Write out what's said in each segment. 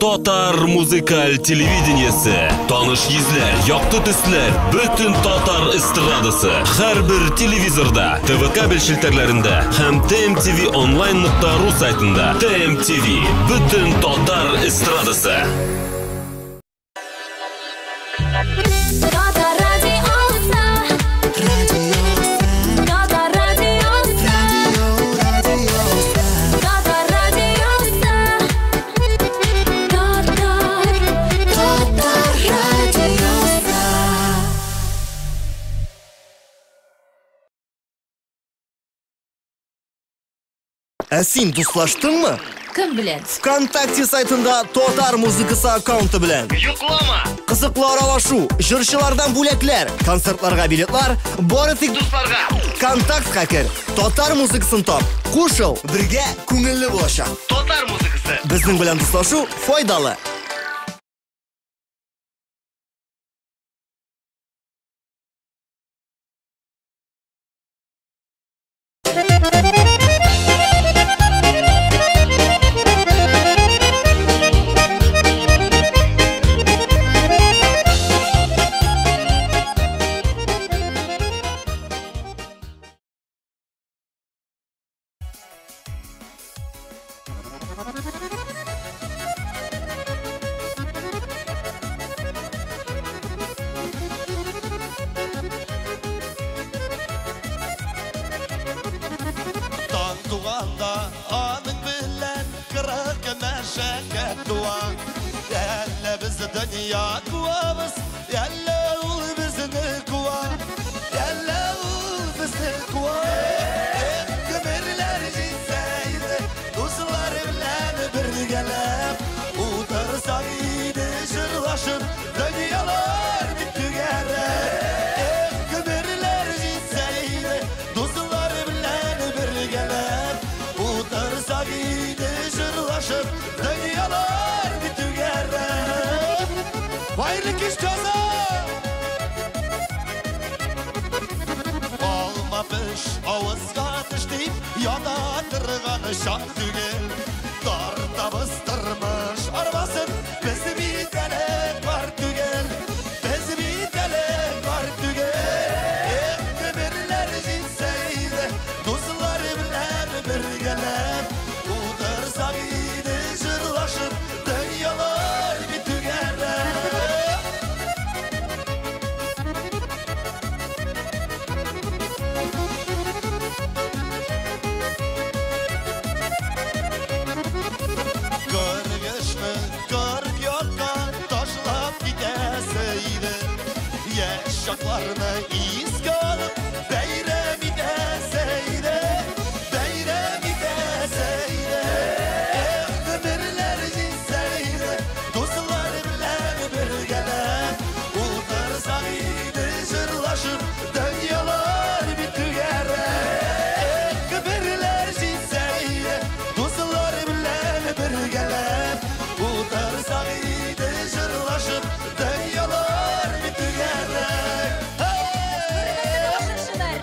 Татар музыкаль телевидениесе. Таныш йөзләр, якты төсләр, бөтен татар эстрадасы. Һәрбер телевизорда, ТВ кабель челтәрләрендә һәм tmtvonline.ru сайтында. TMTV. Бөтен татар эстрадасы. Татар радиосы. Татар радиосы. Татар радиосы. Татар, Татар радиосы. Ә син дуслаштыңмы? Кем белән? ВКонтакте сайтында Татар музыкасы аккаунты белән. Йоклама! Кызыклы аралашу, җырчылардан бүләкләр, концертларга билетлар, бары тик Дусларга! Контактка кер, татар музыкасын тап, кушыл, бергә күңелле булачак. Татар музыкасы! Безнең белән дуслашу файдалы. Таң туганда аның белән 40 мәшәкать туа. Әллә без дөнья куабыз, әллә ул безне куа. Әллә ул безне куа. Эх, гомерләр җитсә иде, дуслар белән бергәләп, утырсак иде җырлашып, дөньялар бит түгәрәк. Эх, гомерләр җитсә иде, дуслар белән бергәләп, утырсак иде җырлашып, дөньялар бит түгәрәк. Хәерле кич, Казан! Алма пеш, авызга төш дип, ята торган чак түгел. Тартабыз тормыш арбасын, без бит әле бар түгел. Без бит әле бар түгел. Эх, гомерләр җитсә иде, дуслар белән бергәләп, утырсак иде җырлашып, дөньялар бит түгәрәк. Кыргышны кырык якка ташлап китәсе иде. Яшь чакларны искә алып, бәйрәм итәсе иде. Бәйрәм итәсе иде. Эх, гомерләр җитсә иде, дуслар белән бергәләп, утырсак иде җырлашып, дөньялар бит түгәрәк. Эх, гомерләр җитсә иде, дуслар белән бергәләп, утырсак иде җырлашып, дөньялар бит түгәрәк. Хөрмәтле тамашачылар,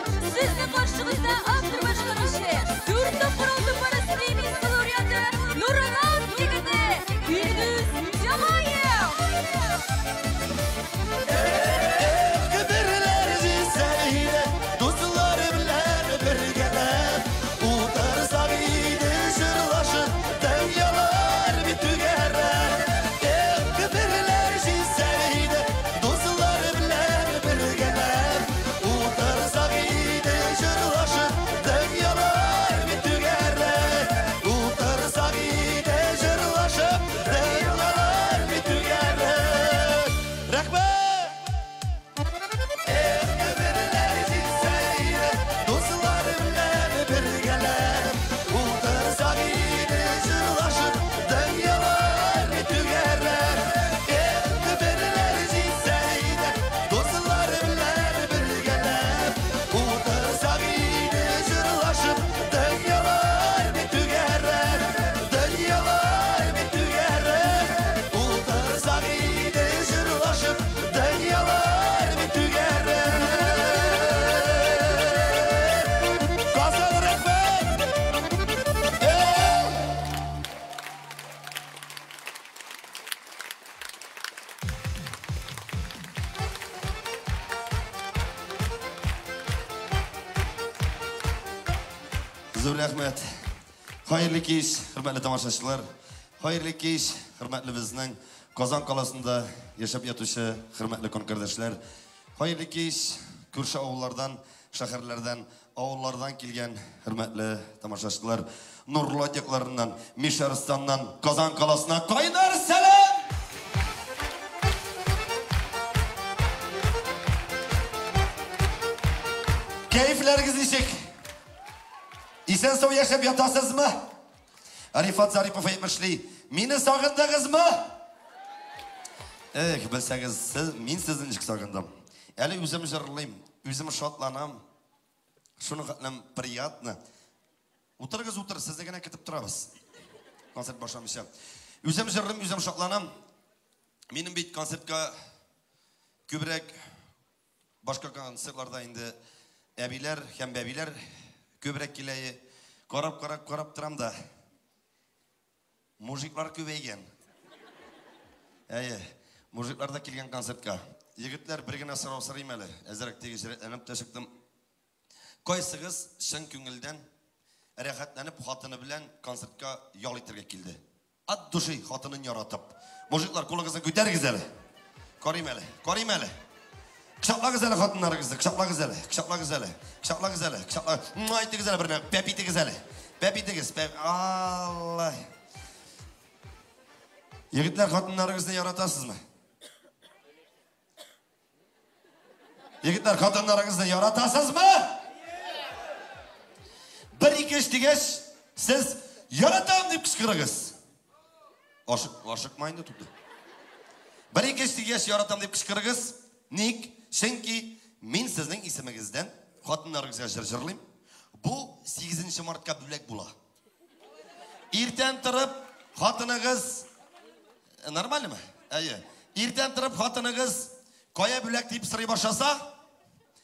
Зур рәхмәт. Хәерле кич, хөрмәтле тамашачылар. Хәерле кич, хөрмәтле безнең Казан каласында яшәп ятучы хөрмәтле кардәшләр. Хәерле кич, күрше авыллардан, шәһәрләрдән, авыллардан килгән хөрмәтле тамашачылар. Нурлат якларыннан, Мишәрстаннан Казан каласына кайнар сәлам! Кәефләрегез ничек? Исән сау яшәп ятасызмы? Рифат Зарипов әйтмешли, мине сагындыгызмы? Эх, белсәгез, мин сезне ничек сагындым. Әле үзем җырлыйм, үзем шатланам. Шуның хәтлем приятно. Утырыгыз, утыр, сезне генә көтеп торабыз. Концерт башламыйча. Үзем җырлыйм, үзем шатланам. Минем бит концертка күбрәк башка концертларда инде әбиләр һәм бәбиләр күбрәк килә. Карап, карап торам да. Мужиклар күбәйгән. Әйе, мужиклар да килгән концертка. Егетләр, бер генә сорау сорыйм әле. Әзрәк теге җирәтләнеп тә чыктым. Кайсыгыз чын күңелдән рәхәтләнеп хатыны белән концертка ял итәргә килде? От души хатынын яратып. Мужиклар, кулыгызны күтәрегез әле. Карыйм әле, карыйм әле. Кочаклагыз әле хатыннарыгызны, кочаклагыз әле, кочаклагыз әле, кочаклагыз әле, кочаклагыз. Муа итегез әле берне, пәп итегез әле. Пәп итегез, пәп. Алла. Егетләр, хатыннарыгызны яратасызмы? Егетләр, хатыннарыгызны яратасызмы? Бер, ике, өч дигәч, сез яратам дип кычкырыгыз. Ашыкма инде тукта. Бер, ике, өч дигәч, яратам дип кычкырыгыз. Ник? Чөнки мин сезнең исемегездән хатыннарыгызга җыр җырлыйм. Бу 8 мартка бүләк була. Иртән торып хатыныгыз нормальныймы? Әйе. Иртән торып хатыныгыз кая бүләк дип сорый башласа,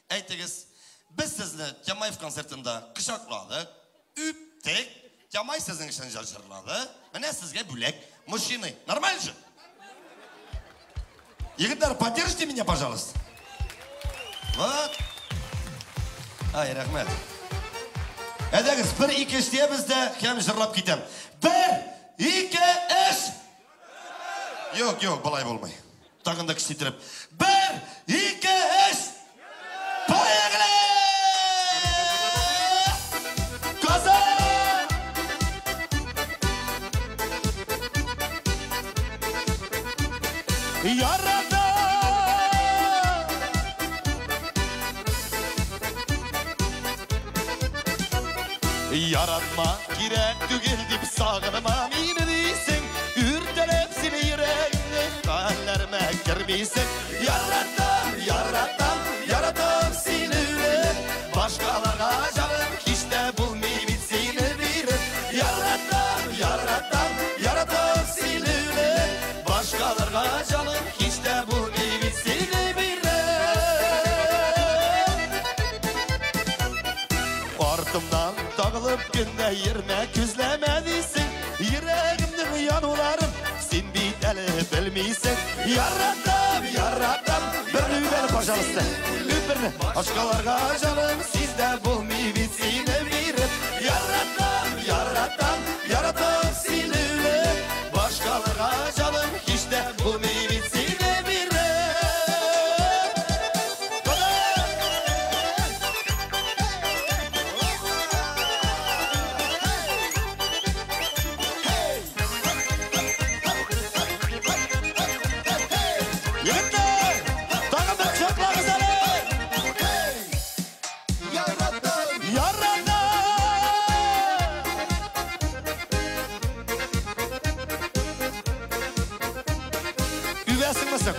әйтегез, без сезне Тямаев концертында кочакладык, үптек, Тямай сезнең өчен җыр җырлады. Менә сезгә бүләк. Мужчины, нормально же? Егетләр, поддержите меня, пожалуйста. Вот. Ай, рәхмәт. Әйдәгез, бер, ике, өч диябез дә һәм җырлап китәм. Бер, ике, өч. Юк, юк, болай булмый. Тагын да көчле иттереп. Бер, ике, өч. Поехали! Казан! Яратам! Яратма кирәк түгел дип сагынма мине дисең, үртәләп сине йөрәгемне хәлләремә кермисең. Яратам, яратам, яратам сине үлеп, башкаларга җаным һич тә булмый бит сине биреп. Яратам, яратам, яратам сине үлеп, башкаларга җаным һич тә булмый бит сине биреп. Артымнан тагылып көндә йөрмә, күзләмә дисең, йөрәгемнең януларын син бит әле белмисең. Яратам, яратам, берне үбәр, пожалуйста, үберне. Башкаларга җаным сиз дә булмый бит сине биреп. Яратам, яратам, яратам сине үлеп, башкаларга җаным һич тә булмый бит сине биреп. Егетләр, тагын бер кочаклагыз әле. Яратам! Яратам! Үбәсеңме соң?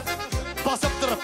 Басып торып.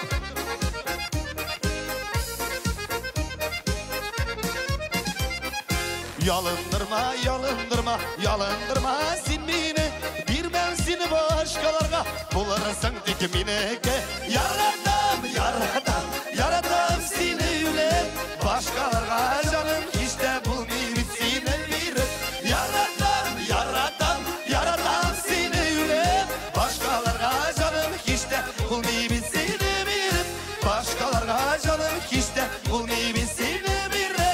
Ялындырма, ялындырма, ялындырма син мине, бирмәм сине башкаларга, булырсың тик минеке. Яратам, яратам, яратам сине үлеп, башкаларга җаным һич тә булмый бит сине биреп. Яратам, яратам, яратам сине үлеп, башкаларга җаным һич тә булмый бит сине биреп. Башкаларга җаным һич тә булмый бит сине биреп.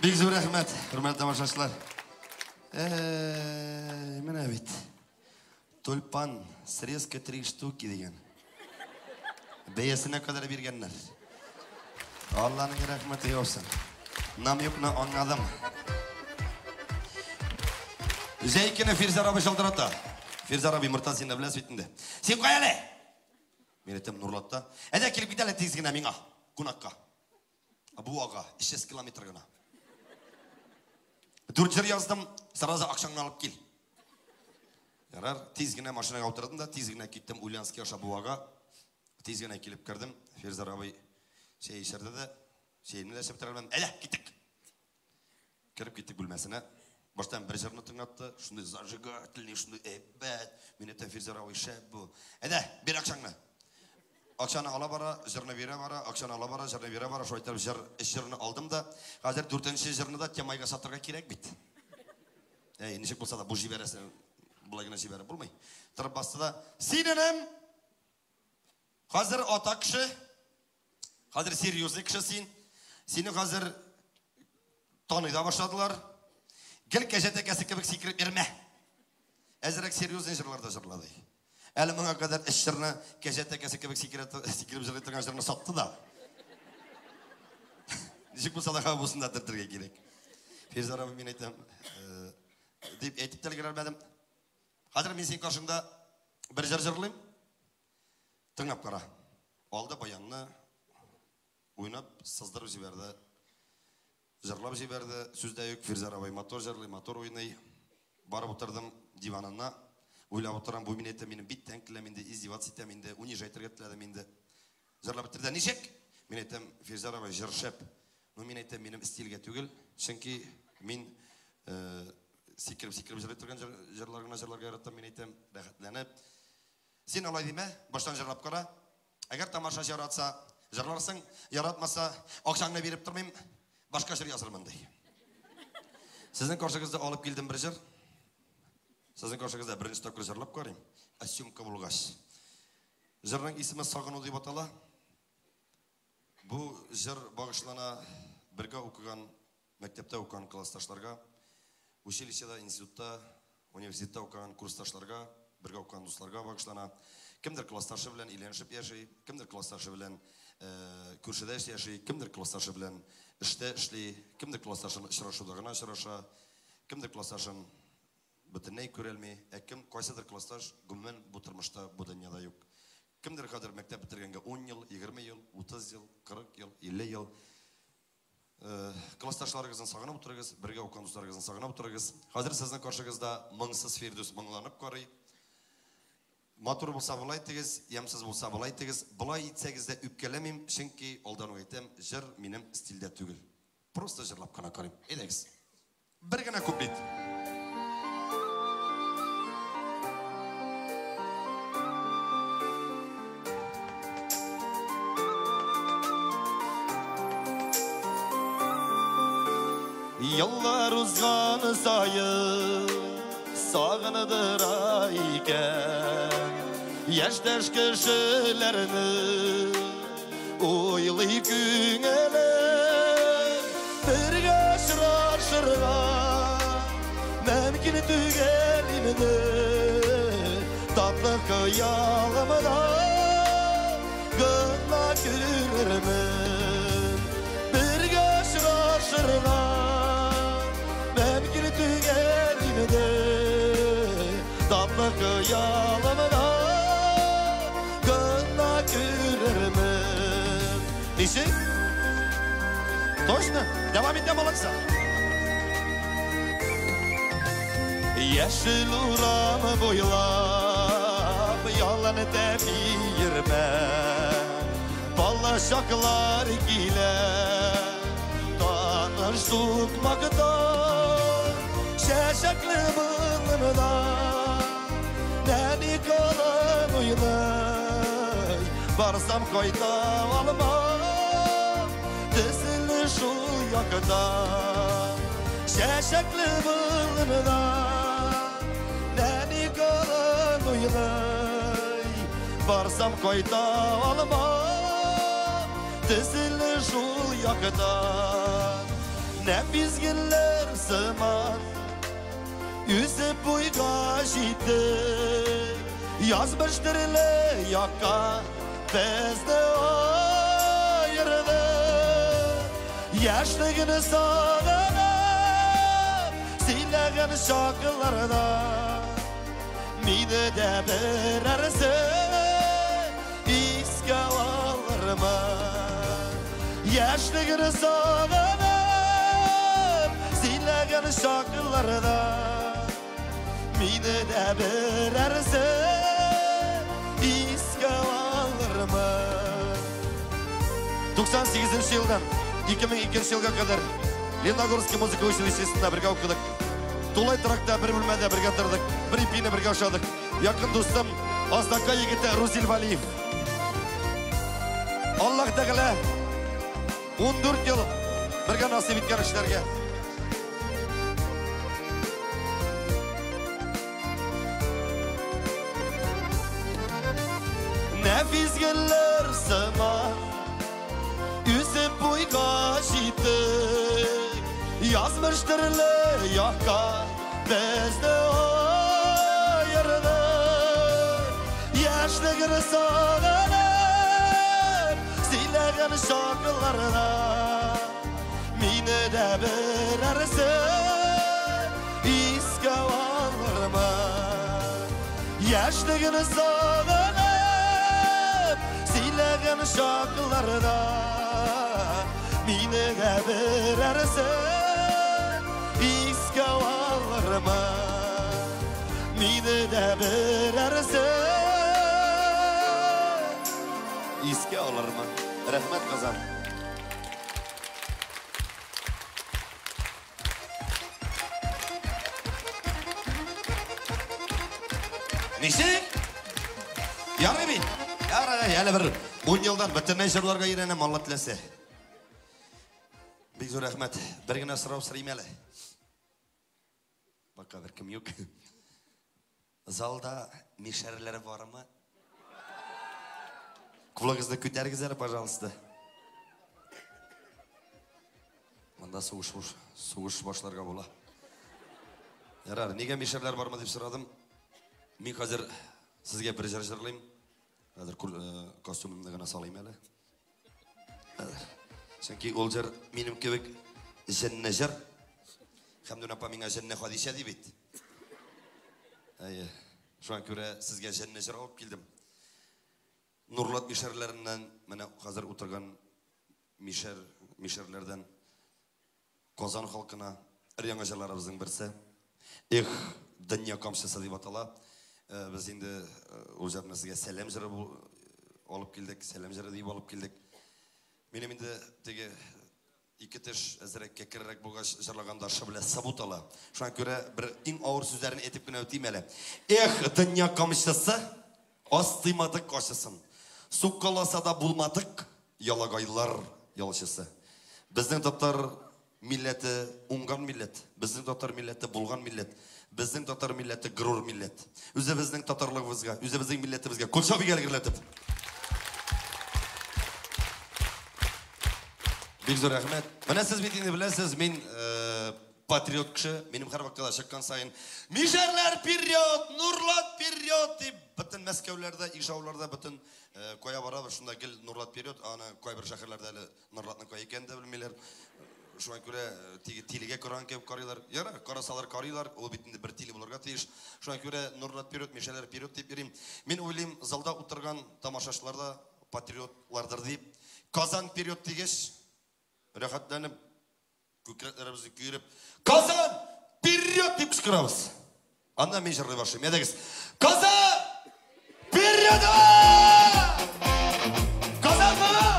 Бик зур рәхмәт, хөрмәтле тамашачылар. Менә бит. Тюльпан, срезка 3 штуки дигән. Бәясенә кадәр биргәннәр. Алланың рәхмәте яусын. Намекны аңладым. Җәй көне Фирзар абый шалтырата. Фирзар абый Мортазинны беләсез бит инде. Син кая әле? Мин әйтәм, Нурлатта. Әйдә килеп кит әле тиз генә миңа, кунакка. Буага, 300 километр гына. 4 җыр яздым, сразу акчаңны алып кил. Ярар, тиз генә машинага утырдым да, тиз генә киттем Ульяновский аша Буага. Тиз генә килеп кердем. Фирзар абый чәй эчерде дә, чәйне дә эчеп бетерә алмадым. Әйдә, киттек. Кереп киттек бүлмәсенә. Баштан бер җырны тыңлатты, шундый зажигательный, шундый әйбәт. Мин әйтәм, Фирзар абый, шәп бу. Әйдә, бир акчаңны. Акчаны ала бара, җырны бирә бара, акчаны ала бара, җырны бирә бара. Шулай итеп җыр, өч җырны алдым да, хәзер дүртенче җырны да Темайга сатырга кирәк бит. Әй, ничек булса да бу җибәрәсең, болай гына җибәреп булмый. Торып басты да, син энем, хәзер ата кеше, хәзер серьезный кеше син. Сине хәзер таный да башладылар. Гел кәҗә тәкәсе кебек сикереп йөрмә. Әзрәк серьезный җырлар да җырлады. Әле моңа кадәр өч җырны кәҗә тәкәсе кебек сикереп җырлый торган җырны сатты да. Ничек булса да бусын да тертергә кирәк. Фирзар абый, мин әйтәм, дип әйтеп тә өлгерә алмадым. Хәзер мин синең каршыңда бер җыр җырлыйм. Тыңлап кара. Алды баянны уйнап, сыздырып җибәрде. Җырлап җибәрде. Сүз дә юк, Фирзар абый матур җырлый, матур уйный. Барып утырдым диванына. Уйлап утырам, бу мин әйтәм, минем биттән киләм инде, издеваться итәм инде, унижать итәргә теләдем инде. Җырлап бетерде, ничек? Мин әйтәм, Фирзар абый, җыр шәп. Ну, мин әйтәм, минем стильгә түгел, чөнки мин сикереп-сикереп җырлый торган җырлар гына җырларга яратам, мин әйтәм, рәхәтләнеп. Син алай димә, баштан җырлап кара. Әгәр тамашачы яратса, җырларсың, яратмаса, акчаңны биреп тормыйм, башка җыр язырмын, ди. Сезнең каршыгызда алып килдем бер җыр. Сезнең каршыгызда беренче тапкыр җырлап карыйм. Ә съемка булгач. Җырның исеме Сагыну дип атала. Бу җыр багышлана бергә укыган, мәктәптә укыган классташларга, училищеда, институтта, университетта укыган курсташларга, бергә укыган дусларга багышлана. Кемдер классташы белән өйләнешеп яши, кемдер классташы белән күршедә яши, кемдер классташы белән эштә эшли, кемдер классташын очрашуда гына очраша, кемдер классташын бөтенләй күрәлми, ә кем кайсыдыр классташ гомумән бу тормышта, бу дөньяда юк. Кемдер хәзер мәктәп бетергәнгә 10 ел, 20 ел, 30 ел, 40 ел, 50 ел. Классташларыгызны сагынып утырыгыз, бергә укыган дусларыгызны сагынып утырыгыз. Хәзер сезнең каршыгызда моңсыз Фирдүс моңланып карый. Матур булса болай итегез, ямьсез булса болай итегез. Болай итсәгез дә үпкәләмим, чөнки алдан ук әйтәм, җыр минем стильдә түгел. Просто җырлап кына карыйм. Әйдәгез. Бер генә куплет. Еллар узган саен сагындыра икән яшьтәш кешеләрне уйлый күңелем, бергә очрашырга мөмкин түгел инде, татлы хыялымда гына күрермен. Бергә очрашырга мөмкин түгел инде, татлы хыялымда гына күрермен. Ничек? Точно? Дәвам итәм алайса. Яшел урам буйлап ялан тәпи йөрмә, бала чаклар килә, таныш сукмактан, чәчәкле болында нәни калын уйный, барсам кайта алмам, төсле шул якта, чәчәкле болында нәни калын уйный, барсам кайта алмам, төсле шул якта. Нәфис гөлләр сыман үсеп буйга җиттек. Язмыш төрле якка безне аерды. Яшьлегне сагынып сөйләгән чакларда мине дә берәрсе искә алырмы? Яшьлегне сагынып сөйләгән чакларда мине дә берәрсе искә алырмы? 98 елдан 2002 елга кадәр Лениногорский музыка училищесында бергә укыдык. Тулай торакта бер бүлмәдә бергә тордык, бер ипине бергә ашадык. Якын дустым Аздака егете Рузил Валиев. Аллаһ Тәгалә 14 ел бергә насыйп иткән эшләргә. Нәфис гөлләр сыман үсеп буйга җиттек. Язмыш төрле якка безне аерды. Яшьлегне сагынып сөйләгән чакларда мине дә берәрсе искә алырмы? Яшьлегне сагынып сөйләгән чакларда мине дә берәрсе искә алырмы? Мине дә берәрсе искә алырмы? Рәхмәт, Казан. Ничек? Ярый бит. Ярый, әле бер 10 елдан бөтенләй җырларга өйрәнәм, Алла теләсә. Бик зур рәхмәт. Бер генә сорау сорыйм әле. Бака бер кем юк. Залда мишәрләр бармы? Кулыгызны күтәрегез әле, пожалуйста. Монда сугыш башларга була. Ярар, нигә мишәрләр бармы дип сорадым. Мин хәзер сезгә бер җыр җырлыйм. Хәзер костюмымны гына салыйм әле. Хәзер. Чөнки ул җыр минем кебек җенне җыр. Хәмдүн апа миңа җенне Хадичә ди бит. Әйе. Шуңа күрә сезгә җенне җыр алып килдем. Нурлат мишәрләреннән, менә хәзер утырган мишәрләрдән Казан халкына өр-яңа җырларыбызның берсе. Эх, дөнья камчысы дип атала. Без инде ул җырны сезгә сәлам җыры алып килдек, сәлам җыры дип алып килдек. Минем инде теге ике теш әзрәк кәкрерәк булгач җырлаганда шы белән сабут ала. Шуңа күрә бер иң авыр сүзләрен әйтеп кенә үтим әле. Эх, дөнья камчысы, аз тыймадык ачысын. Суккаласа да булмадык, ялагайлар ялчысы. Безнең татар милләте уңган милләт, безнең татар милләте булган милләт, безнең татар милләте горур милләт. Үзебезнең татарлыгыбызга, үзебезнең милләтебезгә кул чабыйк әле гөрләтеп. Бик зур рәхмәт. Менә сез бит инде беләсез, мин патриот кеше, минем һәрвакытта да чыккан саен Мишәрләр вперед, Нурлат вперед дип бөтен Мәскәүләрдә, Ижауларда, бөтен кая барабыз, шунда гел Нурлат вперед, аны кайбер шәһәрләрдә әле Нурлатның кая икәнен дә белмиләр. Шуңа күрә теге тилегә караган кебек карыйлар. Ярар, карасалар карыйлар, ул бит инде бер тиле булырга тиеш. Шуңа күрә Нурлат вперед, Мишәрләр вперед дип йөрим. Мин уйлыйм, залда утырган тамашачылар да патриотлардыр дип. Казан вперед дигәч, рәхәтләнеп, күкрәкләребезне көйреп, Казан вперед дип кычкырабыз. Аннан мин җырлый башлыйм. Әйдәгез. Казан вперед! Казан моңы!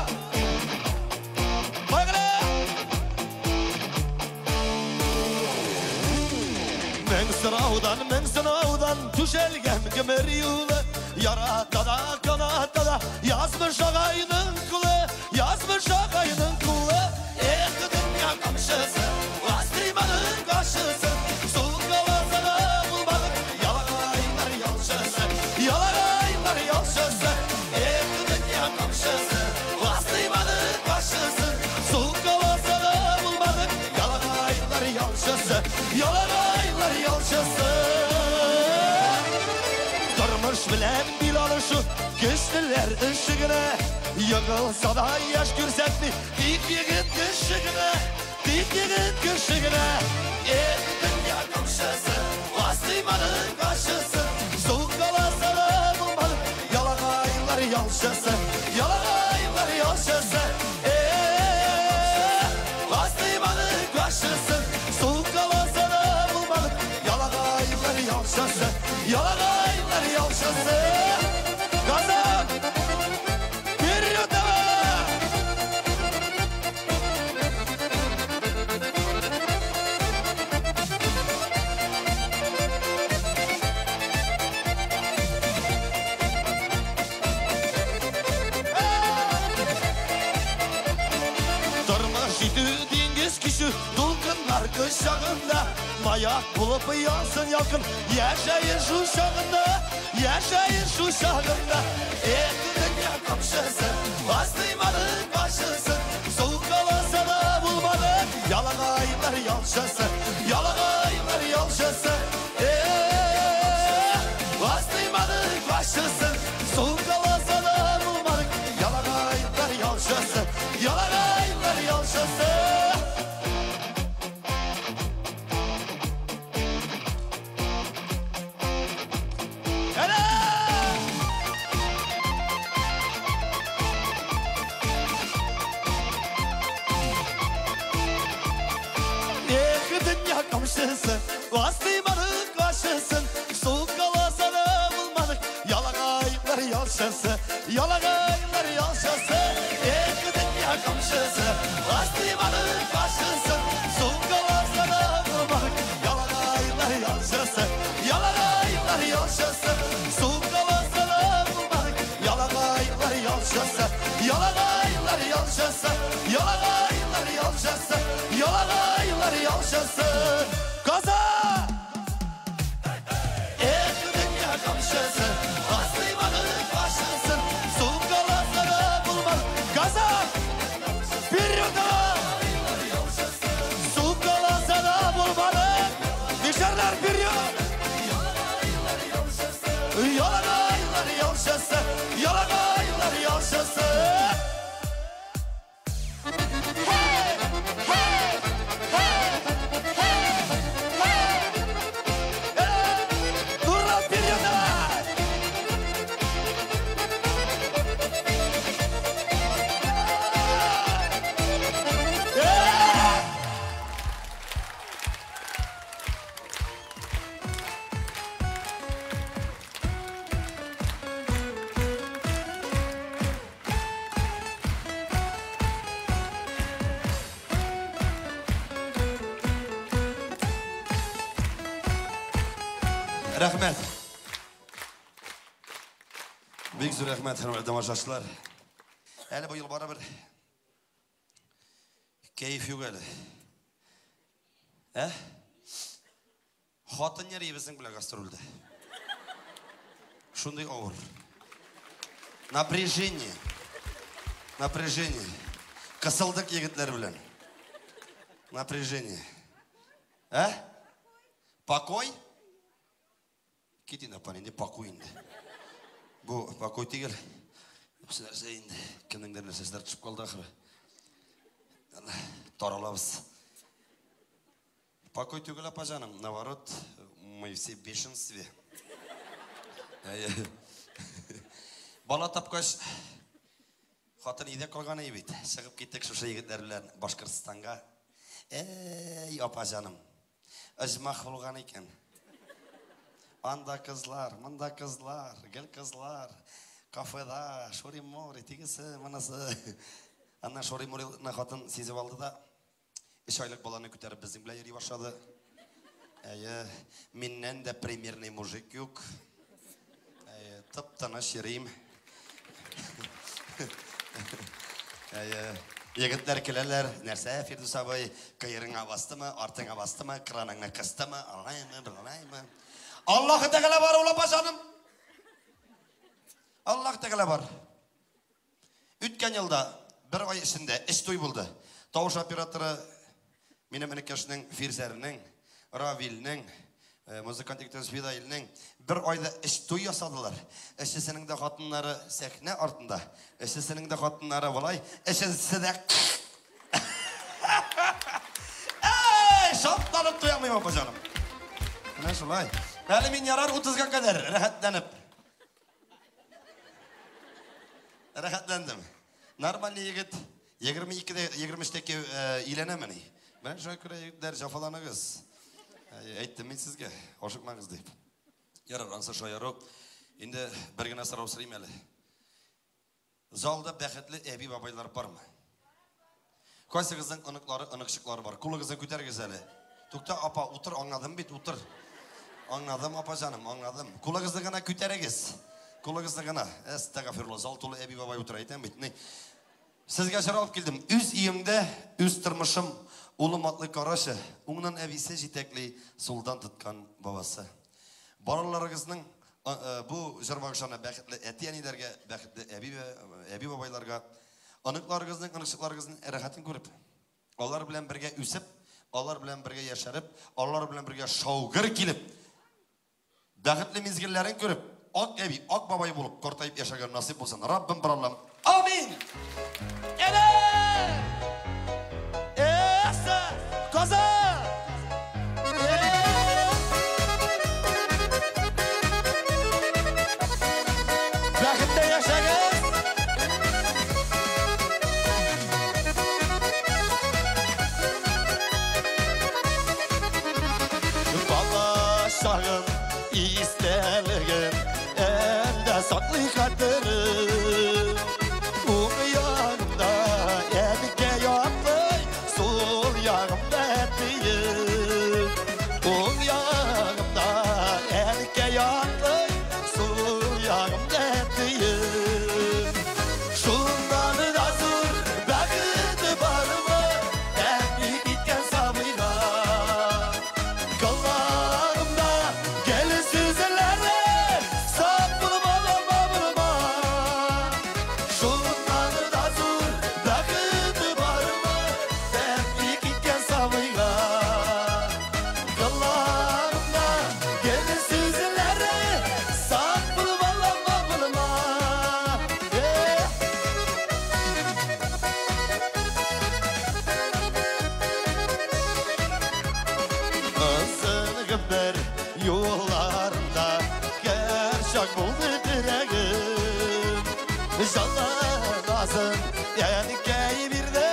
Байгыра! Мең сораудан, мең сынаудан түшәлгән гомер юлы, ярата да, каната да, язмыш агайның кулы, язмыш агайның кулы. Эх, дөнья камчысы, бастырманың кашысы, сукаласа да булмадык, ялагайлар ялчысы, ялагайлар ялчысы. Эх, дөнья камчысы, бастырманың кашысы, сукаласа да булмадык, Керттеләр ишегенә, егылса да яшь күрсәтми, тик егет кеше генә, тик егет кеше генә. Эх, дөнья камчысы, Васыйманың кашысы, суык каласа да булмады, ялагайлар ялчысы, ялагайлар ялчысы. Эх, Васыйманың кашысы, суык каласа да булмады, ялагайлар ялчысы, ялагайлар ялчысы. Казан! Вперед давай! Тормыш итү диңгез кичү, дулкыннар кочагында, маяк булып янсын ялкын, яшәеш шул чагында, яшәеш шул чагында. Эх, дөнья камчысы, Васыйманың кашысы, суык каласа да булмады, ялагайлар ялчысы, ялагайлар ялчысы. Эх, Васыйманың кашысы, суык каласа да булмады, ялагайлар ялчысы, ялагайлар ялчысы. Әнә! Эх, дөнья камчысы, Васыйманың кашысын, суык каласа да булмадык, ялагайлар ялчысы, ялагайлар ялчысы. Эх, дөнья камчысы, Васыйманың кашысын, суык каласа да булмадык, ялагайлар ялчысы, ялагайлар ялчысы. Суык каласа да булмадык, ялагайлар ялчысы, ялагайлар ялчысы, ялагайлар ялчысы, ялагайлар ялчысы. Казан! Эх, дөнья камчысы, Васыйманың кашысын, суык каласа да булмады. Казан! Вперед давай! Суык каласа да булмады. Мишәрләр, вперед! Ялагайлар ялчысы, ялагайлар ялчысы. Ура, вперед давай! Рәхмәт. Бик зур рәхмәт, хөрмәтле тамашачылар. Әле бу ел барыбер кәеф юк әле. Ә? Хатын йөри безнең белән гастрольдә. Шундый авыр. Напряжение. Напряжение. Кысылдык егетләр белән. Напряжение. Ә? Покой? Кит инде, апа, инде покой инде. Бу покой түгел. Бу нәрсә инде. Кемнеңдер нәрсәселәр төшеп калды ахыры. Таралабыз. Покой түгел, апа җаным. Наоборот, мы все в бешенстве. Әйе. Бала тапкач, хатын өйдә калган иде бит. Чыгып киттек шушы егетләр белән Башкортстанга. Әй, апа җаным. Оҗмах булган икән. Анда кызлар, монда кызлар, гел кызлар. Кафеда, шури-мури, тегесе, монысы. Аннан шури-мурины хатын сизеп алды да, 3 айлык баланы күтәреп безнең белән йөри башлады. Әйе, миннән дә примерный мужик юк. Әйе, тып-тыныч йөрим. Әйе, егетләр киләләр, нәрсә, Фирдүс абый, кыерыңа бастымы, артыңа бастымы, краныңны кыстымы, алаймы, белмәйме. Аллаһы Тәгалә бар ул, апа җаным. Аллаһ Тәгалә бар. Үткән елда бер ай эчендә 3 туй булды. Тавыш операторы минем энекәшнең Фирзәрнең, Равилнең, Музыкант егетебез Фидаилнең бер айда өч туй ясадылар. Өчесенең дә хатыннары сәхнә артында, өчесенең дә хатыннары болай, өчесе дә Әй, шатланып туя алмыйм, апа җаным. Менә шулай. Әле мин ярар 30-га кадәр рәхәтләнеп. Рәхәтләндем. Нормальный егет 22-дә, 23-тә өйләнәмени. Менә шуңа күрә, егетләр, җафаланыгыз. Әйттем мин сезгә, ашыкмагыз дип. Ярар, ансы шаяру. Инде бер генә сорау сорыйм әле. Залда бәхетле әби-бабайлар бармы? Кайсыгызның оныклары, оныкчыклары бар? Кулыгызны күтәрегез әле. Тукта, апа, утыр, аңладым бит, утыр. Аңладым, апа җаным, аңладым. Кулыгызны гына күтәрегез. Кулыгызны гына. Әстәгъфирулла, зал тулы әби-бабай утыра, әйтәм бит. Ни? Сезгә җыр алып килдем. Үз өемдә, үз тормышым, улым атлы карашы. Уңнан әбисе җитәкли, сулдан тоткан бабасы. Балаларыгызның бу җыр багышлана бәхетле әти-әниләргә, бәхетле әби-бабайларга, оныкларыгызның, оныкчыкларыгызның рәхәтен күреп, алар белән бергә үсеп, алар белән бергә яшәреп, алар белән бергә шаугыр килеп, бәхетле мизгелләрен күреп, ак әби, ак бабай булып картаеп яшәргә насыйп булсын. Раббым бер Аллам. Амин! Әле! Эссе! Казан! Бәхеттә яшәгез! Бала чагым истәлеген әлдә саклый хәтерем. Уң ягымда әбекәй атлый, сул ягымда әтием. Уң ягымда әбекәй атлый, сул ягымда әтием. Шуннан да зур бәхет бармы, әби киткән сабыйга? Коллагымда гел сүзләре, сак булып алама булма. Шуннан да зур бәхет бармы, әби киткән сабыйга? Коллагымда гел сүзләре, сак булып алама булма. Озын гомер юлларында һәрчак булды терәгем. Җанланасың, әнкәй бирде,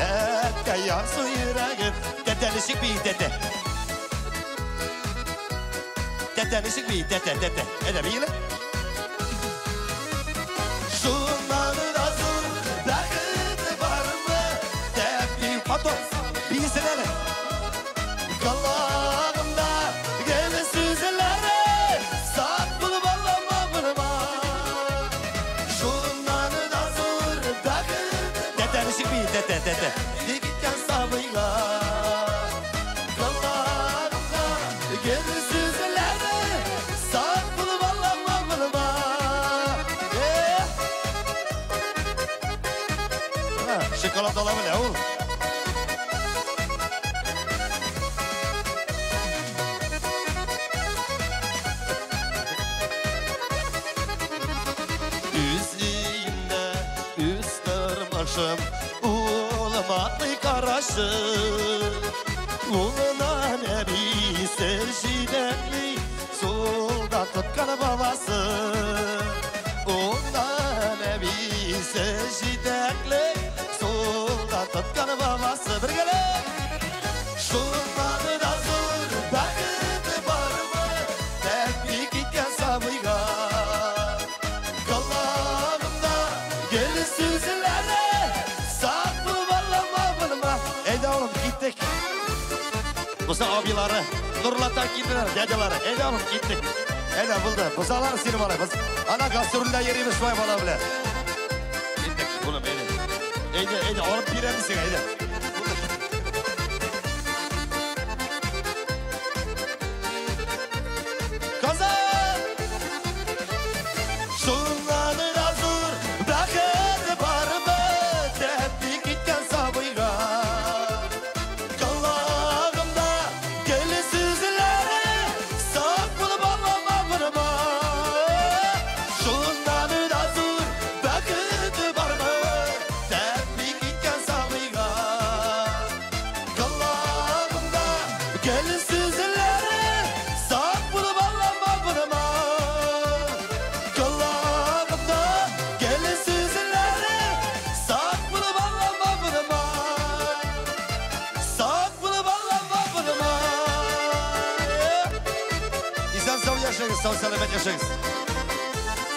әткәй ярсу йөрәгем. Тәтә ничек бии, тәтә? Тәтә ничек бии, тәтә, тәтә? Әйдә, биеле. Шуннан да зур бәхет бармы? Тәпи потом биесен әле. Коллагымда гел сүзләре, сак булып алама булма. Шуннан да зур бәхет. Тәтә ничек бии, тәтә, тәтә? Киткән сабыйга. Коллагымда гел сүзләре, сак булып алама булма. Шоколад ала белә ул. Үз өемдә, үз тормышым, улым атлый карашы. Улынан әбисе җитәкли, сулда тоткан бабасы. Улынан әбисе җитәкли, сулда тоткан бабасы. Бергәләп! Шуннан да зур бәхет бармы, тәпи киткән сабыйга? Коллагымда гел сүзләре, сак булып алама булма. Әйдә, улым, киттек. Буса абилары, Нурлаттан килделәр, дядялары. Әйдә, улым, киттек. Әйдә, булды. Бусалар сине малай. Без ана гастрольдә йөрибез шулай бала белән. Киттек, улым, әйдә. Әйдә, әйдә, алып бирәбез сиңа, әйдә. Казан! Шуннан да зур бәхет бармы, тәпи киткән сабыйга? Коллагымда гел сүзләре, Gelin sizlere sak bulup anlama bınıma. Kulağımda gelin sizlere sak bulup anlama bınıma. Sak bulup anlama bınıma. İnsan sağ yaşayız, sağ selamet yaşayız.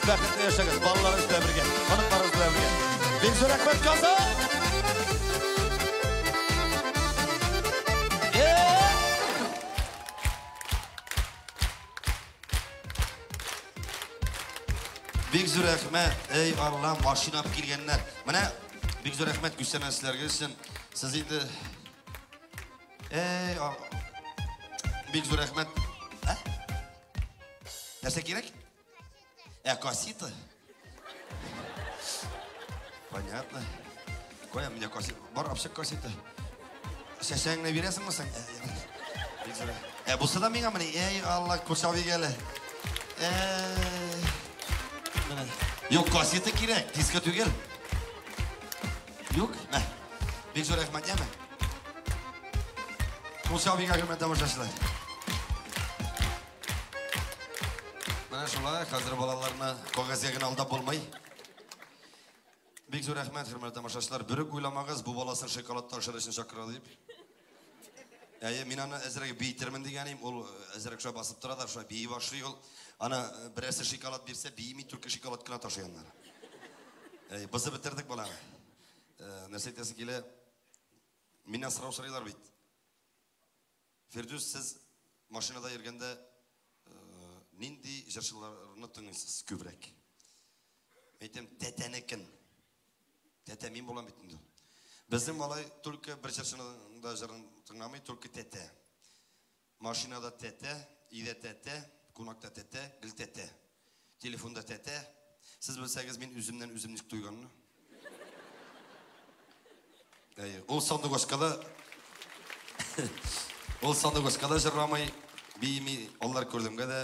Baxtli yaşayız, balalarınız bilan birga, onuqlarınız bilan birga. Bek zo'r rahmat Kazan. Бик зур рәхмәт, ey Алла, машина алып килгәннәр. Менә бик зур рәхмәт күчтәнәчләргә өчен. Сез инде ey бик зур рәхмәт. Ә? Нәрсә кирәк? Кассета? Понятно. Кая меня кассета? Бар общак кассета. Шәшәңне бирәсеңме соң? Бик зур. Бусы да миңа менә. Ey Алла, күршәбик әле. Юк, кассета кирәк, диска түгел. Юк, мә. Бик зур рәхмәт, яме. Муса абыйга хөрмәт тамашачылар. Менә шулай, хәзер балаларны кәгазьгә генә алдап булмый. Бик зур рәхмәт, хөрмәтле тамашачылар. Берүк уйламагыз, бу баласын шоколад ташыр өчен чакыра дип. Әйе, мин аны әзрәк биетермен дигән идем, ул әзрәк шулай басып тора да, шулай бии башлый ул. Аны берәрсе шоколад бирсә, бийми, только шоколад кына ташый аннары. Әйе, бызып бетердек баланы. Нәрсә әйтәсе килә? Миннән сорау сорыйлар бит. Фирдүс, сез машинада йөргәндә нинди җырчыларны тыңлыйсыз күбрәк? Әйтәм, тәтәнекен. Тәтә мин булам бит инде. Безнең малай только бер җырчының да җырын тыңламый, только тәтә. Машинада тәтә, өйдә тәтә, кунакта тәтә, гел тәтә. Телефонда тәтә. Сез белсәгез, мин үземнән үзем ничек туйганны. Әйе, ул сандугачка ул сандугачка да җырламый, бийми, алар күрдемгә дә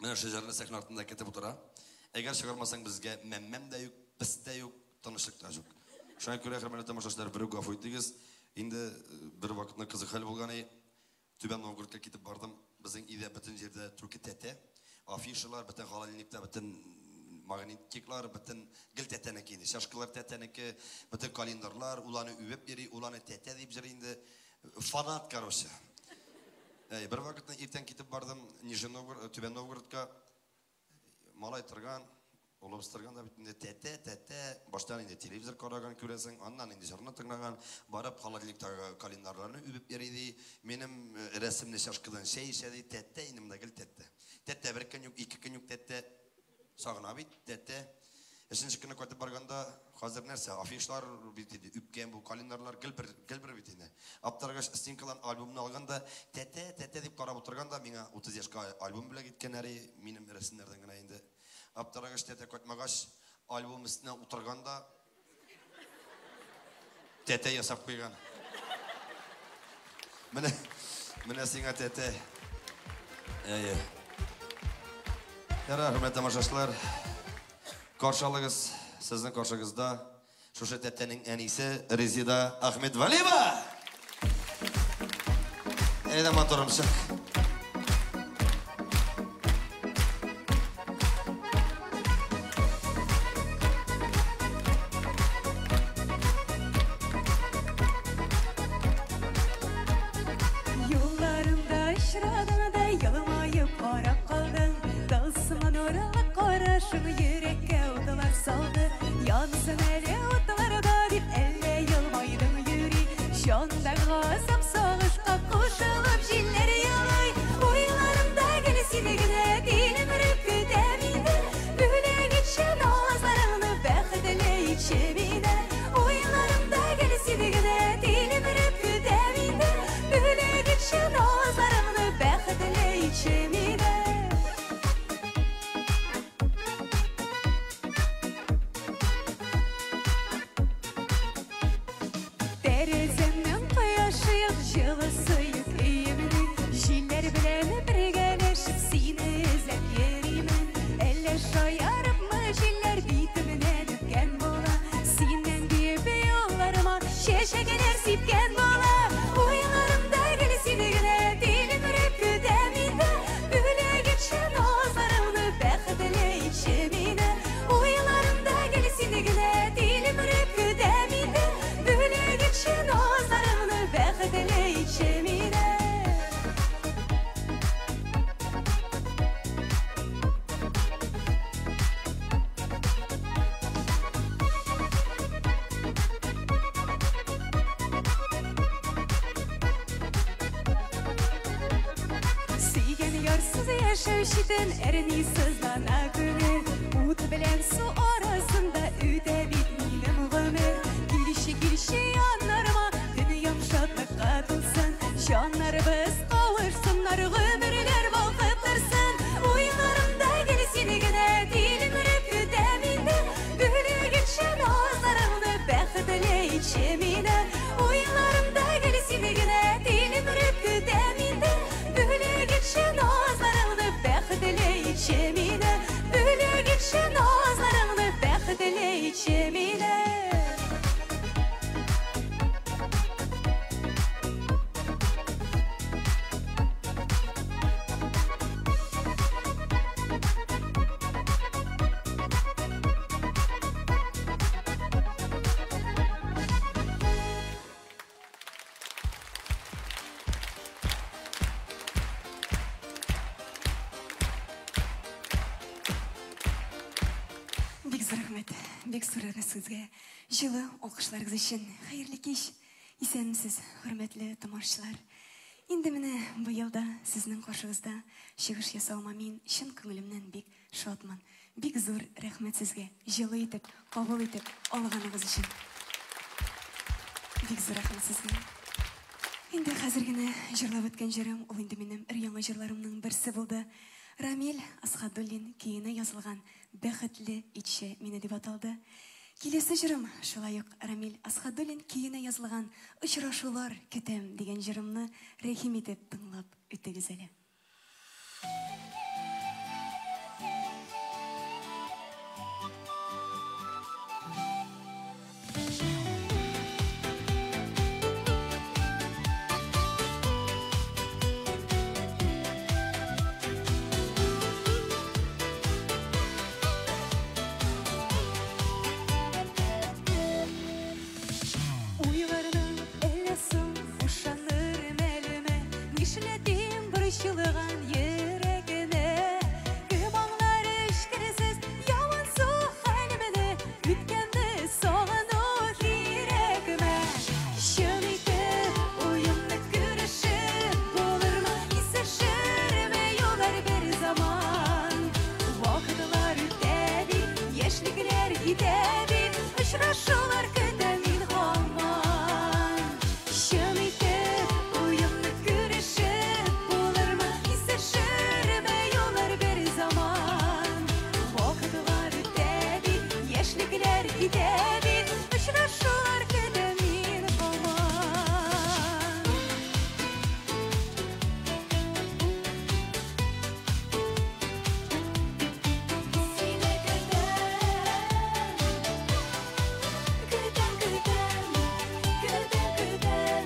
менә шул җырны сәхнә артында кетеп утыра. Әгәр чыгармасаң, безгә мәммәм дә юк, пес тә юк, тынычлык та юк. Шуңа күрә, хөрмәтле тамашачылар, берүк гафу итегез. Инде бер вакытны кызык хәл булган иде. Түбән Новгородка китеп бардым. Безнең өйдә бөтен җирдә түрке тәтә, афишалар, бөтен холодильникта, бөтен магнитиклар, бөтен гел тәтәнеке инде. Чашкалар тәтәнеке, бөтен календарьлар, уланы үбеп йөри, уланы тәтә дип йөри инде. Фанат, короче. Бер вакытны иртән китеп бардым Нижний Новгород, Түбән Новгородка. Малай торган, улыбыз торган да бит инде тәтә, тәтә, баштан инде телевизор караган күрәсең, аннан инде җырны тыңлаган, барып холодильниктагы календарьларны үбеп йөри ди, минем рәсемле чашкадан чәй эчә ди, тәтә инде монда гел тәтә. Тәтә бер көн юк, ике көн юк тәтә. Сагына бит тәтә. Өченче көнне кайтып барганда, хәзер нәрсә, афишлар бит инде, үпкән бу календарьлар гел бер, гел бер бит инде. Аптыргач стенкадан альбомны алганда, тәтә, тәтә дип карап утырганда, миңа 30 яшькә альбом бүләк иткәннәр, минем рәсемнәрдән генә инде. Аптырагач тәтә кайтмагач, альбом өстенә утырганда тәтә ясап куйган. Менә, менә сиңа тәтә. Әйе. Ярар, хөрмәтле тамашачылар, каршы алыгыз, сезнең каршыгызда шушы тәтәнең әнисе Резида Ахмедвалиева. Әйдә, матурым, чык. Юлларымда очрадың да елмаеп карап калдың. Тылсымын уралы карашың йөрәккә утлар салды. Янсын әле утларда дип әллә елмайдың йөри. Җандагы газап сагышка кушылып җилләр елый. Уйларымда гел сине генә тилмереп көтәм инде. Бүләк итче назларыңны, бәхетле итче мине. Уйларымда гел сине генә тилмереп көтәм инде. Бүләк итче назларыңны, бәхетле итче мине. Тәрәзәмнең кояшы юк, Сөйгән ярсыз яшәү читен, әрни сызлана күңел. Ут белән су арасында үтә бит минем гомер. Килше, килше яннарыма, дөньям шатлыкка тулсын. Җаннарыбыз кавышсыннар, гомерләр балкып торсын. Уйларымда гел сине генә тилмереп көтәм инде. Бүләк итче назларыңны, бәхетле итче мине. Уйларымда гел сине генә тилмереп көтәм инде. Бүләк итче назларыңны, бәхетле итче мине. Бүләк итче назларыңны, бәхетле итче мине. Бик зур рәхмәт, бик зур рәхмәт сезгә. Җылы алкышларыгыз өчен. Хәерле кич. Исәнмесез, хөрмәтле тамашачылар. Инде менә быел да сезнең каршыгызда чыгыш ясавыма мин чын күңелемнән бик шатмын. Бик зур рәхмәт сезгә. Җылы итеп, кабул итеп алганыгыз өчен. Бик зур рәхмәт сезгә. Инде хәзер генә җырлап үткән җырым, ул инде минем өр-яңа җырларымның берсе булды. Рамил Асхадуллин көенә язылган Бәхетле итче мине дип аталды. Киләсе җырым шулай ук Рамил Асхадуллин көенә язылган Очрашулар көтәм дигән җырымны рәхим итеп тыңлап үтегез әле. Уйларның әллә соң ышаныр мәлеме, нишләтим борчылган йөрәгемә? Кем аңлар эчкерсез ямансу хәлемне, үткәнне сагыну кирәкме? Чын итеп уемны күрешеп булырмы, исәшерме юллар бер заман? Вакытлар үтә бит, яшьлекләр китә бит, очрашулар көтәм мин һаман. Чын итеп уемны күрешеп булырмы, исәшерме юллар бер заман? Вакытлар үтә бит, яшьлекләр китә бит, очрашулар көтәм мин һаман. Сине көтәм, көтәм, көтәм, көтәм, көтәм.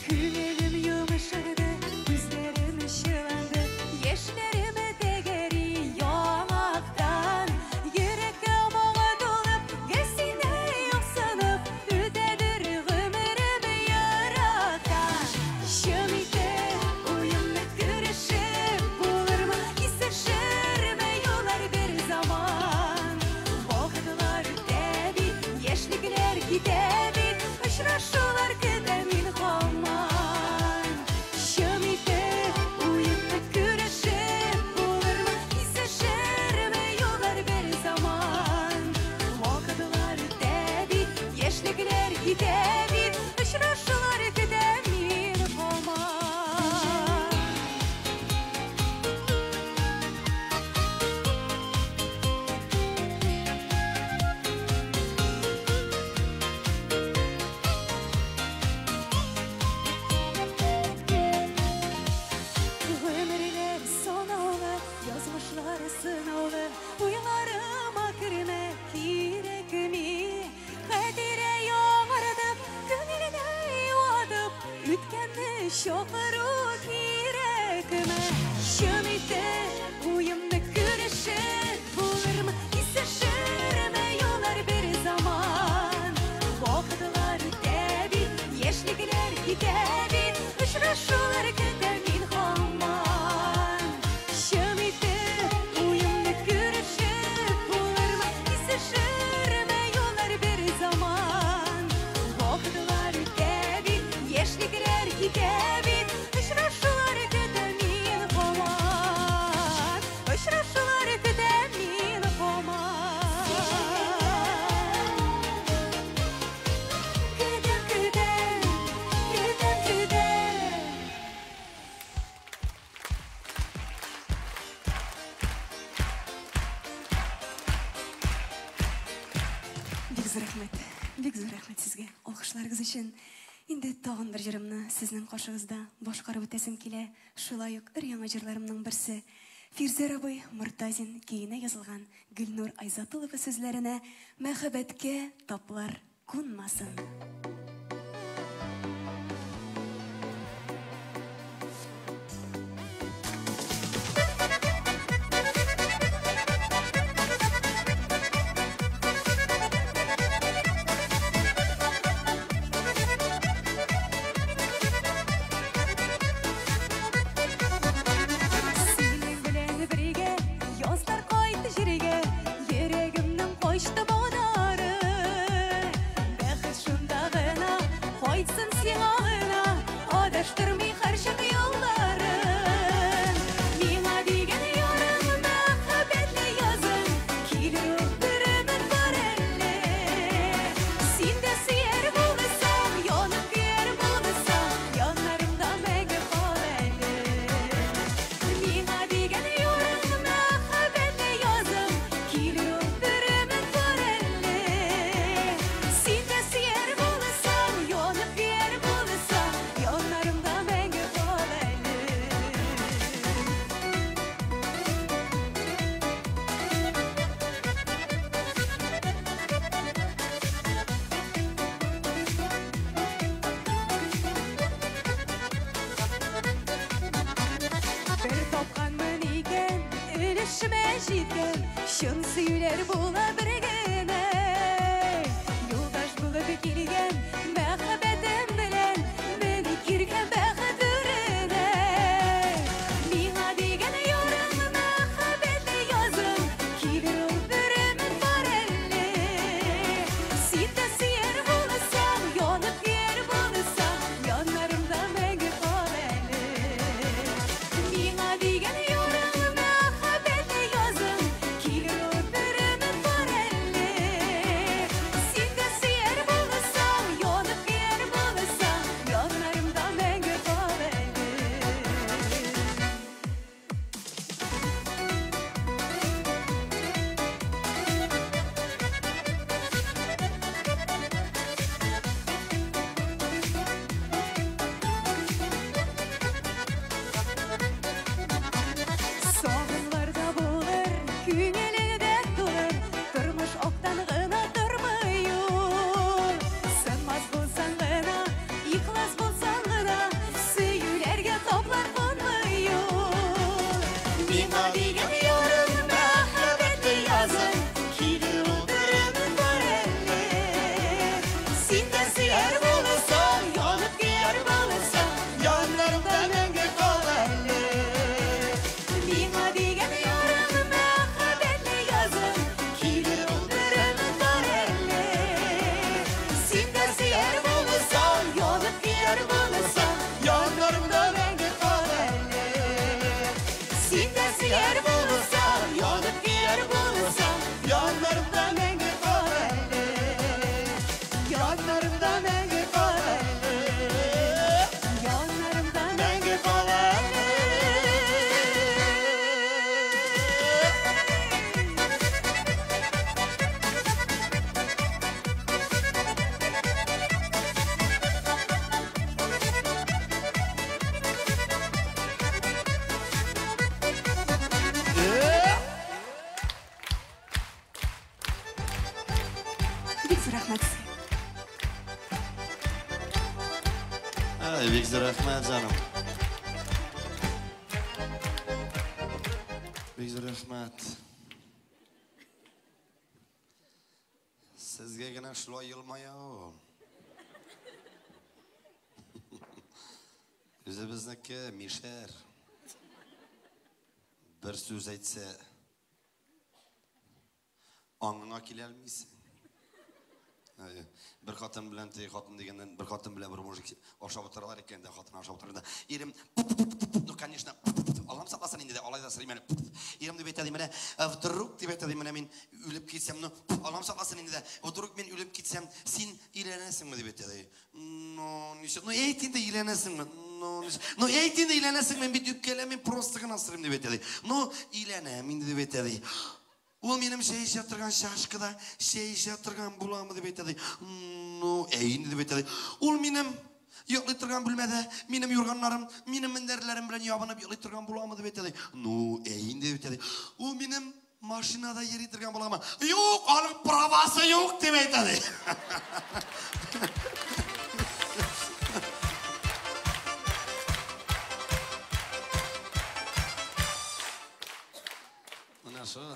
Күңелем йомшарды, күзләрем чыланды, яшьләрем тәгәри яңактан. Йөрәккә моңы тулып, гел сине юксынып, үтәдер гомерем ерактан. Чын итеп уемны күрешеп булырмы, исәшерме юллар бер заман? Вакытлар үтә бит, яшьлекләр китә бит, очрашулар көтәм мин һаман. Чын итеп уемны күрешеп булырмы, исәшерме юллар бер заман? Вакытлар үтә бит, яшьлекләр китә бит, очрашулар көтәм мин һаман. Гомерләр санаулы, язмышлар сынаулы, уйларыма кермә кирәкми. Хәтирә яңартып, күңелне юатып, үткәнне чакыру кирәкме? Чын итеп уемны күрешеп булырмы, исәшерме юллар бер заман? Вакытлар үтә бит, яшьлекләр китә бит, очрашулар көтәм мин һаман. Чын итеп уемны күрешеп булырмы, исәшерме юллар бер заман? Вакытлар үтә бит, яшьлекләр китә бит, очрашулар көтәм мин. Рәхмәт сезгә, алкышларыгыз өчен. Инде тагын бер җырымны сезнең каршыгызда башкарып үтәсем килә. Шулай ук өр-яңа җырларымның берсе. Фирзәр абый Мортазин көенә язылган Гөлнур Айзатулова сүзләренә Мәхәббәткә таплар кунмасын. Синең белән бергә язлар кайтты җиргә, йөрәгемнең качты баунары. Бәхет шунда гына кайтсын сиңа гына, адаштырмый һәрчак юлларын. Миңа дигән ярың мәхәббәтле язың, килер ул бер өмет бар әле. Син дә сөяр булсаң, янып көяр булсаң, яннарымда мәңге кал әле. Миңа дигән ярың мәхәббәтле язың, килер ул бер өмет бар әле. Син дә сөяр булсаң, янып көяр булсаң, яннарымда мәңге кал әле. Бер тапканмын икән, өлешемә җиткән, чын сөюләр була бер генә. Юлдаш булып килгән мәхәббәтем белән, менеп йөргән бәхет үренә. Миңа дигән ярың мәхәббәтле язың, килер ул бер өмет бар әле. Син дә сөяр булсаң, янып көяр булсаң, яннарымда мәңге кал әле. Миңа дигән ярың мәхәббәтле язың, килер ул бер өмет бар әле. Син дә сөяр булсаң, янып көяр булсаң, яннарымда мәңге кал әле. Сагынларда булыр, күңелеңдә тулыр, тормыш актан гына тормый ул. Сынмас булсаң гына, ихлас булсаң гына, сөюләргә таплар кунмый ул. Миңа дигән ярым мәхәббәтле язың, килер ул бер өмет бар әле. Син дә сөяр булсаң, янып көяр булсаң, Яннарымда мәңге кал әле. Миңа дигән ярың мәхәббәтле язың, килер ул бер өмет бар әле. Син дә сөяр булсаң, янып көяр булсаң, Яннарымда мәңге кал әле. Син дә сөяр булсаң, янып көяр булсаң, Яннарымда мәңге кал әле. Яннарымда мәңге кал әле. Яннарымда Мәңге кал әле. Бик зур рәхмәт сезгә. Ай, бик зур рәхмәт, җаным. Бик зур рәхмәт. Сезгә генә шулай елмая ул. Үзебезнеке мишәр. Бер сүз әйтсә, аңыңа килә алмыйсың. Әйе. Бер хатын белән теге хатын дигәннән бер хатын белән бер мужик ашап утыралар икән дә, хатын ашап утыра да. Ирем, ну, конечно, Аллам сакласын инде дә, алай да сорыйм әле. Ирем дип әйтә ди, менә, вдруг дип әйтә ди, менә мин үлеп китсәм, ну, Аллам сакласын инде дә, вдруг мин үлеп китсәм, син өйләнәсеңме дип әйтә ди. Ну, ничек, ну, әйт инде өйләнәсеңме? Ну, ничек, ну, әйт инде өйләнәсеңме? Мин бит үпкәләмим, просто гына сорыйм дип әйтә ди. Ну, өйләнәм инде дип әйтә ди. Ул минем чәй эчә торган чашкада чәй эчә торган буламы дип әйтә ди. Ну, әй инде дип әйтә ди. Ул минем йоклый торган бүлмәдә минем юрганнарым, минем мендәрләрем белән ябынып йоклый торган буламы дип әйтә ди. Ну, әй инде дип әйтә ди. Ул минем машинада йөри торган буламы? Юк, аның правасы юк дип әйтә ди. Менә шул.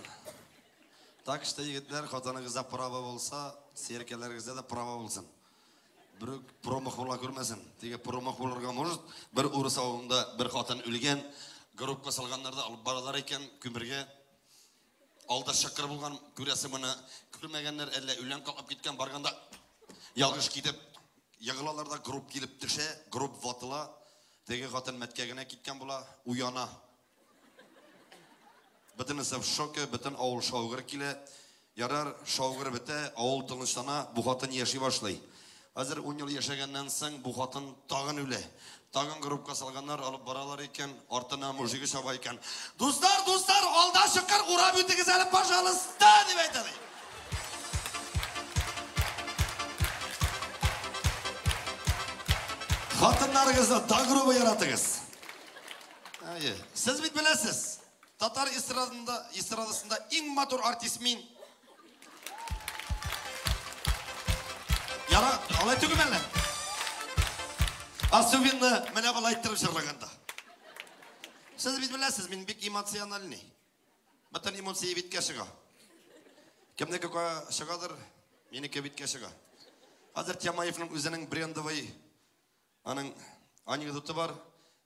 Так что, егетләр, хатыныгызда права булса, серкәләрегездә дә права булсын. Берүк промах була күрмәсен. Теге промах булырга может, бер урыс авылында бер хатын үлгән, гробка салганнар да алып баралар икән, күмергә. Алда чакыр булган, күрәсе моны күрмәгәннәр, әллә үлән каплап киткән, барганда ялгыш китеп егылалар да гроб килеп төшә, гроб ватыла. Теге хатын мәткә генә киткән була, уяна. Бөтенесе в шоке, бөтен авыл шаугыр килә. Ярар, шаугыр бетә, авыл тынычлана, бу хатын яши башлый. Хәзер 10 ел яшәгәннән соң бу хатын тагын үлә. Тагын гробка салганнар, алып баралар икән, артына мужигы чаба икән. Дуслар, дуслар, алда чыкыр, урап үтегез әле, пожалуйста, дип әйтә ди. Хатыннарыгызны да грубо яратыгыз. Әйе, сез бит беләсез. Татар эстрадасында иң матур артист мин. Яра, алай түгел әле. Особенно менә болай иттереп җырлаганда. Сез бит беләсез, мин бик эмоциональный. Бөтен эмоция биткә чыга. Кемнеке кая чыгадыр, минеке биткә чыга. Хәзер Тямаевның үзенең брендовый аның анекдоты бар.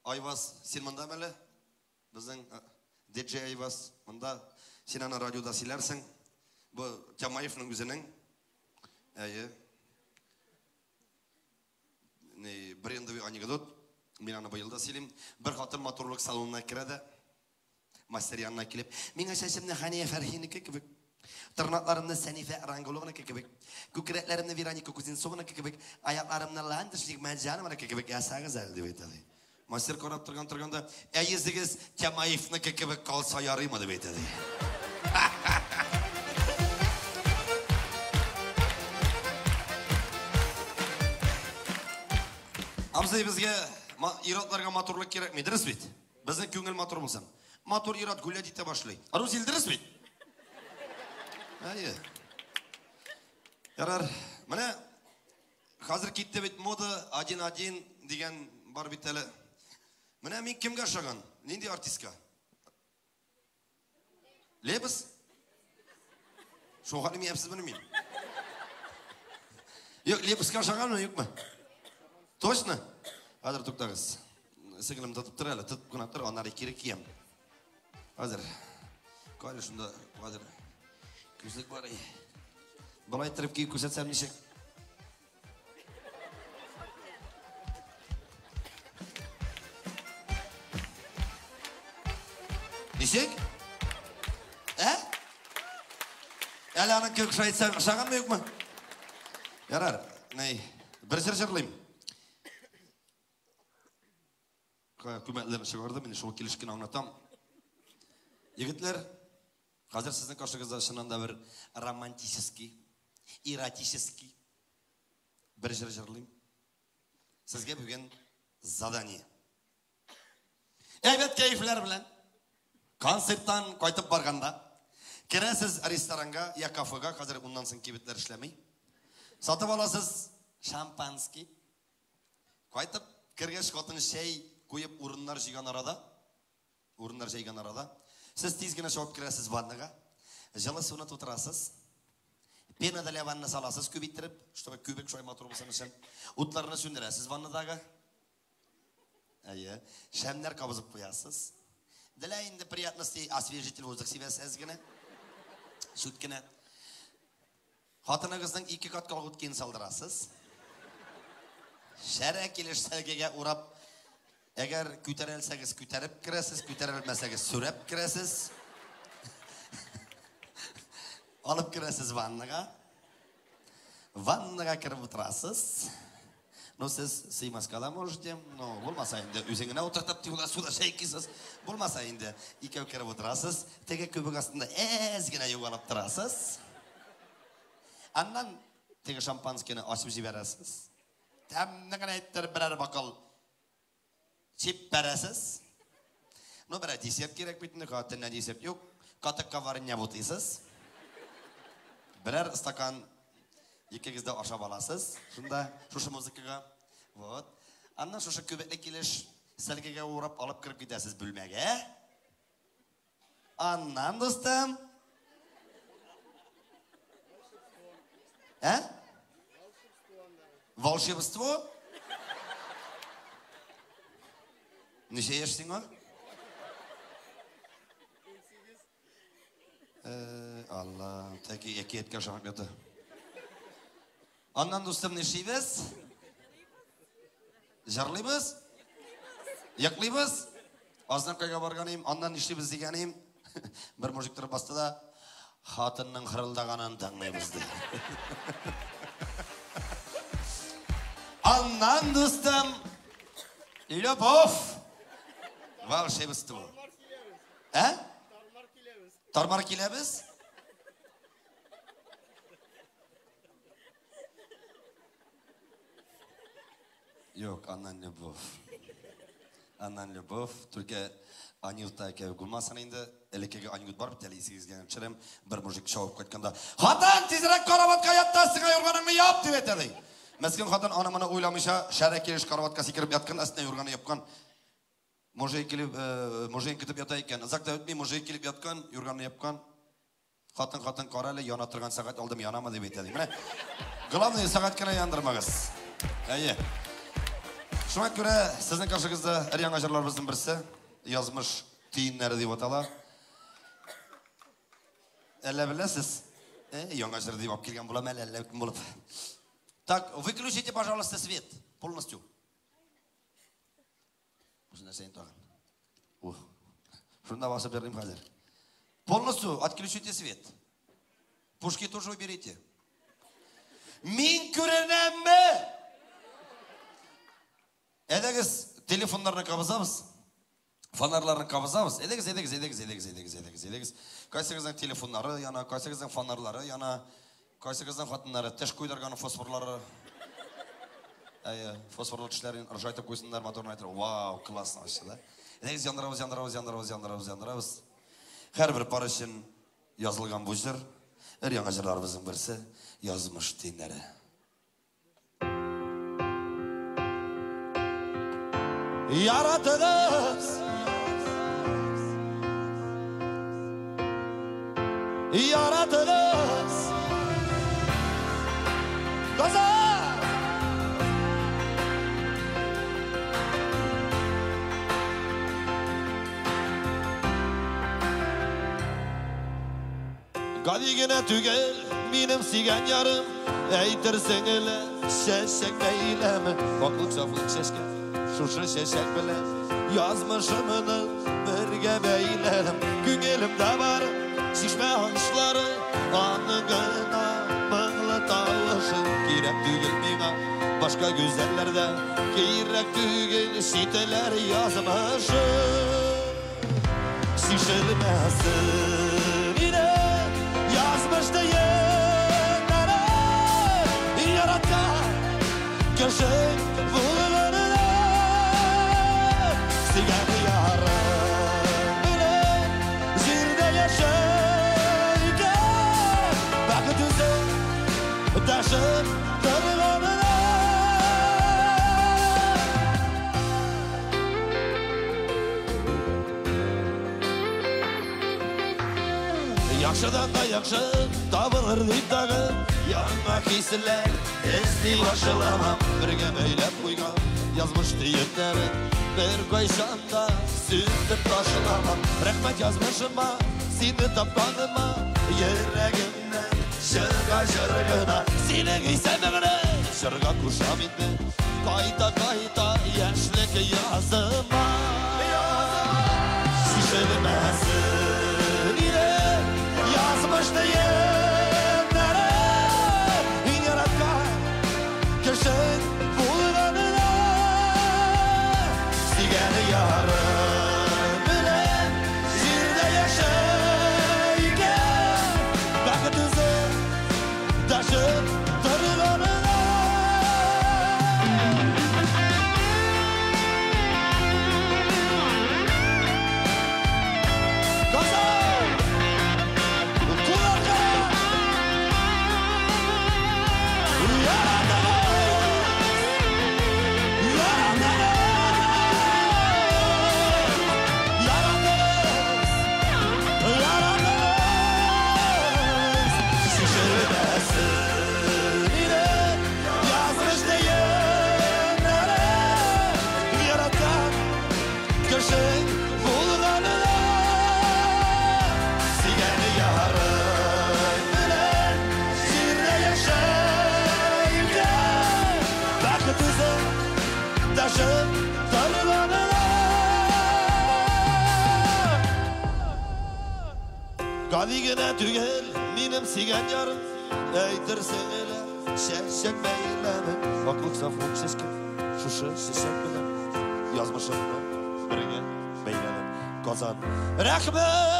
Айваз, син монда әле? Безнең DJ Айваз монда, син аны радиода сөйләрсең. Бу Тямаевның үзенең әйе брендовый анекдот. Мин аны быел да сөйлим. Бер хатын матурлык салонына керә дә, мастер янына килеп, миңа чәчемне Хания Фәрхинеке кебек, тырнакларымны Сәнифә Рангулованыкы кебек, күкрәкләремне Вероника Кузнецованыкы кебек, аякларымны Ландыш Нигъмәтҗанованыкы кебек ясагыз әле дип әйтә. Мастер карап торган торганда, ә йөзегез Тямаевныкы кебек калса ярыймы дип әйтә. Абзый, безгә ир-атларга матурлык кирәкми, дөрес бит? Безнең күңел матур булсын. Матур ир-ат гулять итә башлый. Рузил, дөрес бит? Әйе. Ярар, менә хәзер китте бит мода 1-1 дигән бар бит әле. Менә мин кемгә ошаган? Нинди артистка? Лепс? Шуңа мин әпсез белмим. Юк, Лепска ошаганмы, юкмы? Точно? Хәзер туктагыз. Сеңлем тотып тор әле, тотып кына тор, аннары кире киям. Хәзер. Кайда шунда, хәзер. Күзлек бар. Болай иттереп киеп күрсәтсәм ничек? Ничек? Ә? Әле аның кебек шулай әйтсәм, ошаганмы, юкмы? Ярар, ней, бер җыр җырлыйм. Күмәкләрне чыгарды, мин шул килеш кенә аңлатам. Егетләр, хәзер сезнең каршыгызда чыннан да бер романтический, эротический бер җыр җырлыйм. Сезгә бүген задание. Әйбәт кәефләр белән концерттан кайтып барганда керәсез ресторанга я кафега, хәзер уннан соң кибетләр эшләми. Сатып аласыз шампанский. Кайтып кергәч хатын чәй куеп урыннар җыйган арада, урыннар җәйгән арада, сез тиз генә чыгып керәсез ваннага, җылы суны тутырасыз, пена для ванны саласыз күп иттереп, чтобы күбек шулай матур булсын өчен, утларны сүндерәсез ваннадагы. Әйе, шәмнәр кабызып куясыз. Для инде приятности освежитель воздух сибәсез генә. Сүт кенә. Хатыныгызның 2 кат колготкин салдырасыз. Шәрә килеш сәлгегә урап, әгәр күтәрелсәгез, күтәреп керәсез, күтәрелмәсәгез, сүрәп керәсез. Алып керәсез ваннага. Ваннага кереп утырасыз. Но сез сыймаска да можете, но булмаса инде үзең генә утыртып тиула суда чайкыйсыз. Булмаса инде икәү кереп утырасыз, теге күбек астында әз генә югалып торасыз. Аннан теге шампанскийны ачып җибәрәсез. Тәмле генә иттереп берәр бокал чип бәрәсез. Ну, берәр десерт кирәк бит инде, төнлә десерт юк. Катыкка варенье бутыйсыз. Берәр стакан икегез дә ашап аласыз. Шунда шушы музыкага. Вот. Аннан шушы күбекле килеш сәлгегә урап алып кереп китәсез бүлмәгә. Аннан, дустым. Ә? Волшебство? Ничә яшь сиңа? Алла, тәки әкияткә ошаган ята. Аннан, дустым, нишлибез? Җырлыйбыз? Йоклыйбыз? Азнакайга барган идем, аннан нишлибез дигән идем. Бер мужик торып басты да, хатынның хырылдаганын тыңлыйбыз ди. Аннан, дустым, любовь, волшебство. Ә? Тармар киләбез? Юк, аннан любовь. Аннан любовь. Только анекдотта икәү булмасын инде. Элеккеге анекдот бар бит әле, исегезгә төшерәм. Бер мужик чабып кайтканда, "Хатын, тизрәк караватка ят та, сиңа юрганыңны яп", дип әйтә ди. Мескен хатын аны моны уйламыйча, шәрә килеш караватка сикереп яткан, өстенә юрганы япкан. Мужик килеп, мужик көтеп ята икән. Озак та үтми, мужик килеп яткан, юрганны япкан. Хатын, хатын, кара әле, яна торган сәгать алдым, янамы дип әйтә ди. Менә главное сәгать кенә яндырмагыз. Әйе. Шуңа күрә сезнең каршыгызда өр яңа җырларыбызның берсе, Язмыш төеннәре дип атала. Әллә беләсез? Яңа җыр дип алып килгән булам әле, әллә кем булып. Так, выключите, пожалуйста, свет полностью. Бу нәрсә инде тагын? Ух. Шунда басып йөрим хәзер. Полностью отключите свет. Пушки тоже уберите. Мин күренәмме? Әйдәгез, телефоннарны кабызабыз. Фонарьларны кабызабыз. Әйдәгез, әйдәгез, әйдәгез, әйдәгез, әйдәгез, әйдәгез, әйдәгез. Кайсыгызның телефоннары яна, кайсыгызның фонарьлары яна, кайсыгызның хатыннары теш куйдырган фосфорлары. Әйе, фосфорлы тешләрен ыржайтып куйсыннар, моторны әйтер. Вау, классно вообще, да? Әйдәгез, яндырабыз, яндырабыз, яндырабыз, яндырабыз, яндырабыз. Һәрбер пар өчен язылган бу җыр, өр яңа җырларыбызның берсе, Язмыш төеннәре. Яратыгыз, яратыгыз, Казан! Гади генә түгел, минем сөйгән ярым, әйтерсең әле чәчәк бәйләме. Ваклык сафлык чәчкә, шушы чәчәк белән язмышымны бергә бәйләдем. Күңелемдә бар чишмә агышлары, аны гына моңлы тавышы. Кирәк түгел миңа башка гүзәлләрдә, кирәк түгел читләр язмышы. Чишелмәсен иде язмыш төеннәре, яраткан кеше булганына. Сөйгән ярым белән җирдә яшәй икән, бәхет үзе ташып торганына. Яхшыдан да яхшы табылыр дип тагы яңа хисләр эзли башламам. Бергә бәйләп куйган язмыш төеннәрен бер кайчан да сүтеп ташламам. Рәхмәт язмышыма, сине тапканыма, йөрәгемнән чыга җыр гына. Синең исемеңне җырга кушам инде, кайта-кайта яшьлек языма. Чишелмәсен иде язмыш төеннәре, яраткан кеше булганына. Ярым белән җирдә яшәйгә бәхет үзе дәшеп торганына. Казан! Куларга! Яратабыз! Яратабыз! Яратабыз! Яратабыз! Şişirmesin yine yazmış diyenlere yaratan kişi bulganına. Сөйгән ярым белән җирдә яшәйгә бәхет үзе дәшеп торганына. Гади генә түгел минем сөйгән ярым, әйтерсең әле чәчәк бәйләме. Аклык сафлык чәчкә шушы чәчәк белән язмышымны бергә бәйләнеп. Казан, рәхмәт!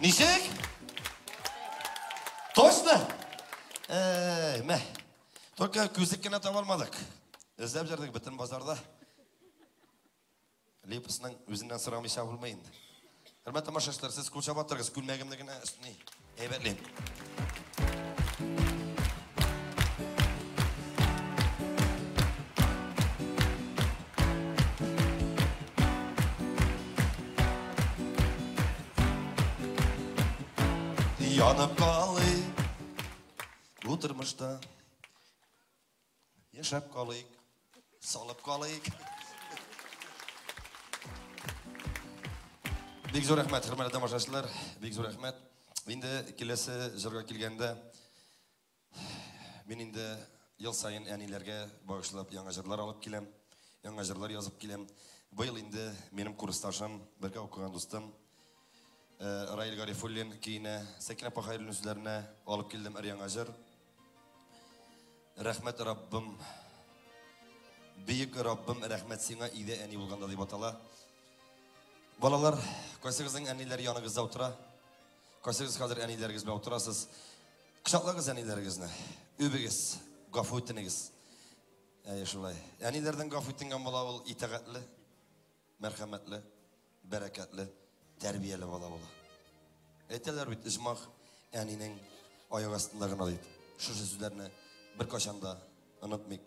Ничек? Точно? Эй, мә. Только күзлек кенә таба алмадык. Эзләп йөрдек бөтен базарда. Липосның үзеннән сорамыйча булмый инде. Хөрмәтле тамашачылар, сез кул чабып торыгыз, күлмәгемне генә ни, әйбәтлим. Янып калыйк бу тормышта, яшәп калыйк, салып калыйк. Бик зур рәхмәт, хөрмәтле тамашачылар, бик зур рәхмәт. Инде киләсе җырга килгәндә, мин инде ел саен әниләргә багышлап яңа җырлар алып киләм, яңа җырлар язып киләм. Быел инде минем курсташым, бергә укыган дустым Раил Гарифуллин көенә, Сәкинә апа Хәйруллин сүзләренә алып килдем өр яңа җыр. Рәхмәт Раббым, бөек Раббым, рәхмәт сиңа өйдә әни булганда дип атала. Балалар, кайсыгызның әниләре яныгызда утыра? Кайсыгыз хәзер әниләрегез белән утырасыз? Кочаклагыз әниләрегезне, үбегез, гафу итенегез. Әйе, шулай. Әниләрдән гафу итенгән бала ул итагатьле, мәрхәмәтле, бәрәкәтле, тәрбияле бала була. Әйтәләр бит, оҗмах әнинең аяк астында гына дип. Шушы сүзләрне беркайчан да онытмыйк.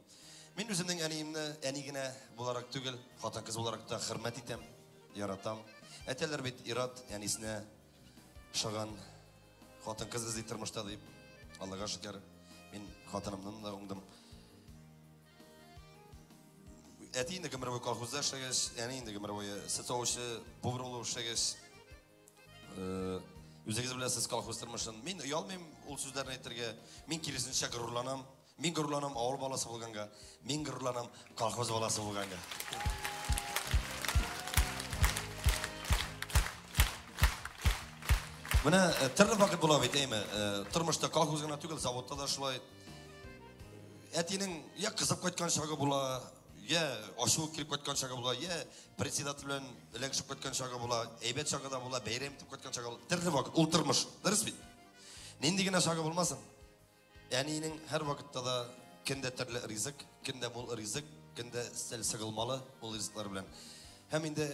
Мин үземнең әниемне әни генә буларак түгел, хатын-кыз буларак та хөрмәт итәм, яратам. Әйтәләр бит, ир-ат әнисенә ошаган хатын-кыз эзли тормышта дип. Аллага шөкер, мин хатынымнан да уңдым. Әти инде гомер буе колхозда эшләгәч, әни инде гомер буе сөт савучы, повар булып эшләгәч, үзегез беләсез колхоз тормышын. Мин оялмыйм ул сүзләрне әйтергә. Мин киресенчә горурланам. Мин горурланам авыл баласы булганга. Мин горурланам колхоз баласы булганга. Менә төрле вакыт була бит, әйме? Тормышта колхоз гына түгел, заводта да шулай. Әтинең я кызып кайткан чагы була, я ачуы килеп кайткан чагы була, я председатель белән эләгешеп кайткан чагы була, әйбәт чагы да була, бәйрәм итеп кайткан чагы була. Төрле вакыт, ул тормыш, дөрес бит? Нинди генә чагы булмасын. Әнинең һәр вакытта да көндә төрле ризык, көндә мул ризык, көндә өстәл сыгылмалы ул ризыклар белән. Һәм инде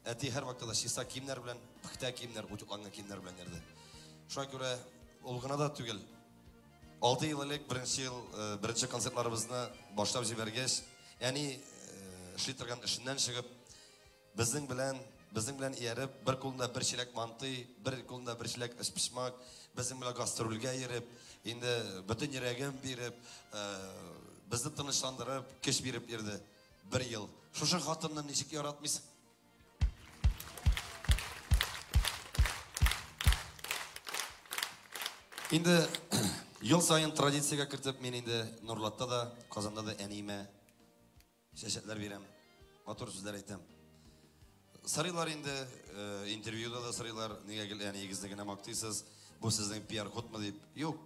әти һәр вакытта да чиста киемнәр белән, пөхтә киемнәр, утюгланган киемнәр белән йөрде. Шуңа күрә ул гына да түгел. 6 ел элек беренче ел, беренче концертларыбызны башлап җибәргәч, әни эшли торган эшеннән чыгып, безнең белән ияреп, бер кулында бер чиләк мантый, бер кулында бер чиләк өчпочмак, безнең белән гастрольгә йөреп, инде бөтен йөрәген биреп, безне тынычландырып, көч биреп йөрде. Бер ел. Шушы хатынны ничек яратмыйсың? Инде ел саен традициягә кертеп, мин инде Нурлатта да, Казанда да әниемә чәчәкләр бирәм, матур сүзләр әйтәм. Сорыйлар инде, интервьюда да сорыйлар, нигә гел әниегезне генә мактыйсыз, бу сезнең пиар-ходмы дип. Юк.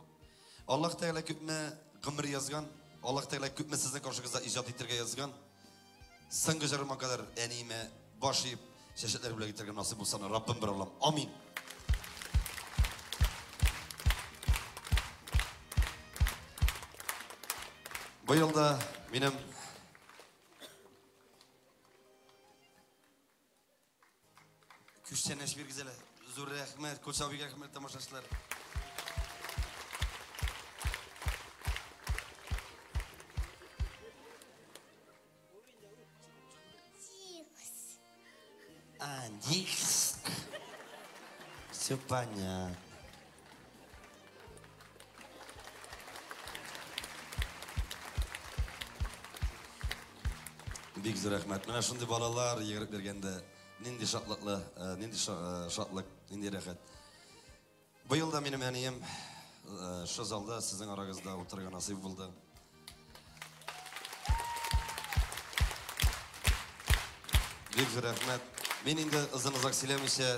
Аллаһ Тәгалә күпме гомер язган, Аллаһ Тәгалә күпме сезнең каршыгызда иҗат итәргә язган. Соңгы җырыма кадәр әниемә баш иеп, чәчәкләр бүләк итәргә насыйп булсын, Раббым бер Аллам. Амин. Быел да минем күчтәнәч биргез әле. Зур рәхмәт, Коча абыйга рәхмәт, тамашачылар. А, диск. Все понятно. Бик зур рәхмәт. Менә шундый балалар йөгереп йөргәндә нинди шатлыклы, нинди шатлык, нинди рәхәт. Быел да минем әнием шу залда сезнең арагызда утырырга насыйп булды. Бик зур рәхмәт. Мин инде озын-озак сөйләмичә,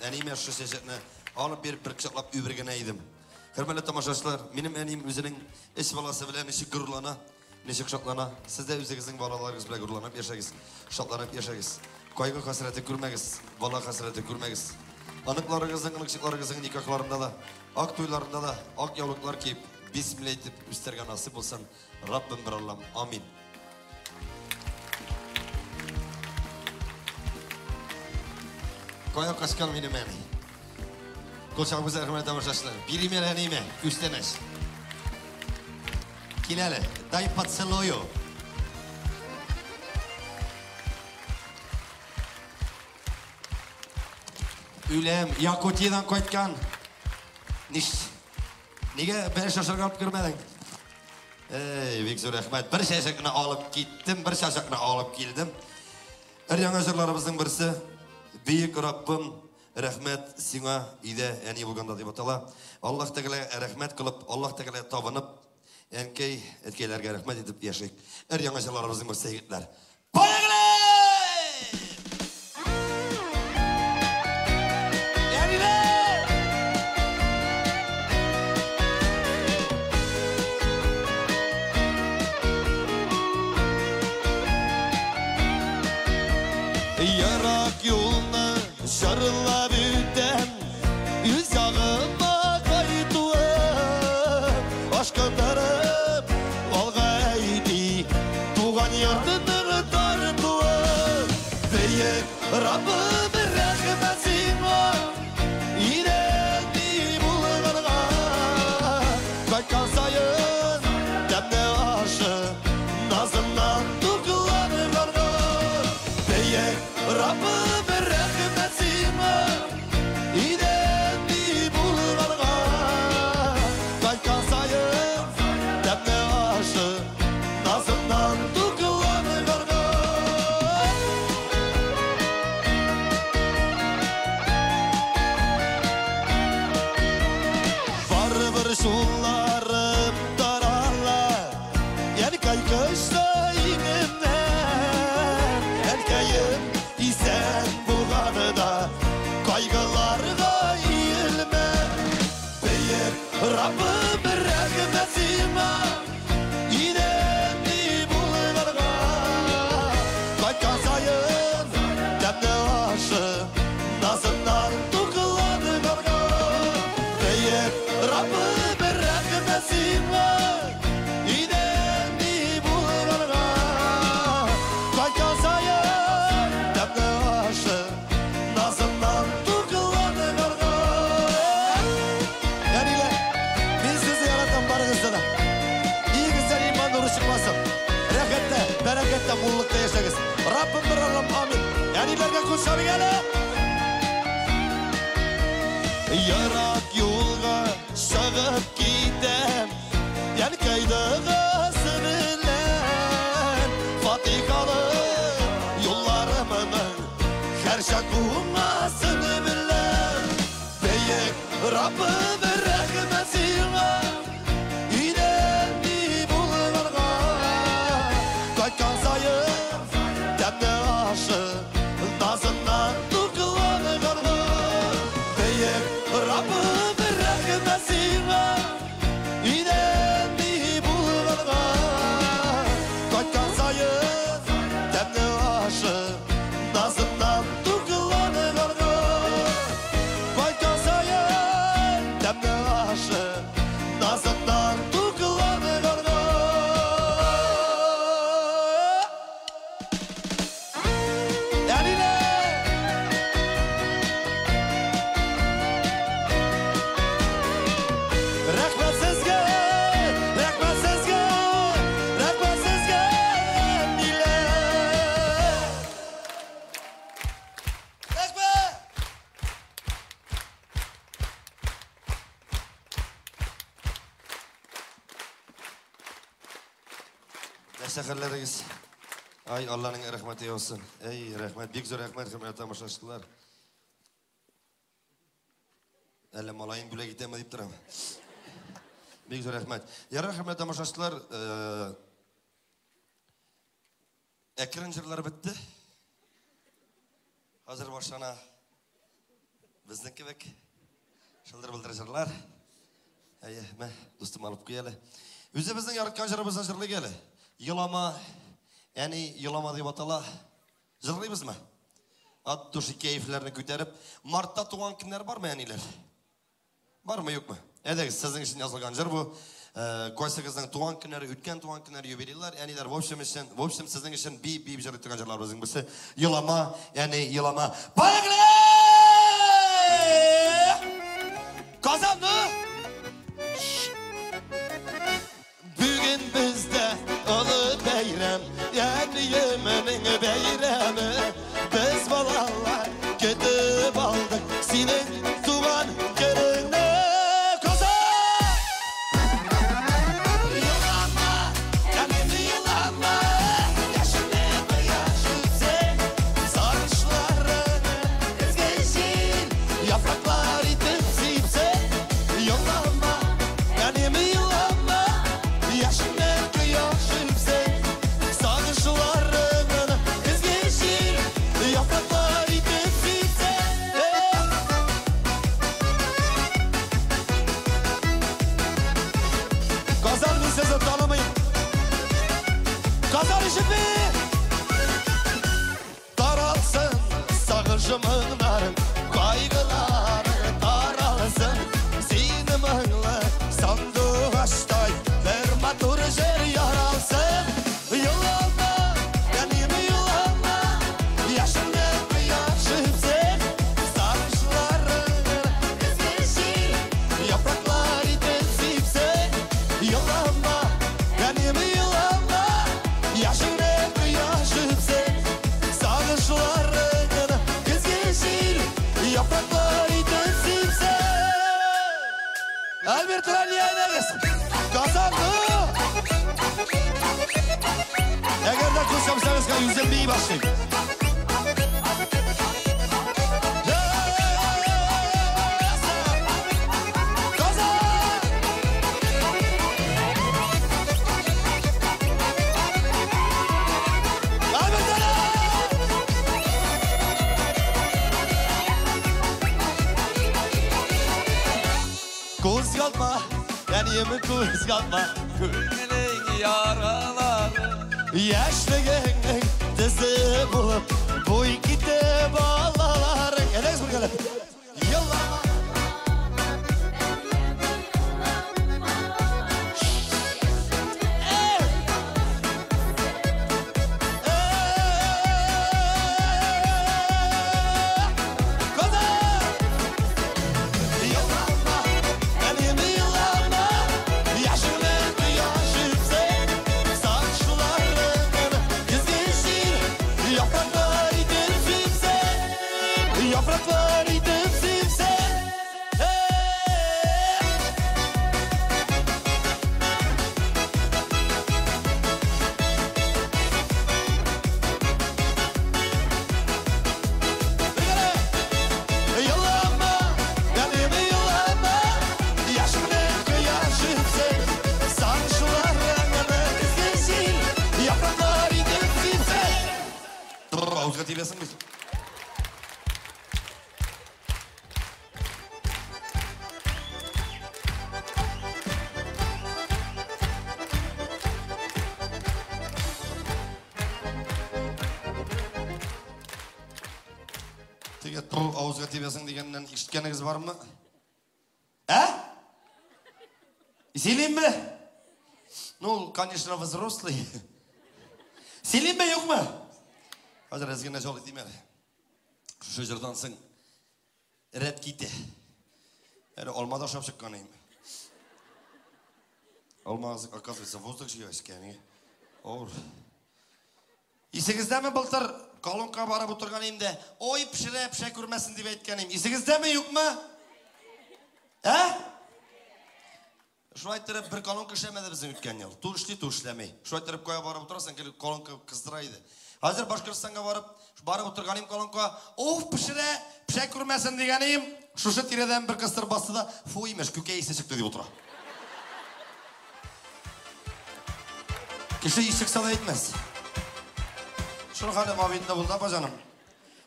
әниемә шу чәчәкне алып биреп бер кочаклап үбер генә идем. Хөрмәтле тамашачылар, минем әнием үзенең өч баласы белән ничек горурлана, ничек шатлана. Сез дә үзегезнең балаларыгыз белән горурланып яшәгез, шатланып яшәгез. Кайгы хәсрәте күрмәгез, бала хәсрәте күрмәгез. Оныкларыгызның, оныкчыкларыгызның никахларында да, ак туйларында да ак яулыклар киеп, бисмилла әйтеп үстерергә насыйп булсын. Раббым бер Аллам. Амин. Кая качкан минем әни? Кул чабыгыз, рәхмәт, тамашачылар. Бирим әле әниемә, күчтәнәч. Кил әле, дай поцелую. Үләм, Якутиядән кайткан. Ниш, нигә бәлеш ашарга алып кермәдең? Эй, бик зур рәхмәт. Бер чәчәкне алып киттем, бер чәчәкне алып килдем. Өр яңа җырларыбызның берсе Бөек Раббым, рәхмәт сиңа өйдә әни булганда дип атала. Аллаһ Тәгалә рәхмәт кылып, Аллаһ Тәгалә табынып, әнкәй, әткәйләргә рәхмәт итеп яшик. Өр яңа җырларыбызның берсе, егетләр. Поехали! Әниләр! Ерак юлны җырлап үтәм, үз ягыма кайтуым, ашкындырып алга әйди, туган йортының тартуы. Бөек Раббым, рәхмәт сиңа, өйрәтми булганга. Кайткан саен тәмле ашы, назыннан тукланганга. Бөек Раббым, рәхмәт сиңа, өйрәтми булганга. Кайткан саен тәмле ашы, назыннан тукланганга. Барыбер шуларым тарала, Әнкәй кышта иңемнән. Әнкәем исән булганда кайгыларга иелмә. Бөек Раббым, рәхмәт сиңа, өйрәтми булганга. Кайткан саен тәмле ашы, назыннан тукланганга. Бөек Раббым, рәхмәт сиңа, өйрәтми булганга. Кайткан саен тәмле ашы, назыннан тукланганга. Әниләр, мин сезне яратам барыгызны да. Өегездән иман нуры чыкмасын. Рәхәттә, бәрәкәттә, муллыкта яшәгез. Раббым бер Аллам, амин. Әниләргә кул чабыйк әле. Ерак юлга чыгып китәм, Әнкәй догасы белән. Фатихалы юлларымның һәрчак уңасын беләм. Бөек Раббым, рәхмәт сиңа, өйрәтми булганга. Кайткан саен тәмле ашы, назыннан сәхәрләрегез. Ай, Алланың рәхмәте яусын. Эй, рәхмәт, бик зур рәхмәт, хөрмәтле тамашачылар. Әллә малаен бүләк итәме дип торам. Бик зур рәхмәт. Ярар, хөрмәтле тамашачылар, әкрен җырлар бетте. Хәзер башлана безнең кебек шылдыр-былдыр җырлар. Әйе, мә, дустым алып куй әле. Үзебезнең яраткан җырыбызны җырлыйк әле. Елама, әни, елама дип атала. Җырлыйбызмы? От души кәефләрне күтәреп, мартта туган көннәр бармы, әниләр? Бармы, юкмы? Әйдәгез, сезнең өчен язылган җыр бу. Кайсыгызның туган көннәре, үткән туган көннәре, юбилейлар, әниләр, в общем, өчен, в общем, сезнең өчен биеп-биеп җырлый торган җырларыбызның берсе. Елама, әни, елама. Поехали! Казанны! Бүген бездә олы бәйрәм, әниемнең бәйрәме. Без балалар көтеп алдык синең туган көнеңне. Казан! Елама, әним, елама, яшенле кояш үпсен, сагышларыңны изге җил, яфраклар итеп сипсен. Елама, әним, елама, яшенле кояш үпсен, сагышларыңны изге җил, яфраклар итеп сипсен. Казан, мин сезне танымыйм. Казан ишетми! Таралсын сагыш моңнарың, кайгыларың таралсын. Сине моңлы сандугачтай бер матур җыр яралсын. Елама, әним, елама, яшенле кояш үпсен, сагышларыңны изге җил, яфраклар итеп сипсен. Елама, әним, елама, яшенле кояш үпсен, сагышларыңны изге җил, яфраклар итеп сипсен. Альберт Ралиянегез, Казанны! Әгәр дә кул чапсагыз, үзем бии башлыйм. Казан! Альберт Ралиянегез! Кузгалма, әнием, кузгалма, Күңелең яралары. Яшьлегеңнең төсе булып, буй китә балаларың. Әйдәгез бергәләп. Елама. Казан! Елама, әним, елама, яшенле кояш үпсен, сагышларыңны изге җил, яфраклар итеп сипсен, яфраклар итеп сипсен. Елама, әним, елама, яшенле кояш үпсен, сагышларыңны изге җил, яфраклар итеп сипсен. Авызга тибәсең бит. Теге тур авызга тибәсең дигәннән ишеткәнегез бармы? Ә? Сөйлимме? Ну, конечно, взрослый. Сөйлимме, юкмы? Хәзер әз генә җал итим әле. Шушы җырдан соң рәт китә. Әле алма да ашап чыккан идем. Алма, оказывается, воздух җыя икән. Авыр. Исегездәме былтыр колонка барып утырган идем дә, ой, пешерә, пешә күрмәсен дип әйткән идем. Исегездәме, юкмы? Ә? Шулай иттереп бер колонка эшләмәде безнең үткән ел. Ту эшли, ту эшләми. Шулай иттереп кая барып утырасың, гел колонка кыздыра иде. Хәзер Башкортстанга барып, барып утырганым колонка, уф, пешерә, пешә күрмәсен дигәнем, шушы тирәдән бер кыстырып басты да, фу имеш, күкәй исе чыкты дип утыра. Кеше ис чыкса да әйтмәс. Шул хәле мабинда булды, апа җаным.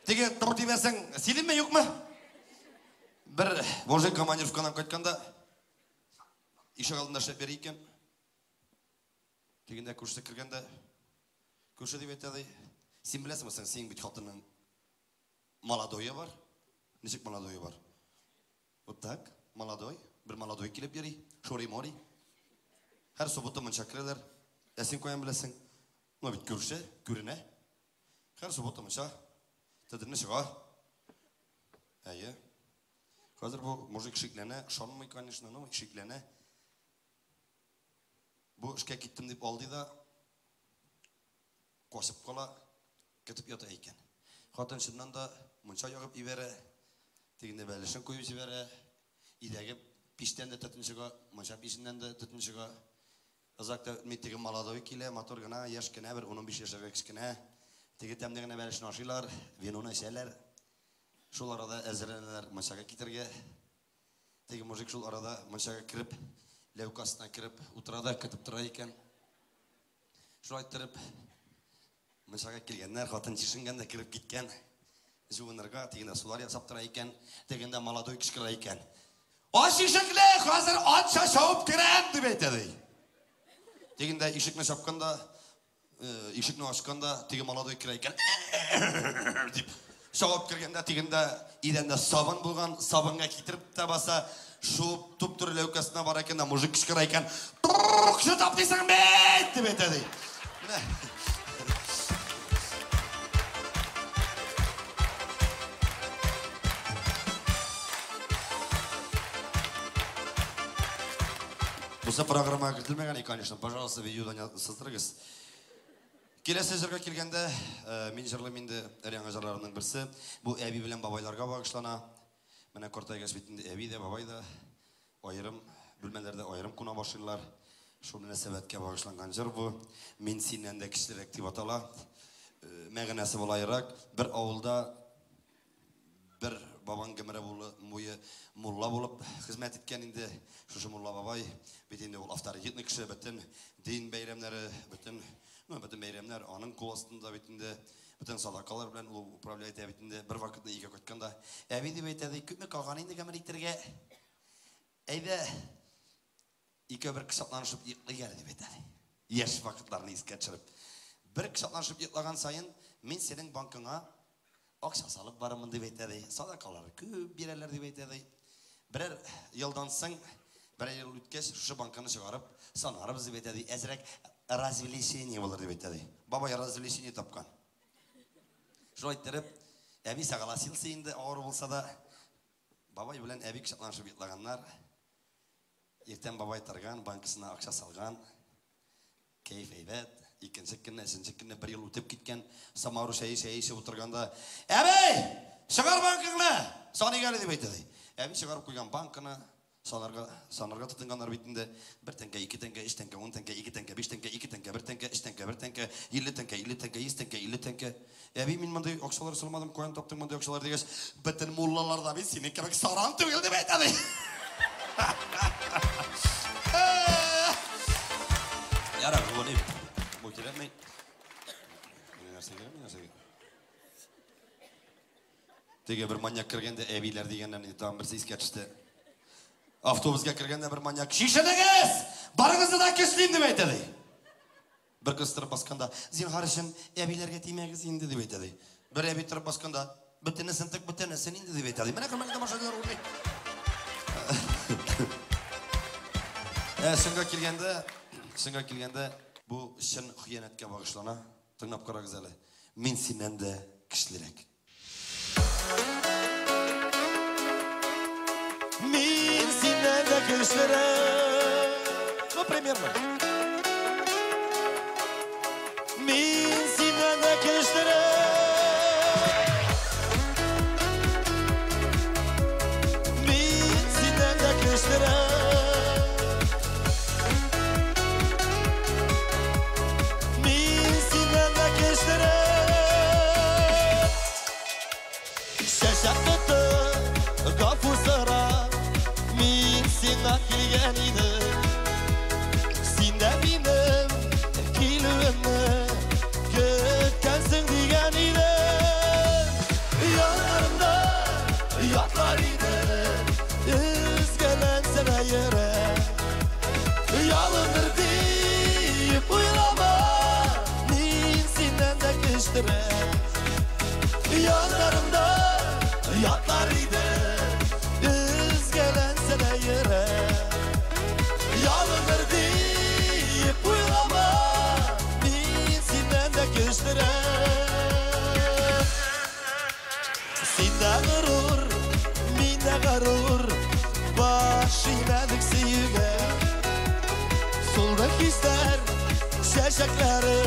Теге тор димәсәң, силинме, юкмы? Бер мужик командировкадан кайтканда, ишек алдында эшләп йөри икән. Тегендә күршесе кергәндә, күрше дип әйтә ди, син беләсеңме соң, синең бит хатынның молодое бар. Ничек молодое бар? Вот так, молодой, бер молодой килеп йөри, шори-мори. Һәр суббота мунча керәләр. Ә син каян беләсең? Ну бит күрше, күренә. Һәр суббота мунча төтене чыга. Әйе. Хәзер бу мужик шикләнә, ышанмый, конечно, но шикләнә. Бу эшкә киттем дип алдый да качып кала, көтеп ята икән. Хатын чыннан да мунча ягып ибәрә, тегендә бәлешен куеп җибәрә, өйдәге пиштән дә төтен чыга, мунча пишеннән дә төтен чыга. Озак та үтми теге молодой килә, матур гына, яшь кенә, бер 15 яшьләргә кечкенә. Теге тәмле генә бәлешен ашыйлар, виноны эчәләр. Шул арада әзерләнәләр мунчага китәргә. Теге мужик шул арада мунчага кереп, ләүкасына кереп утыра да көтеп тора икән. Шулай иттереп мунчага килгәннәр, хатын чишенгән дә кереп киткән. Жуынырга, тегендә сулар ясап тора икән, тегендә молодой кычкыра икән. Ач ишекне, хәзер атча чабып керәм, дип әйтә ди. Тегендә ишекне чапканда, ишекне ачканда теге молодой керә икән. Дип чабып кергәндә тегендә идәндә сабын булган, сабынга китереп тә баса, шуып туп-туры ләүкәсенә бара икән дә мужик кычкыра икән. Кеше таптыйсың бит, дип әйтә ди. Менә. Бусы программага кертелмәгән, и, конечно, пожалуйста, видеодан сыздырыгыз. Киләсе җырга килгәндә, мин җырлыйм инде өр-яңа җырларымның берсе. Бу әби белән бабайларга багышлана. Менә картайгач бит инде әби дә, бабай да аерым бүлмәләрдә аерым куна башлыйлар. Шул мөнәсәбәткә багышланган җыр бу. Мин синнән дә кечерәк дип атала. Мәгънәсе болайрак: бер авылда бер бабаң гомере буе мулла булып хезмәт иткән инде. Шушы мулла бабай бит инде ул авторитетный кеше, бөтен дин бәйрәмнәре, бөтен, ну, бөтен бәйрәмнәр аның кул астында бит инде, бөтен садакалар белән ул управляет итә бит инде. Бер вакытны өйгә кайтканда, әби дип әйтә ди, күпме калган инде гомер итәргә? Әйдә, икәү бер кочакланышып йоклыйк әле дип әйтә ди. Яшь вакытларны искә төшереп. Бер кочакланышып йоклаган саен мин синең банкыңа акча салып барырмын дип әйтә ди. Садакалар күп бирәләр дип әйтә ди. Берәр елдан соң, берәр ел үткәч, шушы банканы чыгарып санарбыз дип әйтә ди. Әзрәк развлечение булыр дип әйтә ди. Бабай развлечение тапкан. Шулай иттереп, әби согласился инде, авыр булса да. Бабай белән әби кочакланышып йоклаганнар. Иртән бабай торган, банкасына акча салган. Кәеф әйбәт. Икенче көнне, өченче көнне бер ел үтеп киткән. Самавыр чәе чәй эчеп утырганда, әби, чыгар банкыңны, саныйк әле дип әйтә ди. Әби чыгарып куйган банканы санарга тотынганнар бит инде. Бер тәңкә, ике тәңкә, өч тәңкә, ун тәңкә, ике тәңкә, биш тәңкә, ике тәңкә, бер тәңкә, өч тәңкә, бер тәңкә, илле тәңкә, илле тәңкә, йөз тәңкә, илле тәңкә. Әби, мин мондый акчалар салмадым, каян таптың мондый акчалар дигәч, бөтен муллалар да бит синең кебек саран түгел дип әйтә ди. Ярар, бу ни? Бу кирәкми. Нәрсә кирәкми, нәрсә кирәк? Теге бер маньяк кергәндә әбиләр дигәннән инде тагын берсе искә төште. Автобусга кергәндә бер маньяк, чишенегез! Барыгызны да көчлим дип әйтә ди. Бер кыз торып басканда, зинһар өчен әбиләргә тимәгез инде дип әйтә ди. Бер әби торып басканда, бөтенесен тек бөтенесен инде дип әйтә ди. Менә хөрмәтле тамашачылар, уйлый. Чынга килгәндә, чынга килгәндә бу чын хыянәткә багышлана. Тыңлап карагыз әле. Мин синнән дә көчлерәк. Мин синнән дә көчлерәк. Ну, примерно. Мин синнән дә көчлерәк. Мин синнән дә көчлерәк. Чәчәк тотып, гафу сорап, мин сиңа килгән идем. Син дә минем килүемне көткәнсең дигән идем. Яннарымда ятлар иде, өзгәләнсә дә йөрәк. Ялыныр дип уйлама, мин синнән дә көчлерәк. Яннарымда ятлар иде, өзгәләнсә дә йөрәк. Ялыныр дип уйлама, мин синнән дә көчлерәк. Син дә горур, мин дә горур, баш имәдек сөюгә. Сулды хисләр чәчәкләре,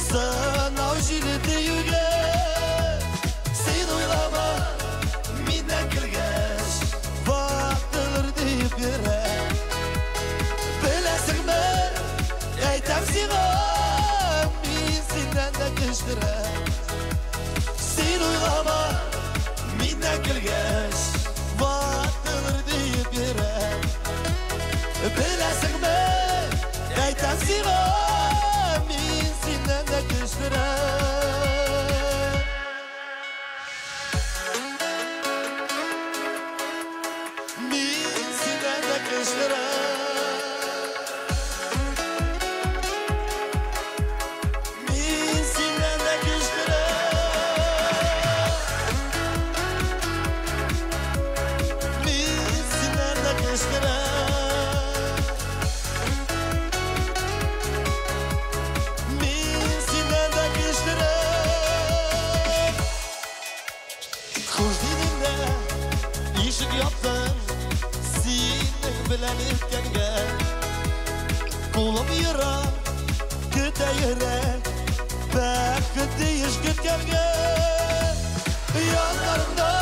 сынау җиле тиюгә. Син уйлама, миннән көлгәч, ватылыр дип йөрәк. Беләсеңме, әйтәм сиңа, мин синнән дә көчлерәк. Син уйлама, миннән көлгәч, ватылыр дип йөрәк. Беләсеңме, әйтәм сиңа, мин синнән дә көчлерәк. Мин синнән дә көчлерәк. Мин синнән дә көчлерәк. Мин синнән дә көчлерәк. Мин синнән дә көчлерәк. Хуш дидең дә, ишек яптың, синең белән үткәнгә. Кулым ерак, көтә йөрәк, бәхет тиеш көткәнгә. Яннарымда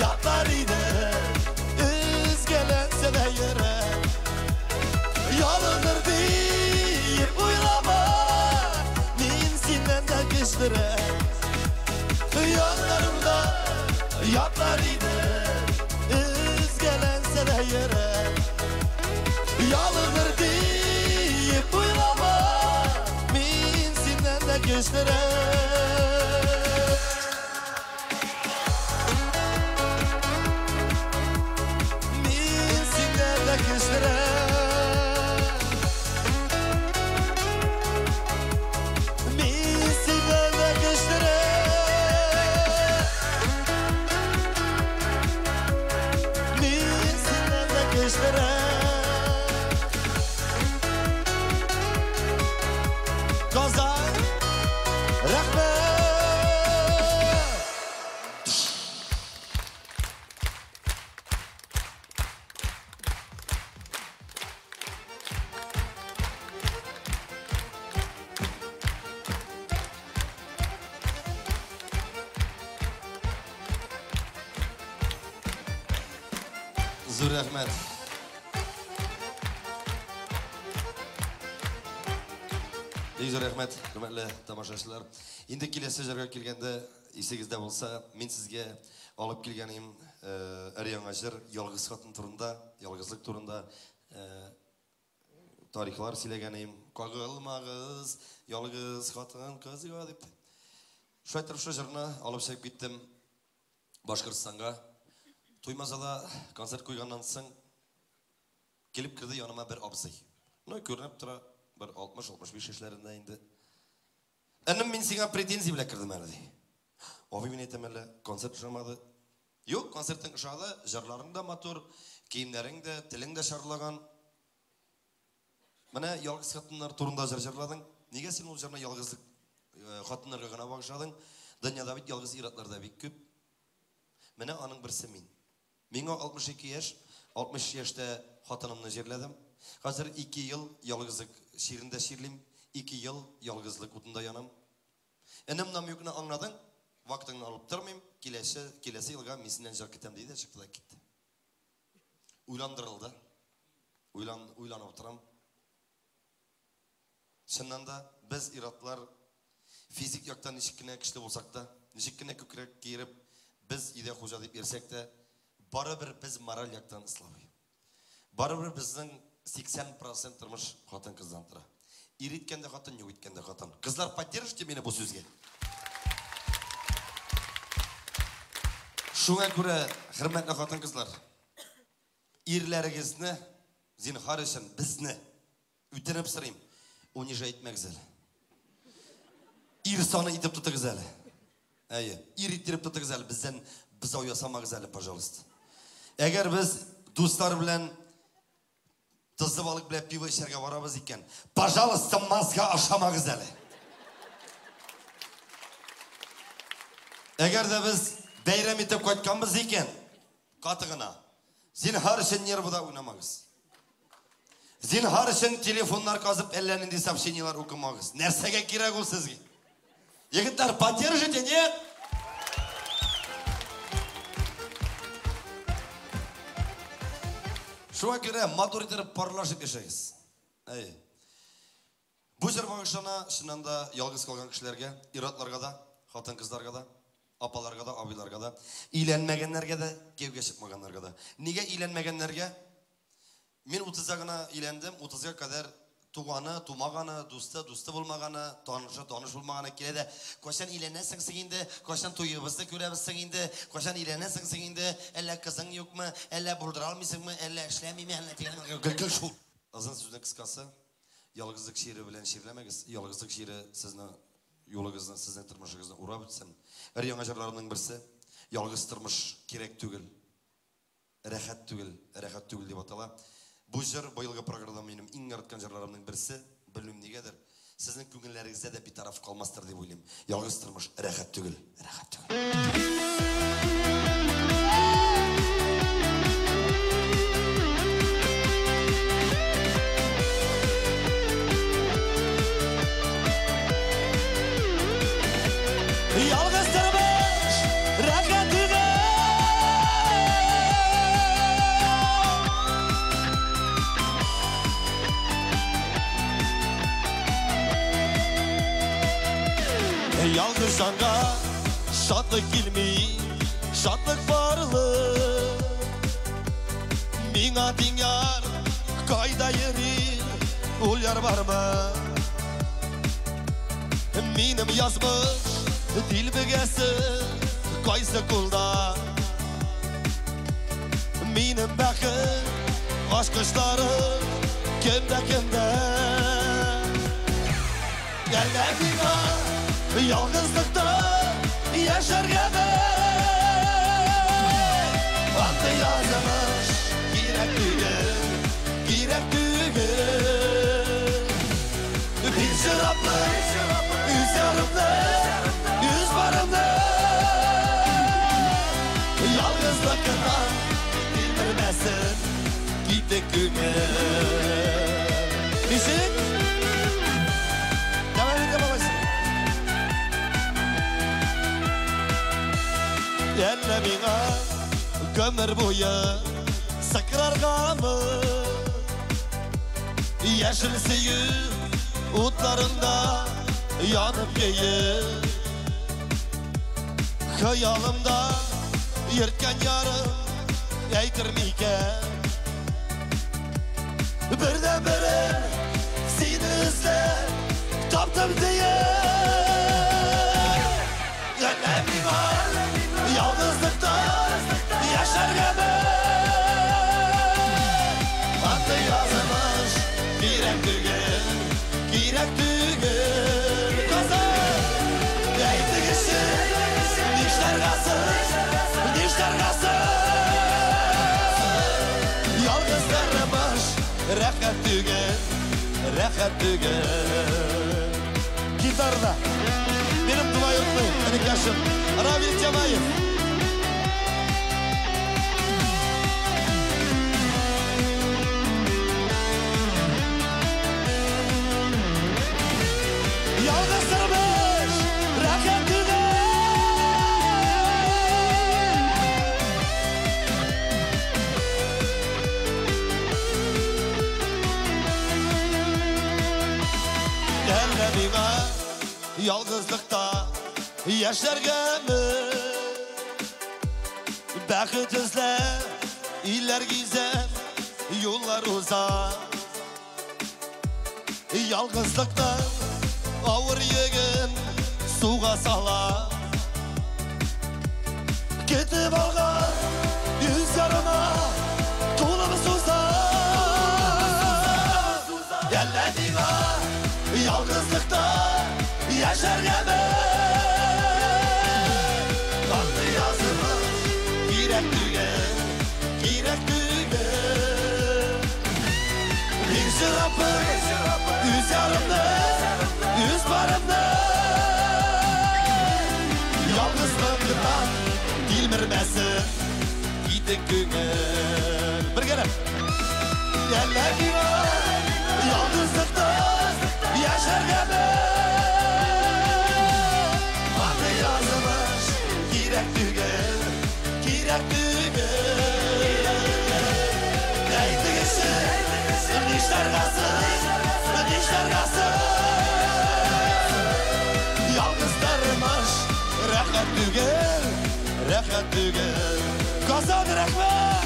ятлар иде, өзгәләнсә дә йөрәк. Ялыныр дип уйлама, мин синнән дә көчлерәк. Яннарымда ятлар иде, өзгәләнсә дә йөрәк. Ялыныр дип уйлама, мин синнән дә көчлерәк. Мин синнән дә көчлерәк. Мин синнән дә көчлерәк. Мин синнән дә көчлерәк. Казан, рәхмәт! Зур рәхмәт. Бик зур рәхмәт, хөрмәтле тамашачылар. Инде киләсе җырга килгәндә, исегездә булса, мин сезгә алып килгәнем өр-яңа җыр ялгыз хатын турында, ялгызлык турында тарихлар сөйләгәнем. Кагылмагыз, ялгыз хатын кызга дип. Шулай итеп, шул җырны алып чыгып киттем Башкортстанга. Туймазада концерт куйганнан соң килеп керде яныма бер абзый. Ну, күренеп тора, бер 60-65 яшьләрендә инде. Энем, мин сиңа претензия белән кердем әле, ди. Абый, мин әйтәм әле, концерт ошамады. Юк, концертың ошады, җырларың да матур, киемнәрең дә, телең дә шарлаган. Менә ялгыз хатыннар турында җыр җырладың. Нигә син ул җырны ялгызлык хатыннарга гына багышладың? Дөньяда бит ялгыз ир-атлар да бик күп. Менә аның берсе мин. Миңа 62 яшь, 60 яшьтә хатынымны җирләдем. Хәзер 2 ел ялгызлык чирендә чирлим, 2 ел ялгызлык утында янам. Энем, намекны аңладың, вакытыңны алып тормыйм, киләсе елга мин синнән җыр көтәм, диде, чыкты да китте. Уйландырылды. Уйланып утырам. Чыннан да без ир-атлар физик яктан ничек кенә көчле булсак та, ничек кенә күкрәк киереп, Без өйдә хуҗа дип йөрсәк тә, барыбер без мораль яктан слабый. Барыбер безнең 80% тормыш хатын-кыздан тора. Ир иткәндә хатын, юк иткәндә хатын. Кызлар, поддержите мине бу сүзгә. Шуңа күрә, хөрмәтле хатын-кызлар, ирләрегезне, зинһар өчен безне үтенеп сорыйм, унижать итмәгез әле. Ир саны итеп тотыгыз әле. Әйе, ир иттереп тотыгыз әле, бездән бозау ясамагыз әле, пожалуйста. Әгәр без дуслар белән тозлы балык белән пиво эчәргә барабыз икән, пожалуйста, мазга ашамагыз әле. Әгәр дә без бәйрәм итеп кайтканбыз икән, каты гына, зинһар өчен нервыда уйнамагыз. Зинһар өчен телефоннар казып, әллә нинди сообщениелар укымагыз. Нәрсәгә кирәк ул сезгә? Егетләр, поддержите, нет? Шуңа күрә матур итеп парлашып яшәгез. Әй. Бу җыр багышлана чыннан да ялгыз калган кешеләргә, ир-атларга да, хатын-кызларга да, апаларга да, абыйларга да, өйләнмәгәннәргә дә, кияүгә чыкмаганнарга да. Нигә өйләнмәгәннәргә? Мин 30-да гына өйләндем, 30-га кадәр туганы, тумаганы, дусты, дусты булмаганы, танышы, таныш булмаганы килә дә, кайчан өйләнәсең син инде, кайчан туебызны күрәбез син инде, кайчан өйләнәсең син инде, әллә кызың юкмы, әллә булдыра алмыйсыңмы, әллә эшләмиме, әллә дигән гел шул. Озын сүзнең кыскасы, ялгызлык чире белән чирләмәгез, ялгызлык чире сезне юлыгызны, сезнең тормышыгызны урап үтсен. Өр яңа җырларымның берсе, ялгыз тормыш кирәк түгел, рәхәт түгел, рәхәт түгел дип атала. Бу җыр быелгы программада минем иң яраткан җырларымның берсе, белмим нигәдер. Сезнең күңелләрегездә дә битараф калмастыр дип уйлыйм. Ялгыз тормыш рәхәт түгел, рәхәт түгел. Ялгыз тормыш рәхәт түгел. Ялгыз җанга шатлык килми, шатлык барлык. Миңа тиң яр кайда йөри, ул яр бармы? Минем язмыш дилбегәсе кайсы кулда? Минем бәхет ачкычлары кемдә, кемдә? Әллә миңа ялгызлыкта яшәргәме? Андый язмыш кирәк түгел, кирәк түгел. Бир чыраплы, үз ярымны, үз барымны. Ялгызлыкка килдермәсен китек күңел. Ничек? Давай, давай. Әллә миңа гомер буе сыкраргамы? Яшел сөю утларында янып көеп, хыялымда йөрткән ярым әйтер микән? Бердән-берем сине эзләп таптым диеп. Әллә миңа ялгызлыкта яшәргәме? Андый язмыш кирәк түгел, кирәк түгел. Казан, әйтегезче, нишләргә сез, нишләргә сез? Ялгыз тормыш рәхәт түгел, рәхәт түгел. Гитарда минем двоюродный энекәшем Равил Тямаев. Ялгыз тормыш рәхәт түгел. Әллә миңа ялгызлыкта яшәргәме? Бәхет эзләп, илләр гизәм, юллар уза. Ялгызлыктан авыр йөген суга сала. Кетеп алган йөз ярыма кулым суза. Әллә миңа ялгызлыкта яшәргәме? Канлы язмыш кирәк түгел, кирәк түгел. Бир чырапы, үз ярымны, үз барымны. Ялгызлыктан тилмермәсен китек күңел. Бергәләп. Әллә миңа ялгызлыкта яшәргәме? Аны язмыш кирәк түгел, кирәк түгел. Әйтегезче, нишләргә соң, нишләргә соң? Ялгыз тормыш рәхәт түгел, рәхәт түгел. Казан, рәхмәт!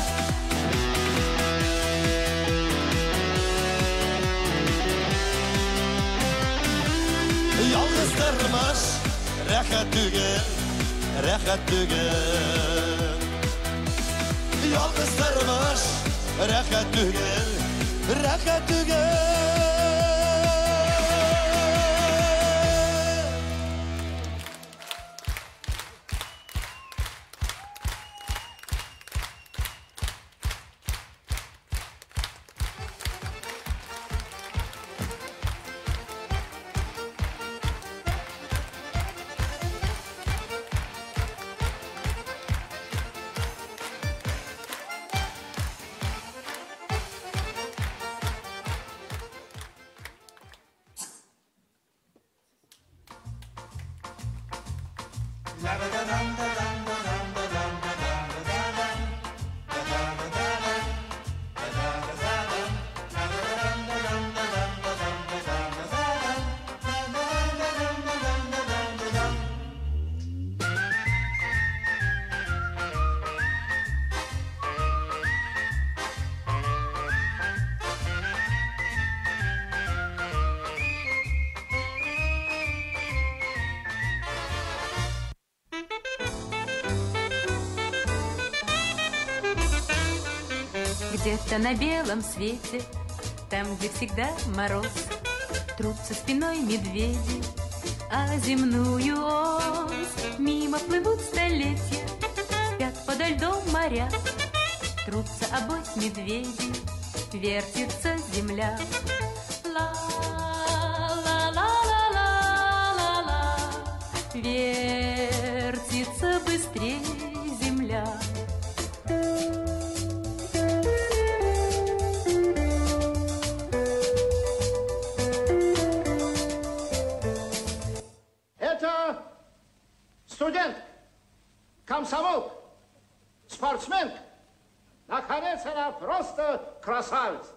Ялгыз тормыш рәхәт түгел, рәхәт түгел. Ялгыз тормыш рәхәт түгел, рәхәт түгел. Где-то на белом свете, там, где всегда мороз, трутся спиной медведи, а земную ось мимо плывут столетия, спят подо льдом моря, трутся об ось медведи, вертится земля. Ла-ла-ла-ла-ла-ла-ла, вертится быстрее земля. Это студент, комсомол, спортсмен. Наконец, она просто красавица.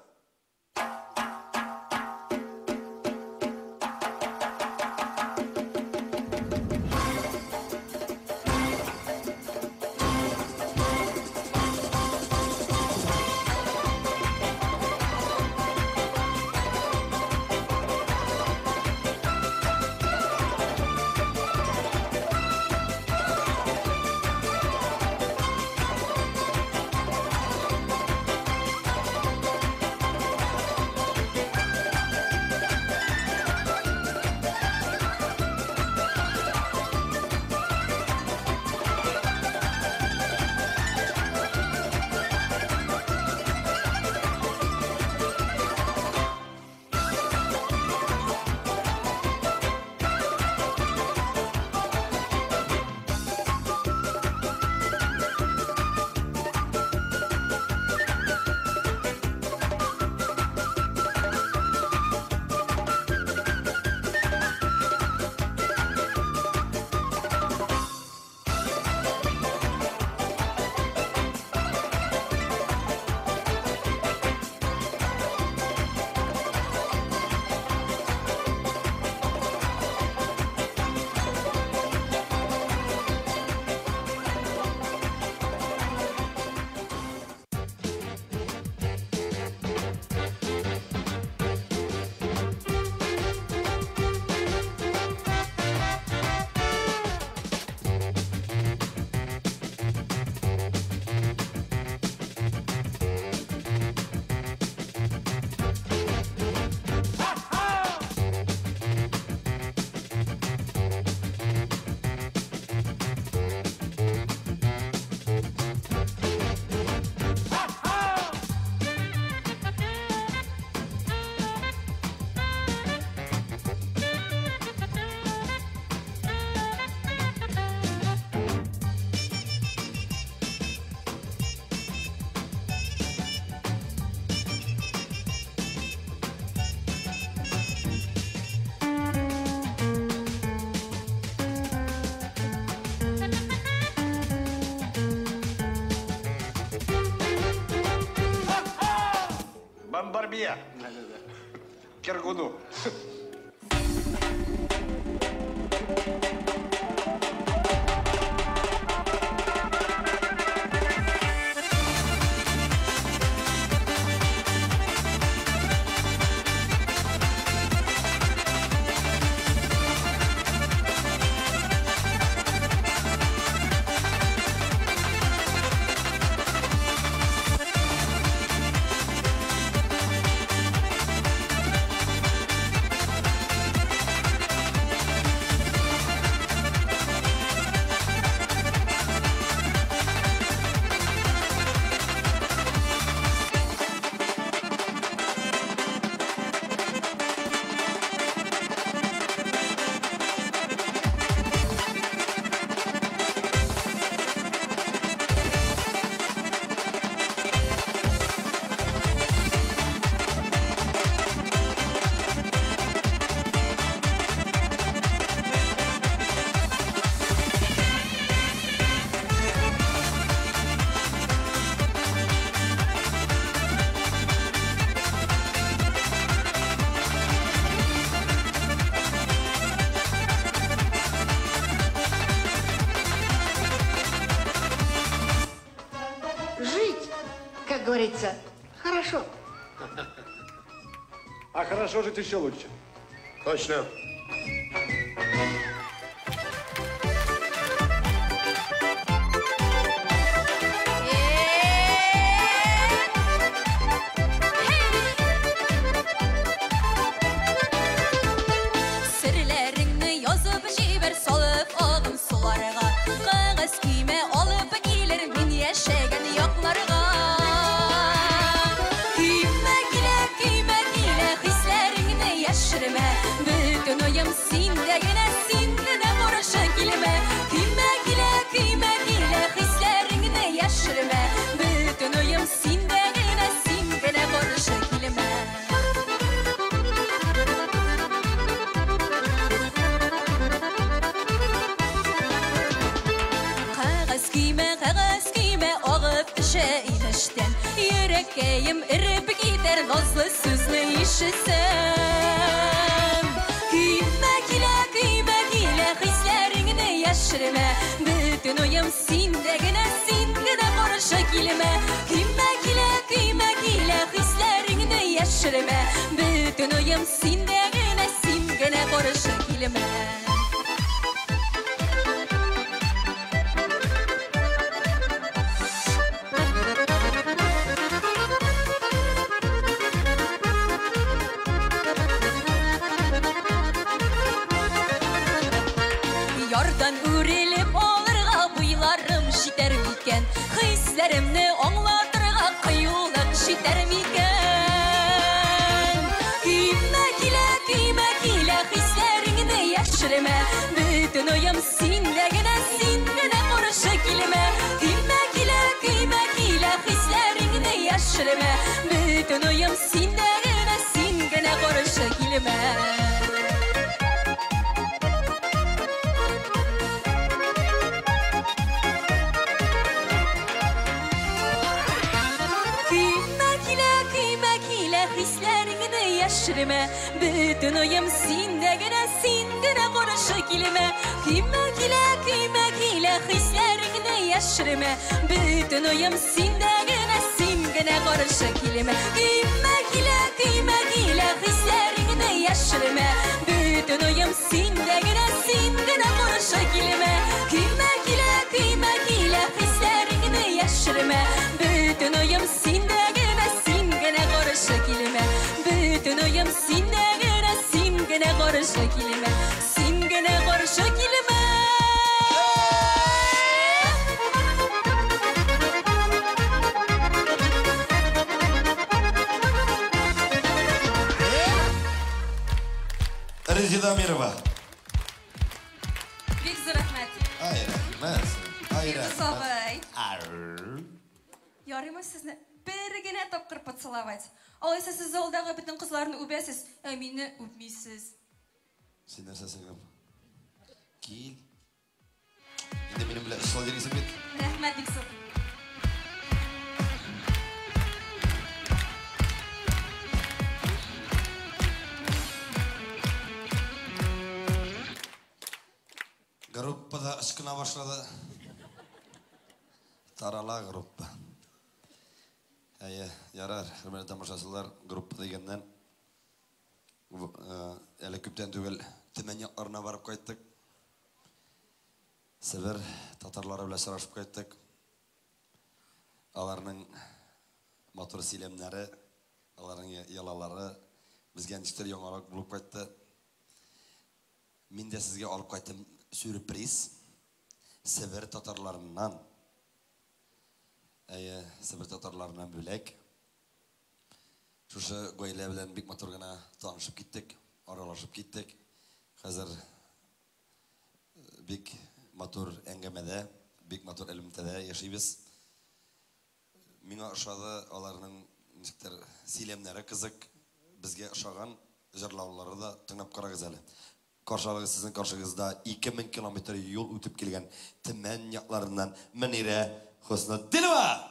Воробья. Да-да-да. Кергуну. Как говорится, хорошо. А хорошо жить еще лучше. Точно. Серләреңне язып җибәр, салып агым суларга. Кәгазь көймә алып килер мин яшәгән якларга. Көймә килә, көймә килә, хисләреңне яшермә. Бөтен уем синдә генә, син генә каршы килмә. Көймә килә, көймә килә, хисләреңне яшермә. Бөтен уем синдә генә, син генә каршы килмә. Кәгазь көймә, агып төшә инештән. Йөрәккәем эреп китәр, назлы сүзне ишетсәм. Көймә килә, көймә килә, хисләреңне яшермә. Бөтен уем синдә генә, син генә каршы килмә. Көймә килә, көймә килә, хисләреңне яшермә. Бөтен уем синдә генә, син генә каршы килмә. Ярдан үрелеп алырга буйларым җитәр микән? Хисләремне аңлатырга кыюлык җитәр микән? Көймә килә, көймә килә, хисләреңне яшермә. Бөтен уем синдә генә, син генә каршы килмә. Көймә килә, көймә килә, хисләреңне яшермә. Бөтен уем синдә генә, син генә каршы килмә. Көймә килә, көймә килә, хисләреңне яшермә. Бөтен уем синдә генә, син генә каршы килмә. Көймә килә, көймә килә, хисләреңне яшермә. Бөтен уем синдә генә, син генә каршы килмә. Көймә килә, көймә килә, хисләреңне яшермә. Бөтен уем синдә генә, син генә каршы килмә. Көймә килә, көймә килә, хисләреңне яшермә. Бөтен уем синдә генә, син генә каршы килмә. Бөтен уем синдә генә, син генә каршы килмә. Син генә каршы килмә. Резеда Әмирова. Бик зур рәхмәт. Ай, рәхмәт. Ай, Фирдүс рәхмәт. абый. Арр. Ярыймы сезне бер генә тапкыр поцеловать? Алайса сез залдагы бөтен кызларны үбәсез, ә мине үпмисез. Син нәрсә сеңлем? Кил. Инде минем белән эш йөрисең бит. Рәхмәт бик зур. да ычкына башлады. Тарала группа. Әйе, ярар, хөрмәтле тамашачылар, группа дигәннән әле күптән түгел Төмән якларына барып кайттык. Себер татарлары белән очрашып кайттык. Аларның матур сөйләмнәре, аларның ялалары безгә ничектер яңарак булып кайтты. Мин дә сезгә алып кайттым сюрприз. Себер татарларыннан. Әйе, Себер татарларыннан бүләк. Шушы гаилә белән бик матур гына танышып киттек, аралашып киттек. Хәзер бик матур әңгәмәдә, бик матур элемтәдә яшибез. Миңа ошады аларның ничектер сөйләмнәре кызык, безгә ошаган җырлаулары да тыңлап карагыз әле. Каршы алыгыз, сезнең каршыгызда 2000 километр юл үтеп килгән Төмән якларыннан Мөнирә Хөснетдинова!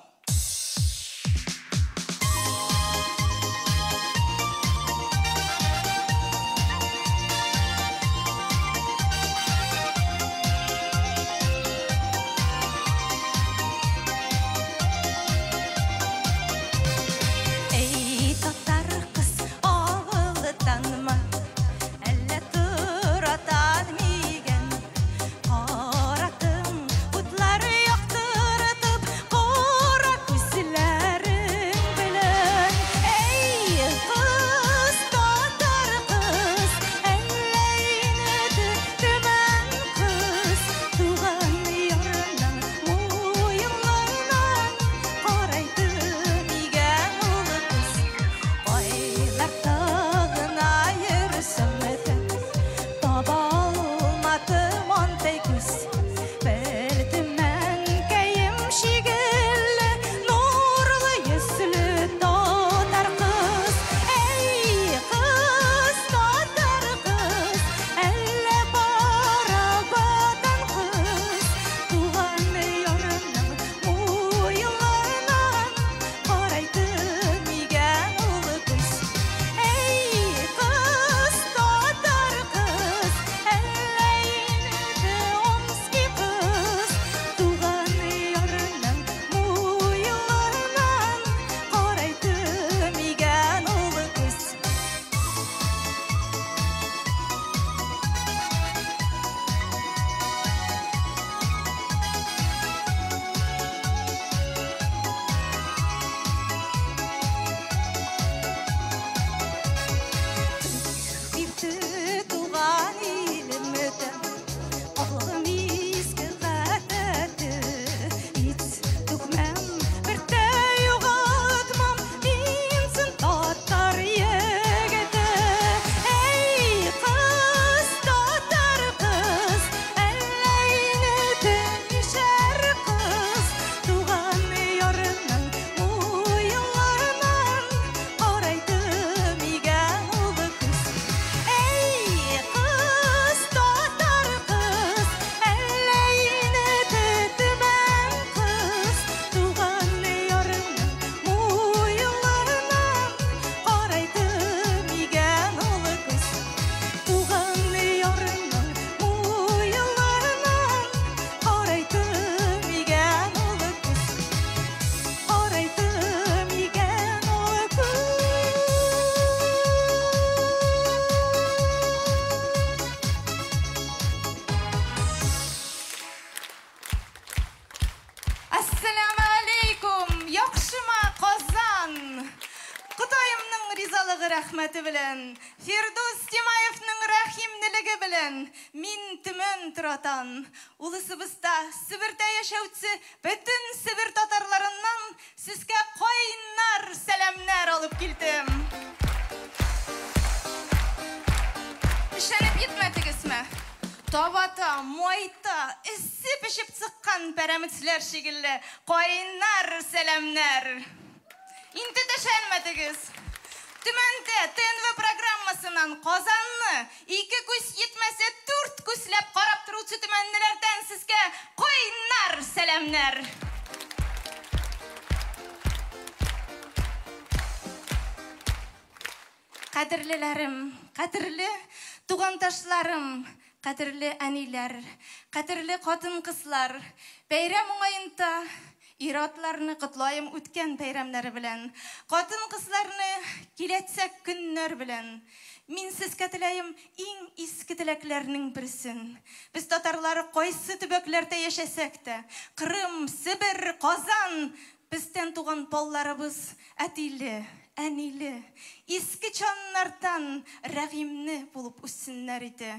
Эй, татар кыз, авылданмы? Әллә торатан мигән? Каратын утлары яктыртып, кара күзләрең белән. Эй, кыз, татар кыз, әллә инде Төмән кыз, туган ярының муеннарыннан карайды мигән ул күз. Айлар тагына йөрсәм дә, таба алмадым андай күз. Бер төмәнкәем шикелле, нурлы йөзле татар кыз. Әй, кыз, татар кыз, әллә барабадан кыз, туган ярының муеннарыннан карайды мигән ул күз. Әй, кыз, татар кыз, әллә инде Омски кыз, туган ярының муеннарыннан карайды мигән ул күз. Бирде туган илемдә Аклыгым иске гадәте. Ит түкмәм, бер дә югалтмам мин чын татар егете. Әй, кыз, татар кыз, әллә инде мишәр кыз, туган ярының муеннарыннан карайды мигән ул күз. Әй, кыз, татар кыз, әллә инде Төмән кыз, туган ярының муеннарыннан карайды мигән ул күз. Туган ярының муеннарыннан карайды мигән ул күз. Карайды мигән ул күз. Ассаламу алейкум, яхшыма Казан! Кытаемның ризалыгы рәхмәте белән, Фирдүс Тимаевның рәхимлелеге белән, мин Төмән торатан. Улысыбызда Себердә яшәүче бөтен Себер татарларыннан сезгә кайнар сәламнәр алып килдем. Ишәнеп йитмәдегезме? Табата, майта, эссе пешеп чыккан пәрәмәчләр шикелле кайнар сәламнәр. Инде төшенмәдегез. Төмәндә ТНВ программасыннан Казанны ике күз йитмәсә дүрт күзләп карап торучы төмәнлеләрдән сезгә кайнар сәламнәр. Кадерлеләрем, кадерле тугандашларым, Кадерле әниләр, кадерле хатын-кызлар, бәйрәм уңаенда ир-атларны котлаем үткән бәйрәмнәре белән, хатын-кызларны киләчәк көннәр белән. Мин сезгә теләем иң изге теләкләрнең берсен. Без татарлар кайсы төбәкләрдә яшәсәк тә, Кырым, Себер, Казан, бездән туган балларыбыз әтиле, әниле, иске чаннардан рәгимне булып үссеннәр иде.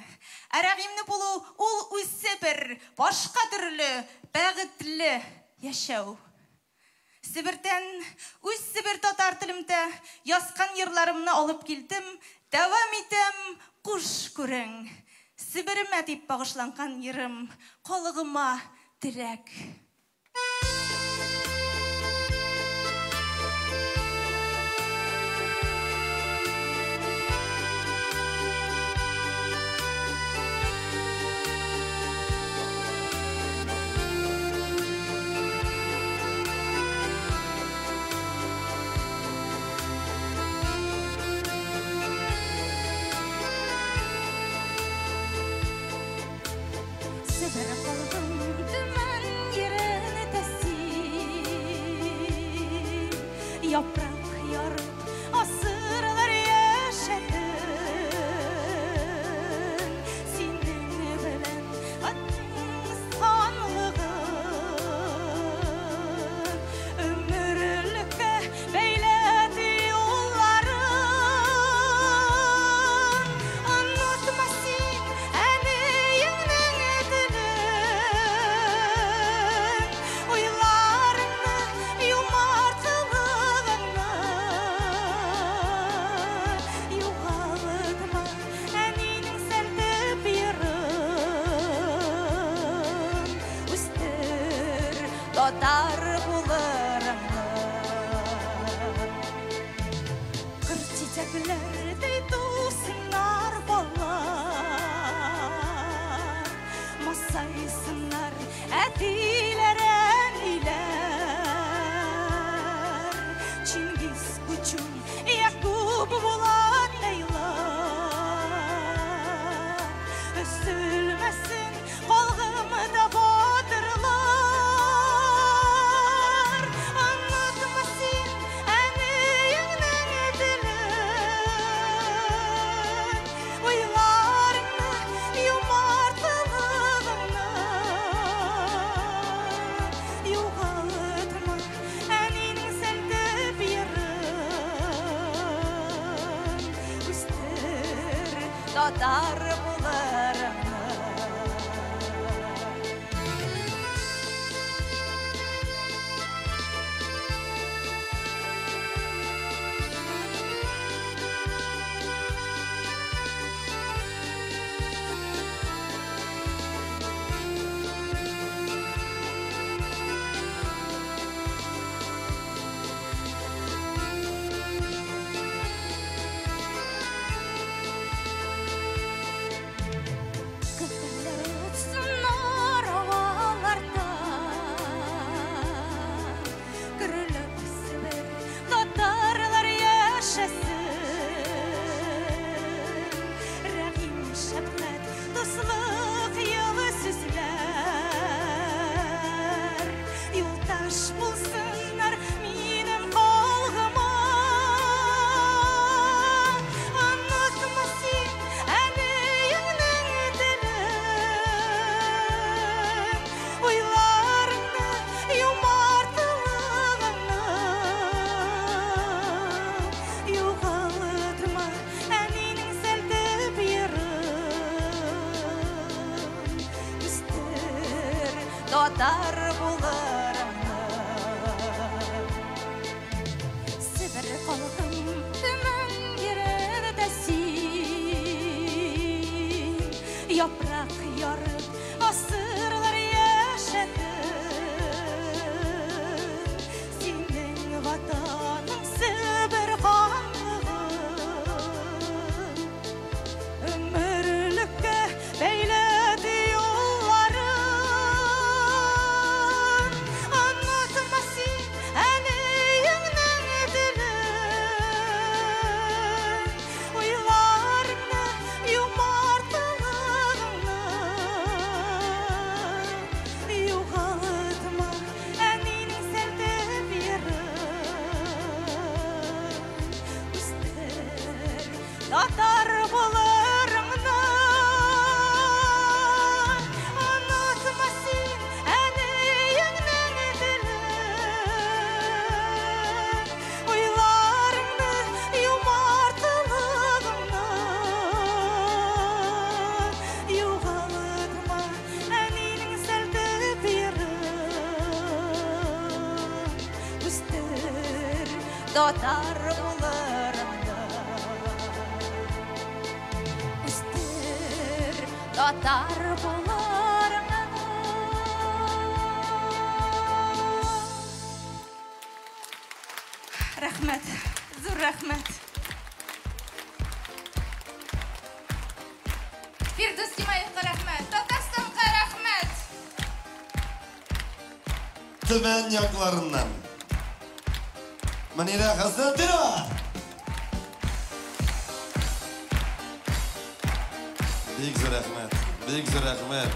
Ә рәгимне булу ул үзе бер башка төрле бәхетле яшәү. Себердән үз Себер татар телемдә язган йырларымны алып килдем, дәвам итәм, куш күрең. Себеремә дип багышланган йырым, халыгыма теләк. Себер калдым төмән ерен тәсин, Япрак ярып асырлар яшәдем. Синең белән ханлыгы өмерлеккә бәйләде юлларын. Онытма син әниеңнең телен, уйларыңны, юмартлыгыңны. Югалтма әнинең сәлтеп йырын, үстер татар булырыңны. Кыр чәчәкләрдәй тусыннар балалар, масайсыннар әтиләр, әниләр. Чингиз, Кучум, Якуб, Булат, Ләйлар, өзелмәсен калгымда батырлар. Онытма син әниеңнең телен, уйларыңны, юмартлыгыңны. Югалтма әнинең сәлтеп йырын, үстер татар булырыңны. Күперләр очсыннар һаваларда, Гөрләп Себер татарлар яшәсен. Рәхим, шәфкать, дуслык елы сүзләр, юлдаш булсыннар минем халкыма. Онытма син әниеңнең телен, уйларыңны, юмартлыгыңны. Югалтма әнинең сәлтеп йырын, үстер татар булырыңны. татар булырыңны. Үстер татар булырыңны. Рәхмәт, зур рәхмәт. Фирдүс Тимаевка рәхмәт, Татарстанга рәхмәт. Төмән якларыннан Мөнирә Хәсәнова. Бик зур рәхмәт, бик зур рәхмәт.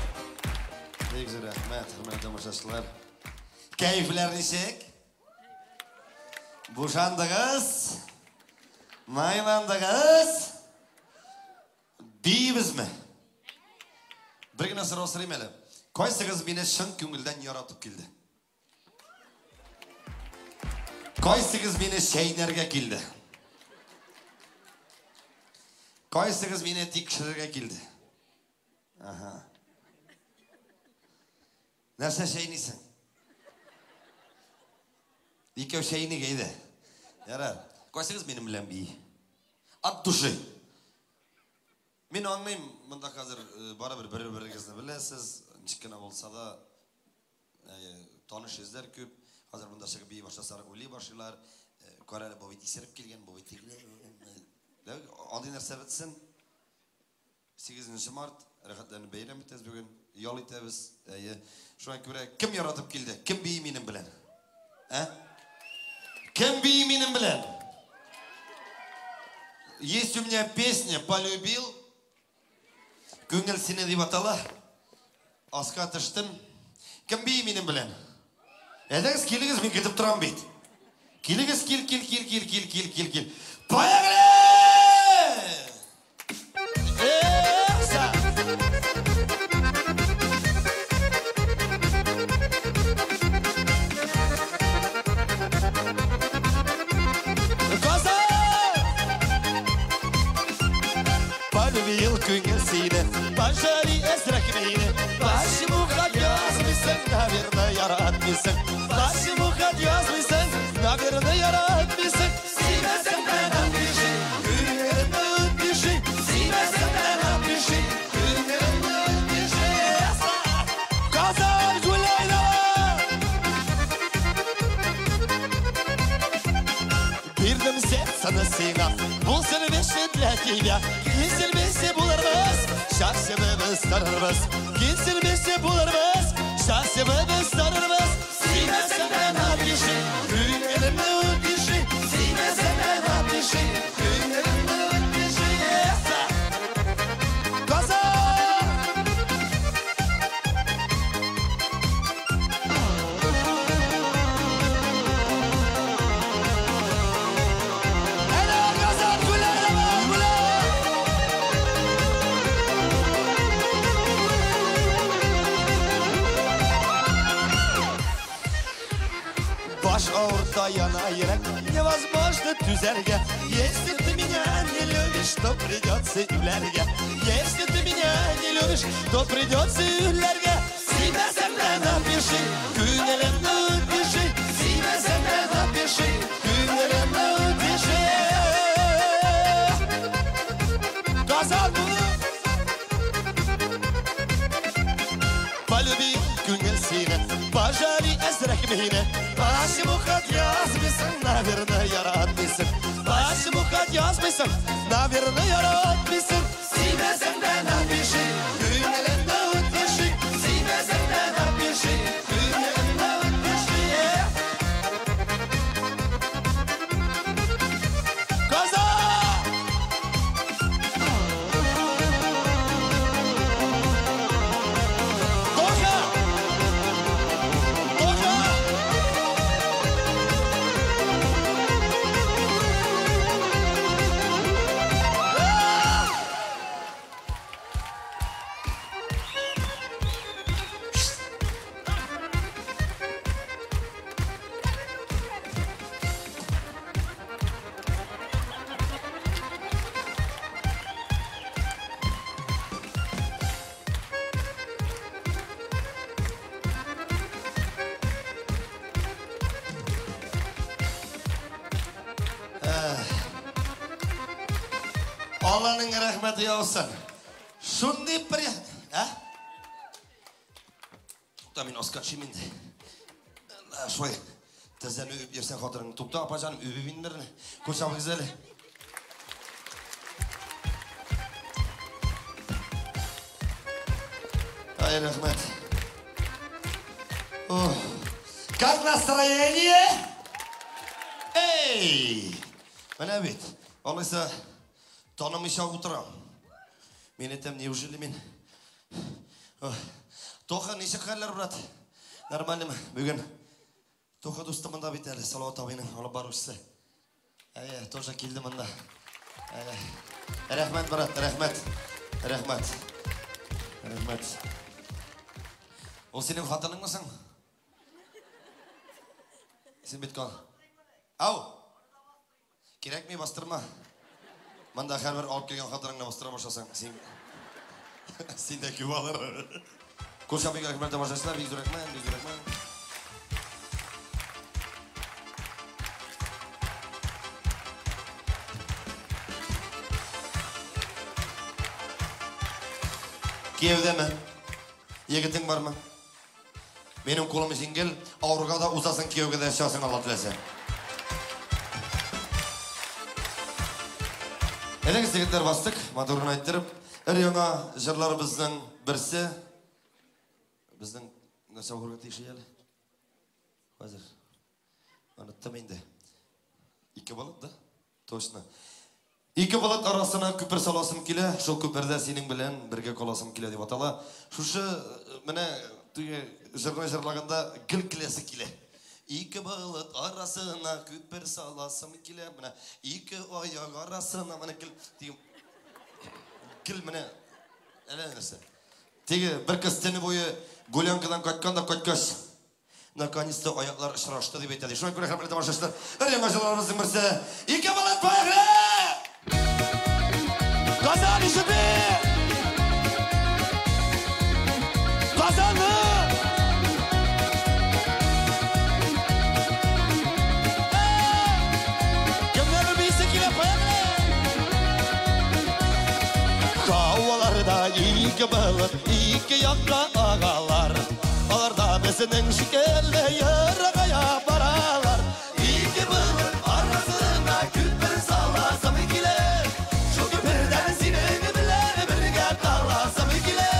Бик зур рәхмәт, хөрмәтле тамашачылар. Кәефләр ничек? Бушандыгыз? Майландыгыз? Биибезме? Бер генә сорау сорыйм әле. Кайсыгыз мине чын күңелдән яратып килде? Кайсыгыз мине чәйнәргә килде? Кайсыгыз мине тикшерергә килде? Ага. Нәрсә чәйнисең? Икәү чәйник әйдә. Ярар. Кайсыгыз минем белән бии? От души. Мин аңлыйм, монда хәзер барыбер бер-берегезне беләсез, ничек кенә булса да, таныш йөзләр күп. Хәзер монда чыгып бии башласалар, уйлый башлыйлар. Кара әле, бу бит исереп килгән, бу бит тегеләр. Андый нәрсә бетсен. 8 март, рәхәтләнеп бәйрәм итәбез бүген, ял итәбез. Әйе. Шуңа күрә кем яратып килде? Кем бии минем белән? Ә? Кем бии минем белән? Есть у меня песня «Полюбил». Күңел сине дип атала. Аска төштем. Кем бии минем белән? Әйдәгез, килегез, мин көтеп торам бит. Килегез, кил, кил, кил, кил, кил, кил, кил, кил. Поехали! Полюбил күңел сине, пожалей әзрәк мине. Почему хат язмыйсың, наверное, яратмыйсың. Почему хат язмыйсың, наверное, яратмыйсың. Сөймәсәң дә напиши, күңелемне үтеши. Сөймәсәң дә напиши, күңелемне үтеши. Казан гуляй давай! Бирдем сердце сиңа, булсын вещи для тебя. Киселмесе булырбыз, счастливы тарырбыз. Киселмесе булырбыз, счастливы тарырбыз. Сөймәсәң дә напиши, күңелемне үтеши. Сөймәсәң дә напиши, күңелемне үтеши. Казан! Әнә Казан гуляй давай, гуляй! Баш авырта яна йөрәк, невозможно түзәргә. Если ты меня не любишь, то придется үләргә. Если ты меня не любишь, то придется үләргә. Сөймәсәң дә напиши, күңелемне үтеши. Сөймәсәң дә напиши, күңелемне үтеши. Казан буы! Полюбил күңел сине, пожалей әзрәк мине. Почему хат язмыйсың, наверное, яратмыйсың. Почему хат язмыйсың, наверное, яратмыйсың. Сөймәсәң дә напиши, күңелемне үтеши. Сөймәсәң дә напиши, күңелемне үтеши. Казан! Тоха! Тоха! Алланың рәхмәте яусын. Шундый приятно. Ә? Тукта, мин аска төшим инде. Шулай тездән үбеп йөрсәң хатының. Тукта, апа җаным, үбеп инде берне. Кул чабыгыз әле. Ай, рәхмәт. Ох. Как настроение? Эй! Менә бит. Алайса танымыйча утырам. Мин әйтәм, неужели мин? Тоха, ничек хәлләр, брат? Нормальныймы? Бүген Тоха дустым монда бит әле, Салават абыйның алып баручысы. Әйе, тоже килде монда. Әйе. Рәхмәт, брат, рәхмәт. Рәхмәт. Рәхмәт. Ул синең хатыныңмы соң? Син бит кал. Ау! Кирәкми, бастырма. Монда һәрбер алып килгән хатыныңны бастыра башласаң, син син дә күп алыр. Кул чабыйк, рәхмәт тамашачылар, бик зур рәхмәт, бик зур рәхмәт. Кияүдәме? Егетең бармы? Минем кулым җиңел, авырга да узасың, кияүгә дә чыгасың, Алла теләсә. Әйдәгез, егетләр, бастык, матур гына иттереп. Өр-яңа җырларыбызның берсе. Безнең нәрсә булырга тиеш әле? Хәзер. Оныттым инде. Ике болыт, да? Точно. Ике болыт арасына күпер саласым килә, шул күпердә синең белән бергә каласым килә дип атала. Шушы менә теге җырны җырлаганда гел киләсе килә. Ике болыт арасына күпер саласым килә, менә ике аяк арасына менә гел теге гел менә әллә нәрсә. Теге бер кыз төне буе гулянкадан кайткан да кайткач, наконец-то аяклар очрашты дип әйтә. Шуңа күрә хөрмәтле тамашачылар, өр-яңа җырларыбызның берсе Ике болыт поехали! Казан ишетми! Казанны! Кемнәрнең биесе килә, поехали! Һаваларда ике болыт, ике якка агалар. Алар да безнең шикелле ерагая баралар. Ике болыт арасына күпер саласым килә. Шул күпердән синең белән бергә каласым килә.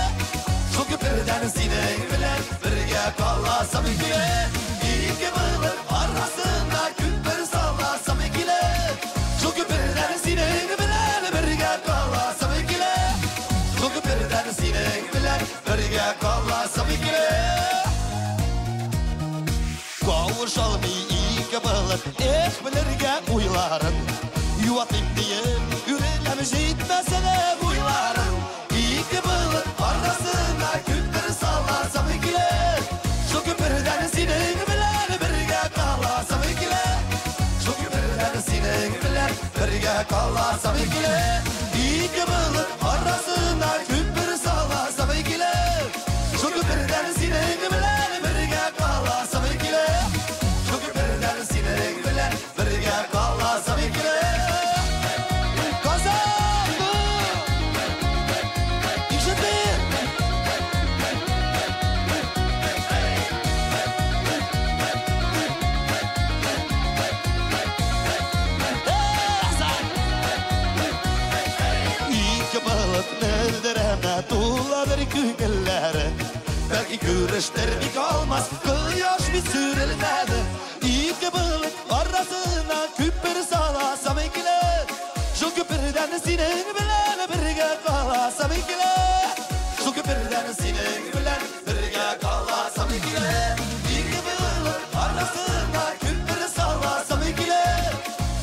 Шул күпердән синең белән бергә каласым килә. Ике болыт арасына күпер саласым килә. Шул күпердән синең белән бергә каласым килә. Шул күпердән синең белән бергә каласым килә. Кавышалмый ике болыт, эх, белергә уйларын. Юатыйм диеп, үреләм җитмәсә дә буйларын. Ике болыт арасына күпер саласым килә. Шул күпердән синең белән бергә каласым килә. Шул күпердән синең белән бергә каласым килә. Ике болыт арасына күпер саласым килә. Шул күпердән синең белән бергә каласым килә. Шул күпердән синең белән бергә каласым килә. Казан! Ишетми! Ике болыт мөлдерәмә туладыр күңелләре. Бәлки күрештерми калмас, кояш бит сүрелмәде. Ике болыт арасына күпер саласым килә. Шул күпердән синең белән бергә каласым килә. Шул күпердән синең белән бергә каласым килә. Ике болыт арасына күпер саласым килә.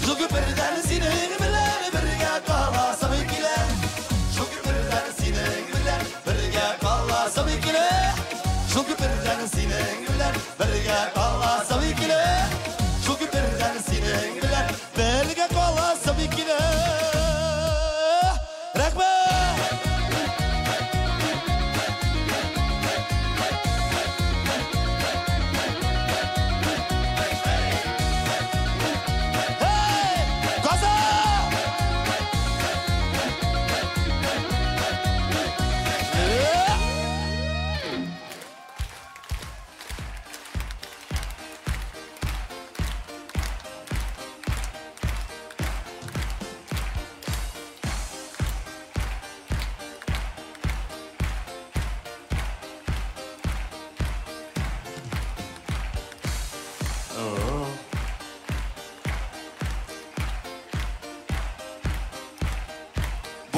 Шул күпердән синең белән бергә каласым килә. Шул күпердән синең белән бергә каласым килә. Шул күпердән синең белән бергә каласым килә. Шул күпердән синең белән бергә каласым килә. Рәхмәт!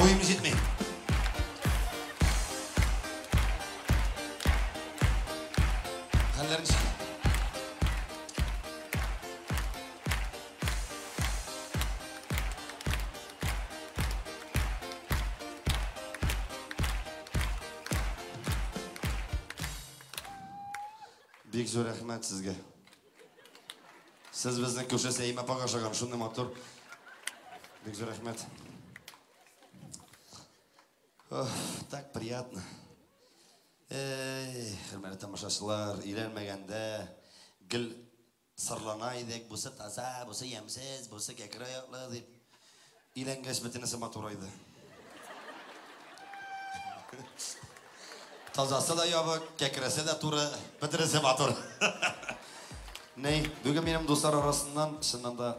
Буем җитми. Хәлләр ничек? Бик зур рәхмәт сезгә. Сез безнең күрше Сәймә апага ошаган, шундый матур. Бик зур рәхмәт. Ох, так приятно. Эй, хөрмәтле тамашачылар, өйләнмәгәндә гел сырлана идек, бусы таза, бусы ямьсез, бусы кәкре аяклы дип. Өйләнгәч бөтенесе матурайды. Тазасы да ябык, кәкресе дә туры, бөтенесе матур. Ней, бүген минем дуслар арасыннан, чыннан да,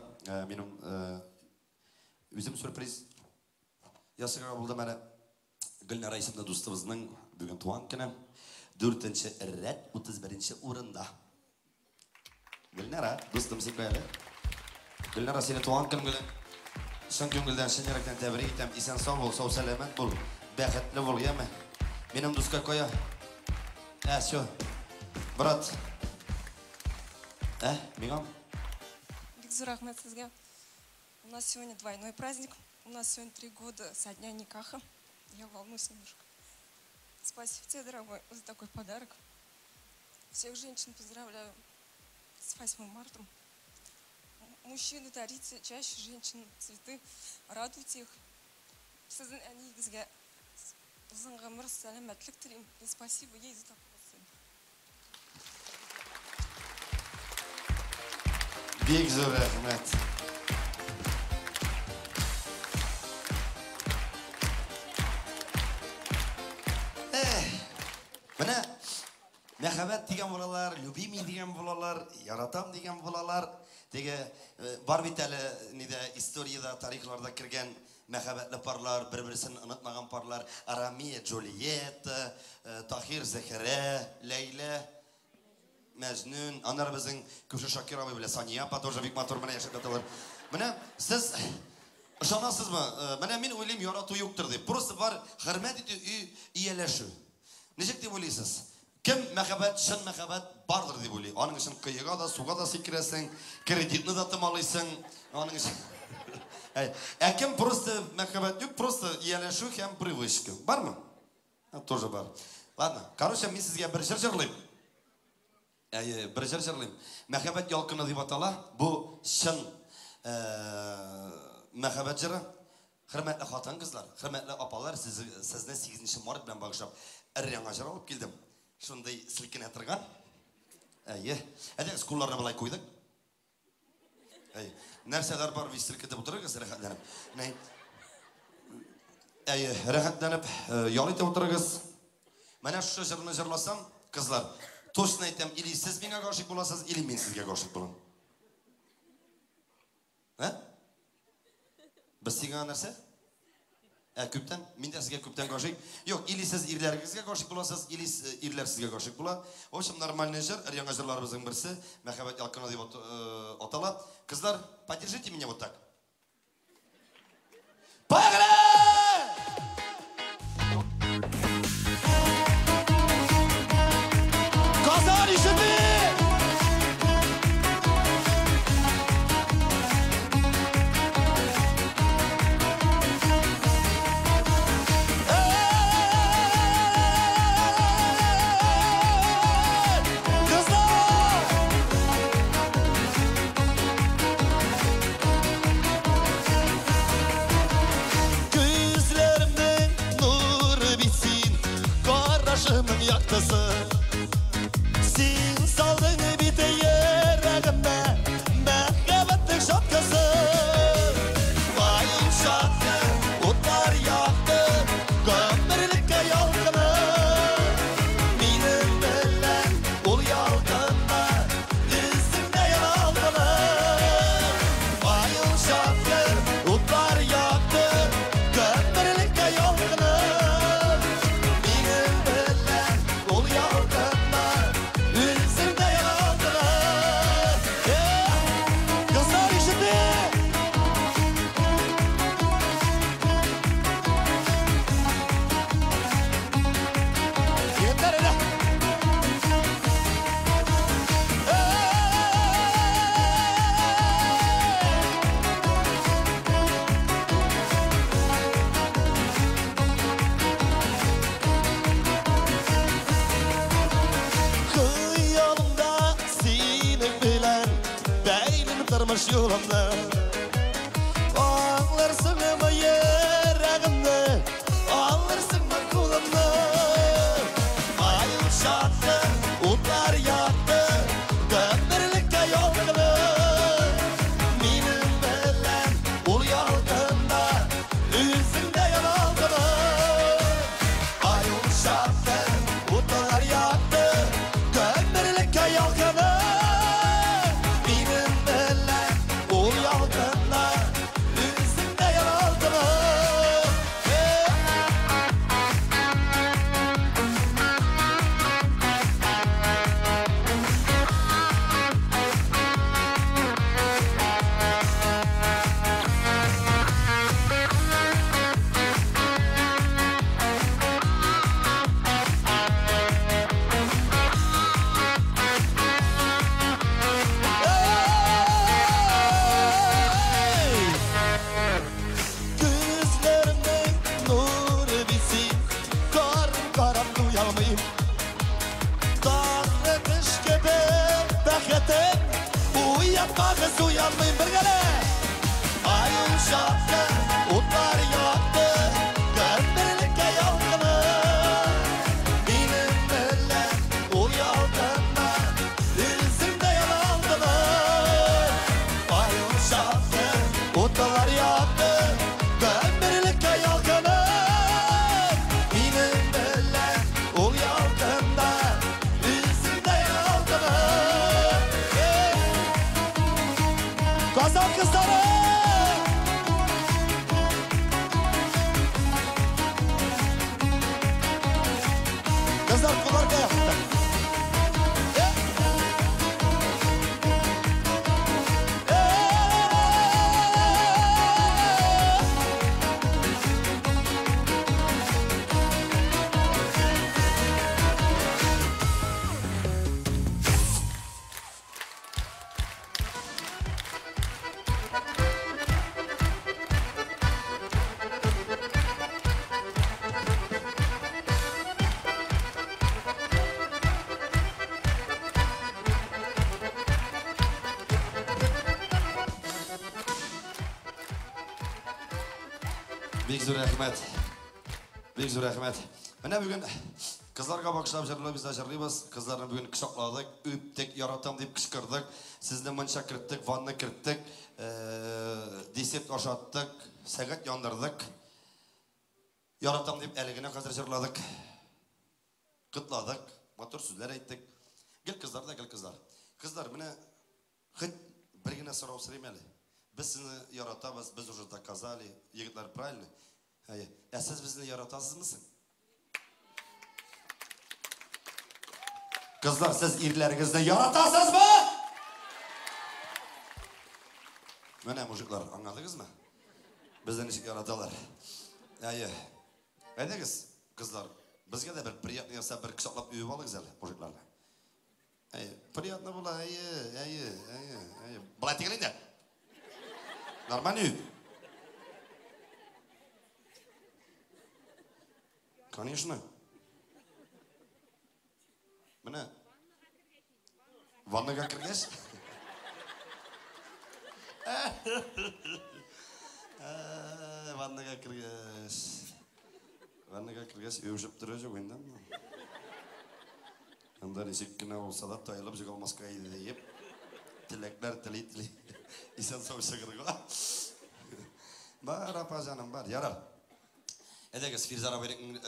минем үзем сюрприз ясарга булдым әле. Гөлнара исемле дустыбызның бүген туган көне. 4-нче рәт, 31-нче урында. Гөлнара, дустым, син кая әле? Гөлнара, сине туган көн белән чын күңелдән, чын йөрәктән тәбрик итәм. Исән сау бул, сау сәламәт бул, бәхетле бул, яме? Минем дуска кая? Ә, всё. Брат. Ә, миңа? Бик зур рәхмәт сезгә. У нас сегодня двойной праздник. У нас сегодня 3 года со дня никаха. Я волнуюсь немножко. Спасибо тебе, дорогой, за такой подарок. Всех женщин поздравляю с 8 марта. Мужчины, дарите чаще женщин цветы, радуйте их. Сезнең әниегезгә озын гомер, сәламәтлек телим. И спасибо ей за такого сына. Бик зур рәхмәт. Менә мәхәббәт дигән булалар, любимый дигән булалар, яратам дигән булалар. Теге бар бит әле нидә историядә, тарихларда кергән мәхәббәтле парлар, бер-берсен онытмаган парлар, Ромео, Джульетта, Тахир, Зәхәрә, Ләйлә, Мәҗнүн. Аннары безнең күрше Шакир абый белән Сания апа тоже бик матур менә яшәп яталар. Менә сез ышанасызмы? Менә мин уйлыйм, ярату юктыр дип. Просто бар хөрмәт итү, ияләшү. Ничек дип уйлыйсыз? Кем мәхәббәт, чын мәхәббәт бардыр дип уйлый? Аның өчен кыйга да, суга да сикерәсең, кредитны да томалыйсың. Аның өчен. Ә кем просто мәхәббәт юк, просто ияләшү һәм привычка. Бармы? Тоже бар. Ладно, короче, мин сезгә бер җыр җырлыйм. Әйе, бер җыр җырлыйм. Мәхәббәт ялкыны дип атала. Бу чын мәхәббәт җыры. Хөрмәтле хатын-кызлар, хөрмәтле апалар, сезне 8 март белән багышлап өр-яңа җыр алып килдем. Шундый селкенә торган. Әйе. Әйдәгез, кулларны былай куйдык. Әйе. Нәрсәләр бар, бит селкетеп утырыгыз, рәхәтләнеп. Нәй. Әйе, рәхәтләнеп, ял итеп утырыгыз. Менә шушы җырны җырласам, кызлар, точно әйтәм, или сез миңа гашыйк буласыз, или мин сезгә гашыйк булам. Ә? Без сиңа нәрсә? Ә, күптән, мин дә сезгә күптән гашыйк. Юк, или сез ирләрегезгә гашыйк буласыз, или ирләр сезгә гашыйк була. В общем, нормальный җыр, өр-яңа җырларыбызның берсе, Мәхәббәт ялкыны дип атала. Кызлар, поддержите меня вот так. Поехали! Казан ишетми! Син салдың бит йөрәгемә мәхәббәтнең шапкасы. Вайым шапкы, утлар якты, гомерлеккә ялкыны. Минем белән ул ялкында үзеңдә яналганы. Вайым шапкы, утлар якты, гомерлеккә ялкыны. Минем белән ул ялкында. Тормыш юлымны. Аңларсыңмы йөрәгемне, алырсыңмы кулымны? Ай чакты, утлар якты, гомерлеккә ялкыны. Минем белән ул ялкында, үзең дә яналдың. Ай чакты, утлар якты, гомерлеккә ялкыны. Минем белән ул ялкында, үзең дә яналдың. Күзләремнең нуры бит, карым туялмыйм. Таңны кыш кебек бәхетем, уятмагыз уянмыйм бергәләп. Ай чакты, утлар якты, гомерлеккә ялкыны. Минем белән ул ялкында, үзең дә яналдың. Ай чакты, утлар якты, гомерлеккә ялкыны. Минем белән ул ялкында, үзең дә яналдың. Казан кызлары! Кызлар кулларга якты. Бик зур рәхмәт. Бик зур рәхмәт. Менә бүген кызларга багышлап җырлыйбыз да җырлыйбыз. Кызларны бүген кочакладык, үптек, яратам дип кычкырдык. Сезне мунча керттек, ванна керттек, десерт ашаттык, сәгать яндырдык. Яратам дип әле генә хәзер җырладык. Котладык, матур сүзләр әйттек. Гел кызлар да гел кызлар. Кызлар, менә хоть бер генә сорау сорыйм әле. Без сезне яратабыз, без уже доказали. Егетләр, правильно? Әйе. Ә сез безне яратасызмы соң? Кызлар, сез ирләрегезне яратасызмы? Менә мужиклар, аңладыгызмы? Безне ничек яраталар. Әйе. Әйдәгез, кызлар, безгә дә бер приятный ясап, бер кочаклап үбеп алыгыз әле, мужикларны. Әйе, приятно була, әйе, әйе, әйе, әйе. Болай түгел инде. Нормально үп. Конечно. Менә ваннага кергәч. Ваннага кергәч. Ваннага кергәч үбешеп торачак инде. Анда ничек кенә булса да тайылып чыга алмаска иде диеп, теләкләр тели-тели исән сау чыгарга. Бар, апа җаным, бар. Ярар. Әйдәгез, Фирзар абыйның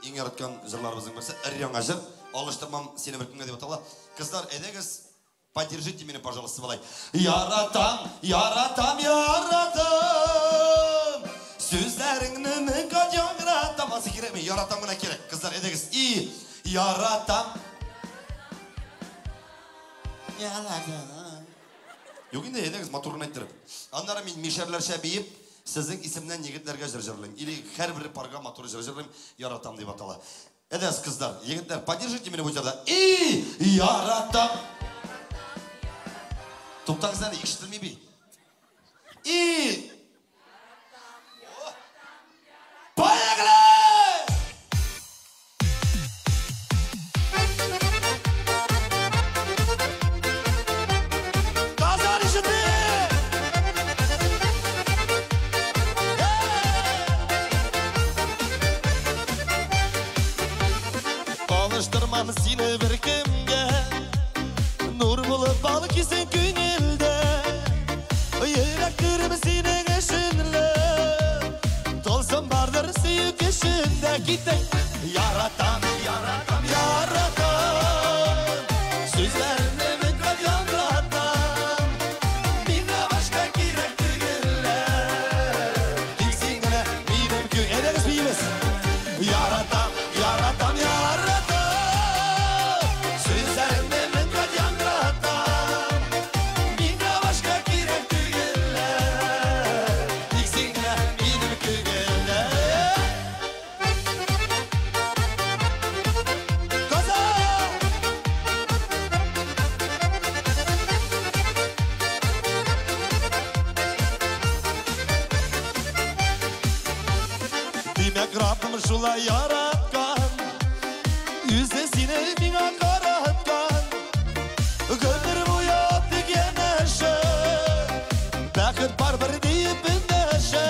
иң яраткан җырларыбызның берсе, өр-яңа җыр. Алыштырмам сине бер кемгә дип атала. Кызлар, әйдәгез, поддержите меня, пожалуйста, болай. Яратам, яратам, яратам. Сүзләреңне мең кат яңгыратам. Асы кирәкме? Яратам гына кирәк. Кызлар, әйдәгез. И, яратам. Яратам. Юк инде, әйдәгез, матурын әйттереп. Аннары мин мишәрләрчә биеп, сезнең исемнән егетләргә җыр җырлыйм. Или һәрбер парга матур җыр җырлыйм, яратам дип атала. Әйдәгез, кызлар, егетләр, поддержите меня бу җырда. И, яратам. Туктагыз әле, ишетелми бит. И, поехали! Казан ишетте! киттек. Яратам, яратам, яратам. Сүзләрне мең кат яңгыратам. Миңа башка кирәк түгелләр. Тик син генә минем күңел. Әйдәгез биибез. Яратам, яратам, яратам. Сүзләрне мең кат яңгыратам. Миңа башка кирәк түгелләр. Тик син генә минем күңелдә. Казан! Димәк, Раббым шулай яраткан, үзе сине миңа караткан. Гомер буе тик янәшә, бәхет бар бер диеп эндәшә.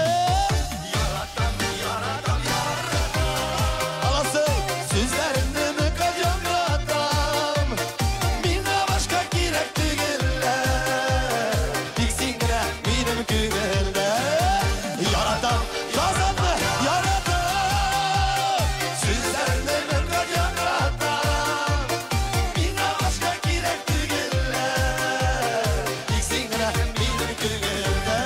Яратам, яратам, яратам. Аласы сүзләреңне мең кат яңгыратам. Миңа башка кирәк түгелләр. Тик син генә минем күңелдә. Яратам, Казанны яратам. Сүзләреңне мең кат яңгыратам. Миңа башка кирәк түгелләр. Тик син генә минем күңелдә.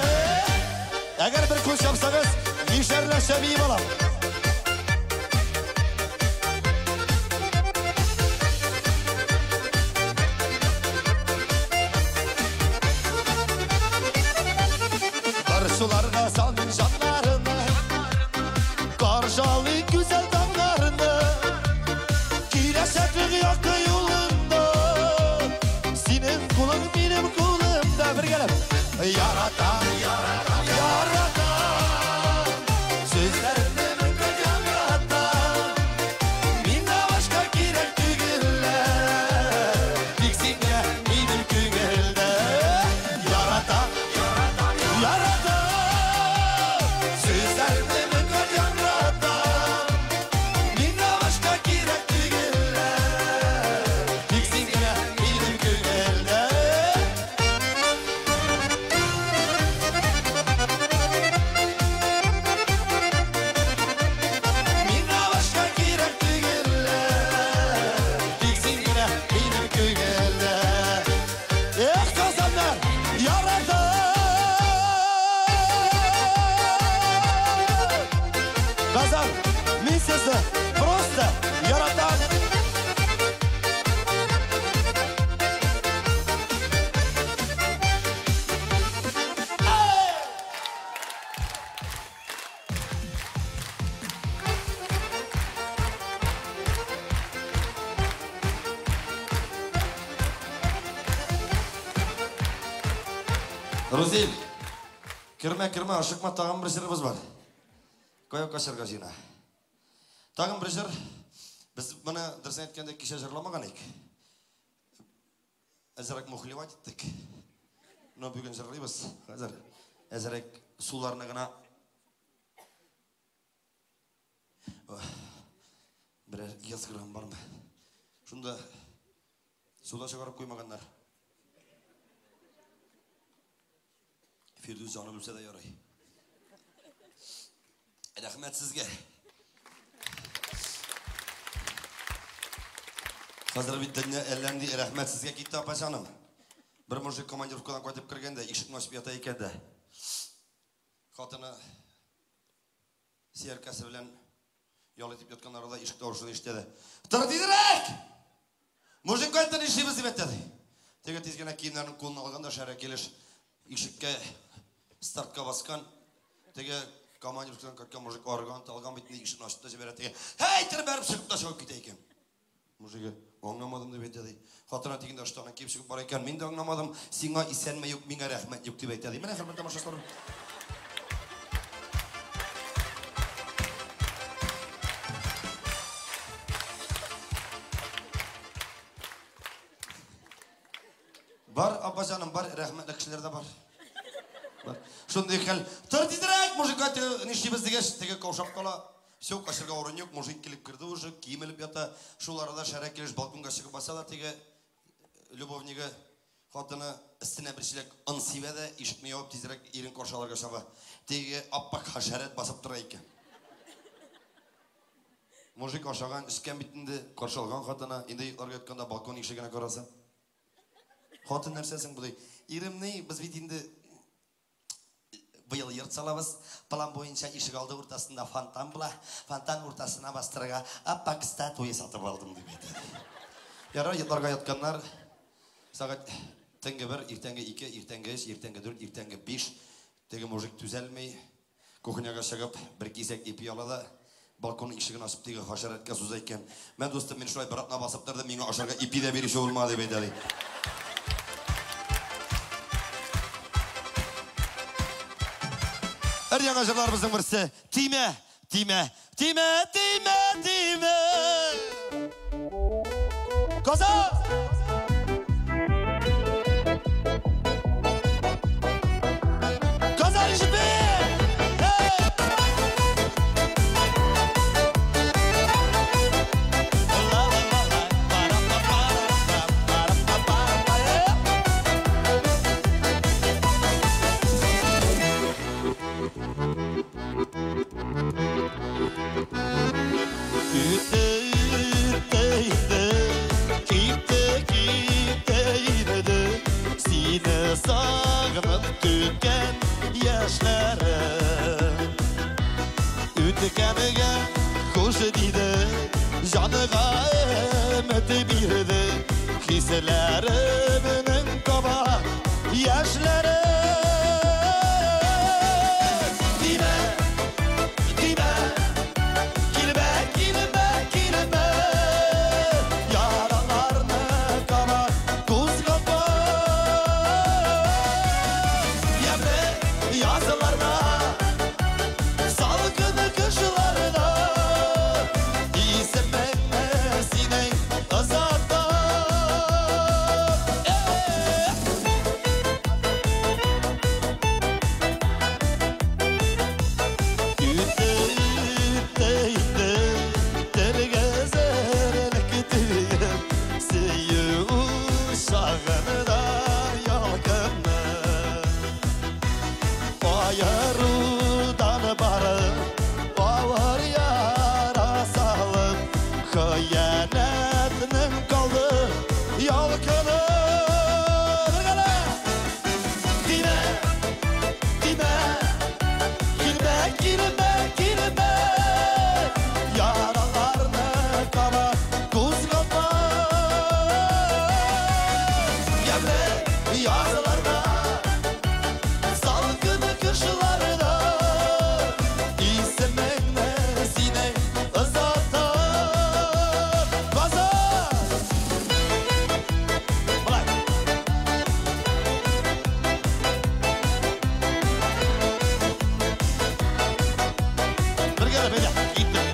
Әгәр бер күз чапсагыз, мишәрләрчә биеп алам. Karşılarga salmin canlarını, Karşalı güzel damlarını, Киләчәклек якты юлында, Синең кулың минем кулымда. Бергәләп. Яратам, яратам, яратам. Сүзләреңне мең кат яңгыратам. Миңа башка кирәк түгелләр. Тик син генә минем күңелдә. Яратам, яратам, яратам. Сүзләреңне мең кат яңгыратам. Миңа башка кирәк түгелләр. Тик син генә минем күңелдә. Миңа башка кирәк түгелләр. Тик син генә минем күңелдә. Эх, Казаннар, яратам! Казан, мин сезне просто яратам. Рузиль, кермә, кермә, ашыкма, тагын бер җырыбыз бар. Кая качарга җыена. Тагын бер җыр. Без моны дөресен әйткәндә кичә җырламаган идек. Әзрәк мухлевать иттек. Но бүген җырлыйбыз. Хәзер әзрәк суларны гына берәр 100 грамм бармы? Шунда суда чыгарып куймаганнар. Фирдүс җаны белсә дә ярый. Рәхмәт сезгә. Хәзер бит дөнья әллә нинди рәхмәт сезгә китте, апа җаным. Бер мужик командировкадан кайтып кергәндә, ишекне ачып ята икән дә. Хатыны серкәсе белән ял итеп яткан арада ишек тавышын ишетә дә. Тор тизрәк! Мужик кайтты, нишлибез дип әйтә ди. Теге тиз генә киемнәрен кулына алган да шәрә килеш ишеккә стартка баскан. Теге командировкадан кайткан мужик арыган, талган бит инде, ишекне ачып та җибәрә теге. Һәй, торып бәреп чыгып та чыгып китә икән. Мужигы, аңламадым дип әйтә ди. Хатыны тигендә ыштанын киеп чыгып бара икән. Мин дә аңламадым. Сиңа исәнме юк, миңа рәхмәт юк дип әйтә ди. Менә хөрмәтле тамашачылар. Бар, апа җаным, бар, рәхмәтле кешеләр дә бар. Бар. Шундый хәл. Тор тизрәк, мужик, нишлибез дигәч, теге каушап кала. Все, качырга урын юк, мужик килеп керде уже, кием элеп ята. Шул арада шәрә килеш балконга чыгып баса да теге любовнигы хатыны өстенә бер чиләк он сибә дә, ишекне ябып тизрәк ирен каршы алырга чаба. Теге аппак хәшәрәт басып тора икән. Мужик ашаган, эчкән бит инде, каршы алган хатыны, инде йокларга ятканда балкон ишегенә караса. Хатын нәрсәсең бу ди. Ирем ни, без бит инде быел йорт салабыз. План буенча ишек алды уртасында фонтан була. Фонтан уртасына бастырырга аппак статуя сатып алдым дип әйтә. Ярар, йокларга ятканнар. Сәгать төнге 1, иртәнге 2, иртәнге 3, иртәнге 4, иртәнге 5. Теге мужик түзәлми. Кухняга чыгып, бер кисәк ипи ала да, балкон ишеген ачып теге хашәрәткә суза икән. Мә, дустым, мин шулай бер атна басып тордым, миңа ашарга ипи дә бирүче булмады дип әйтә ди. Өр яңа җырларыбызның берсе. Тимә, тимә, тимә, тимә, тимә. Казан! Казан ишетми! Сағынып көткән яшьләрем Үткәнгә хуш диде, җаныга өмет бирде, хисләремнең кабат яшьләре. Димә, димә, килмә, килмә, килмә, яраларны кабат кузгатма. Ямьле язларда, салкын кышларда, исемеңне синең озатам. Үтте инде тергезерлек түгел, сөю чагында ялкынны. Аерыудан барып, авыр яра салып, хыянәтнең калды ялкыны. Бергәләп! Тимә, тимә, килмә, килмә, килмә, яраларны кабат кузгатма. Ямьле язларда, салкын кышларда, исемеңне синең озатам. Казан! Болай. Бергәләп әйдә, киттек.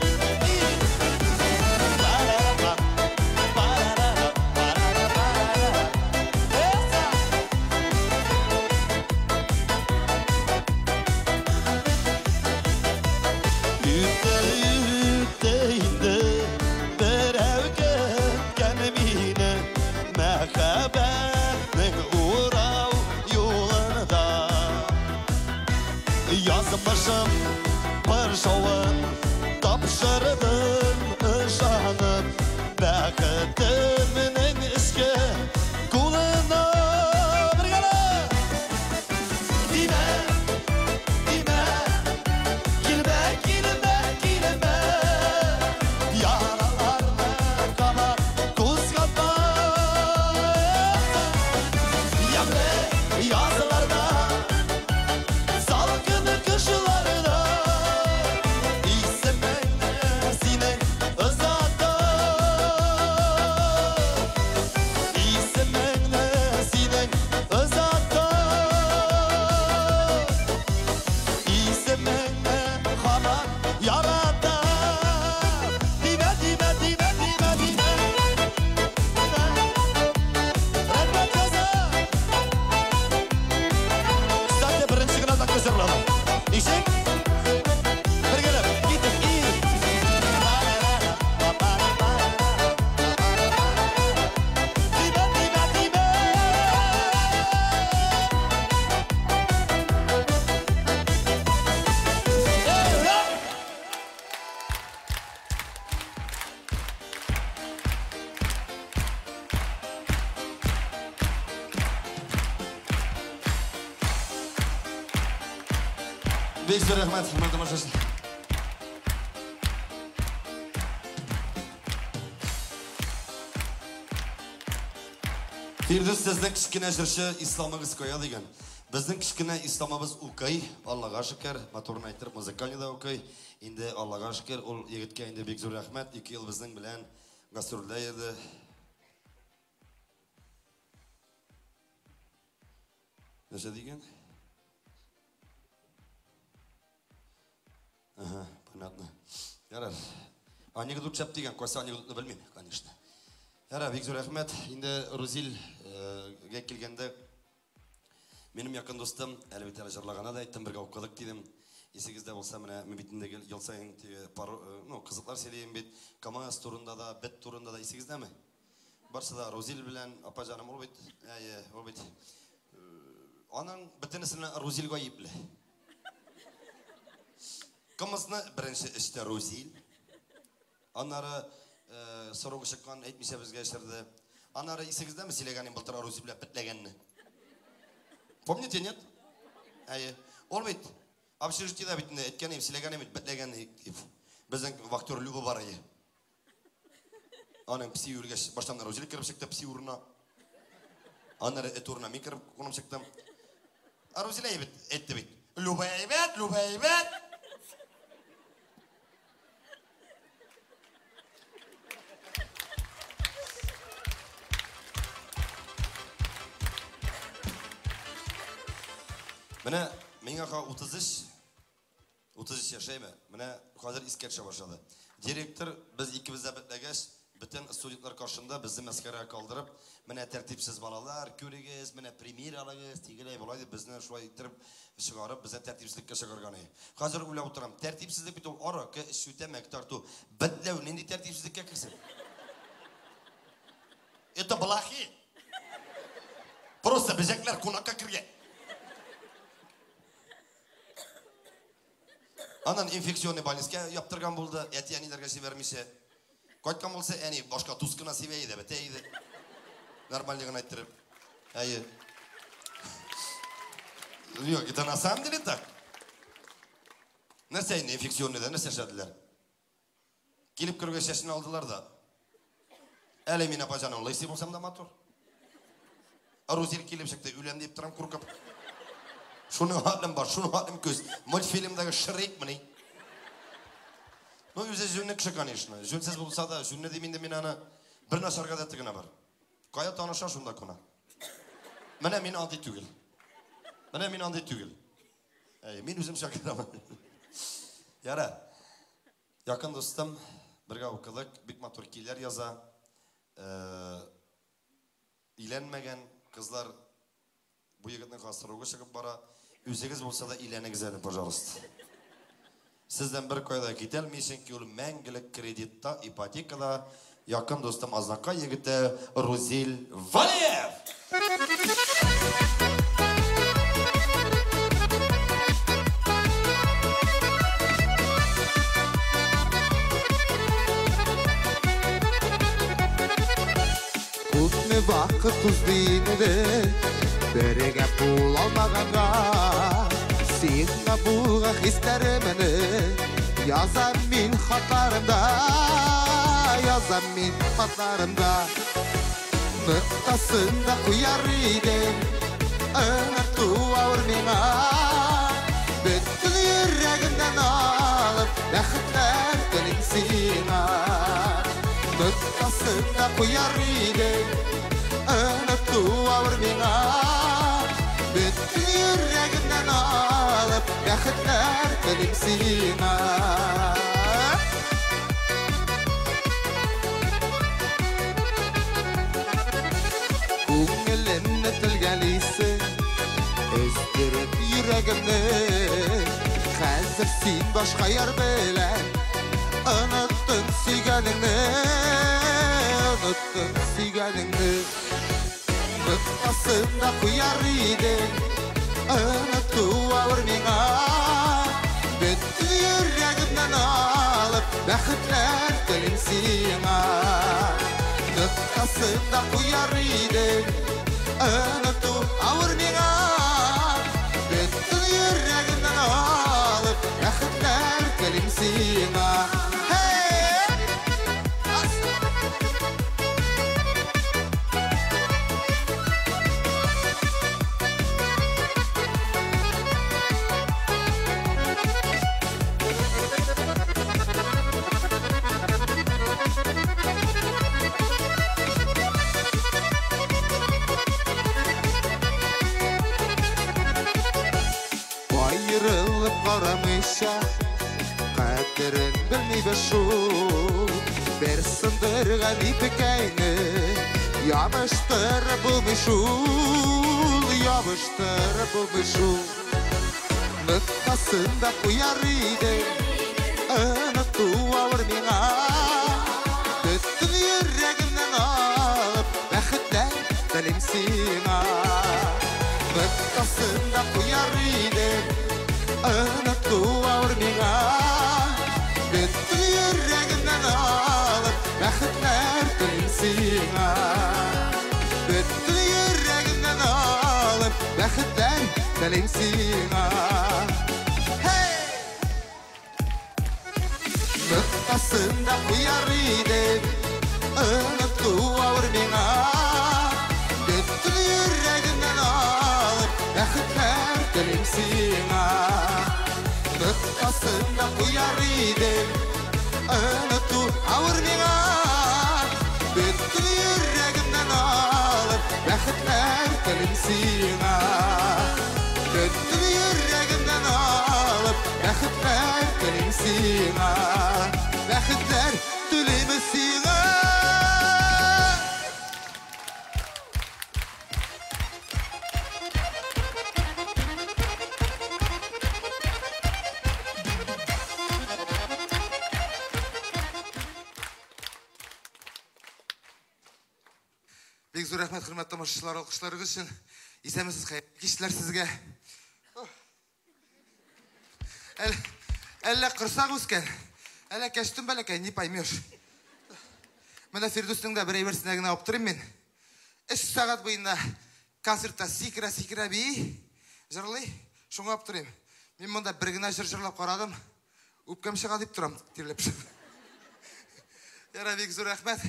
Парарам, парарам, парарам. Эса! Үтте, үтте инде берәү көткән мине мәхәббәтнең урау юлында. Язмышым пыршавын тапшырдым ышанып, бәхетемнең эшкә кулына. Бергәләп! Тимә, тимә, килмә, килмә, килмә, яраларны кабат кузгатма. Ямьле язларда, салкын кышларда, исемеңне Бик зур рәхмәт, хөрмәтле тамашачылар. Фирдүс, сезнең кечкенә җырчы Исламыгыз кая дигән. Безнең кечкенә Исламыбыз укый, Аллага шөкер, матурын әйттереп, музыкальный да укый. Инде Аллага шөкер, ул егеткә инде бик зур рәхмәт. 2 ел безнең белән гастрольдә йөрде. Нәрсә дигән? Ага, понятно. Ярар. Анекдот шәп дигән, кайсы анекдотны белмим, конечно. Ярар, бик зур рәхмәт. Инде Рузилгә килгәндә, минем якын дустым, әле бит әле җырлаганы да әйттем, бергә укыдык дидем. Исегездә булса, менә мин бит инде гел ел саен теге пару, ну, кызыклар сөйлим бит. КАМАЗ турында да, бет турында да исегездәме? Барсы да Рузил белән апа җаным, ул бит, әйе, ул бит. Аның бөтенесенә Рузил гаепле. Кымызны беренче эчте Рузил. Аннары сорогы чыккан, әйтмичә безгә эчерде. Аннары исегездәме сөйләгәнем былтыр Рузил белән бетләгәнне? Помните, нет? Әйе. Ул бит общежитиедә бит инде әйткәнем, сөйләгәнем бит, бетләгән дип. Безнең вахтер Люба бар иде. Аның пси үлгәч, баштан Рузил кереп чыкты пси урынына. Аннары эт урынына мин кереп кунып чыктым. Ә Рузил әйбәт әйтте бит. Люба әйбәт, Люба әйбәт. Менә миңа 33 яшәйме? Менә хәзер искә төшә башлады. Директор без икебез дә бетләгәч, бөтен студентлар каршында безне мәсхәрәгә калдырып, менә тәртипсез балалар, күрегез, менә премьер алыгыз, тигеләй болай дип безне шулай иттереп чыгарып, безне тәртипсезлеккә чыгарган иде. Хәзер уйлап утырам, тәртипсезлек бит ул аракы эчү, тәмәке тарту, бетләү нинди тәртипсезлеккә керсен? Это блохи. Просто бөҗәкләр кунакка кергән. Аннан инфекционный больницага яптырган булды, әти-әниләргә җибәрмичә. Кайткан булса, әни башка тоз кына сибә иде, бетә иде. Нормально гына әйттереп. Әйе. Юк, это на самом деле так. Нәрсә инде инфекционныйда, нәрсә эшләделәр? Килеп керүгә чәчен алдылар да. Әле мин апа җаным, лысый булсам да матур. Рузил килеп чыкты, үләм дип торам куркып. Шуның хәтлем бар, шуның хәтлем күз. Мультфильмдагы Шрек мени? Ну, үзе җүнле кеше, конечно. Җүнсез булса да, җүнле дим инде мин аны. Бер начар гадәте генә бар. Кая таныша, шунда куна. Менә мин андый түгел. Менә мин андый түгел. Әй, мин үзем чакырам. Яра. Якын дустым, бергә укыдык, бик матур көйләр яза. Өйләнмәгән кызлар бу егетнең срогы чыгып бара. Үзегез булса да өйләнегез әле, пожалуйста. Сездән бер кайда китә алмый, чөнки ул мәңгелек кредитта, ипотекада. Якын дустым Азнакай егете Рузил Валиев. Күпме вакыт узды инде, бергә була алмаганга, сиңа булган хисләремне язам мин хатларымда, язам мин хатларымда. Ноктасын да куяр идем, оныту авыр миңа. Бөтен йөрәгемнән алып, бәхетләр телим сиңа. Ноктасын да куяр идем, оныту авыр миңа. Бөтен йөрәгемнән алып, бәхетләр телим сиңа. Күңелемне телгәлисең, өздереп йөрәгемне. Хәзер син башка яр белән оныттың сөйгәнеңне, оныттың сөйгәнеңне. Ноктасын да куяр идең, оныту авыр миңа. Бөтен йөрәгемнән алып, бәхетләр телим сиңа. Ноктасын да куяр идең, оныту авыр миңа. Бөтен йөрәгемнән алып, Аерылып карамыйча, кадерен белмибез шул. Бер сындырган ипекәйне ябыштырып булмый шул, ябыштырып булмый шул. Ноктасын да куяр идем, оныту авыр миңа. Бөтен йөрәгемнән алып, бәхетләр телим сиңа. Ноктасын да куяр идем, оныту авыр миңа. Бөтен йөрәгемнән алып, бәхетләр телим сиңа. Бөтен йөрәгемнән алып, бәхетләр телим сиңа. Ноктасын да куяр идем, оныту авыр миңа. Бөтен йөрәгемнән алып, бәхетләр телим сиңа. Ноктасын да куяр идем, оныту авыр миңа. Бөтен йөрәгемнән алып, бәхетләр телим сиңа. Бөтен йөрәгемнән алып, бәхетләр телим сиңа. Бәхетләр телим сиңа. Бик зур рәхмәт, хөрмәтле тамашачылар, алкышларыгыз өчен. Исәнмесез, хәерле кичләр сезгә. Әллә корсак үскән, әллә кәчтүм бәләкәй, не поймешь. Менә Фирдүснең дә бер әйберсенә генә аптырыйм мин. 3 сәгать буена концертта сикерә-сикерә бии, җырлый, шуңа аптырыйм. Мин монда бер генә җыр җырлап карадым. Үпкәм чыга дип торам, тирләп. Яра, бик зур рәхмәт.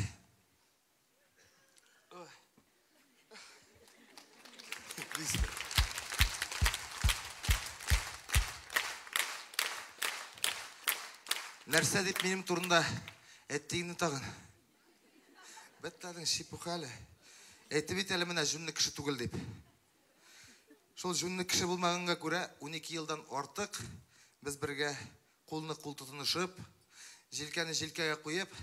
Нәрсә дип минем турында әйттегеңне тагын? Беттәдең чепуха әле. Әйтте бит әле менә җүнле кеше түгел дип. Шул җүнле кеше булмаганга күрә 12 елдан артык без бергә кулны кул тотынышып, җилкәне җилкәгә куеп,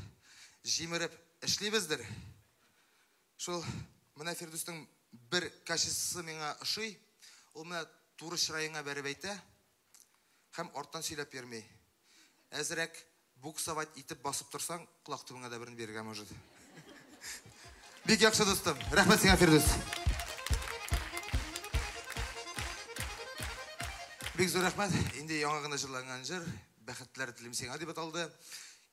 җимереп эшлибездер. Шул менә Фирдүснең бер качествосы миңа ошый. Ул менә туры чыраеңа бәреп әйтә һәм арттан сөйләп йөрми. Әзрәк буксовать итеп басып торсаң, колак төбеңә дә берен бирергә может. Бик яхшы дустым. Рәхмәт сиңа, Фирдүс. Бик зур рәхмәт. Инде яңа гына җырланган җыр Бәхетләр телим сиңа дип аталды.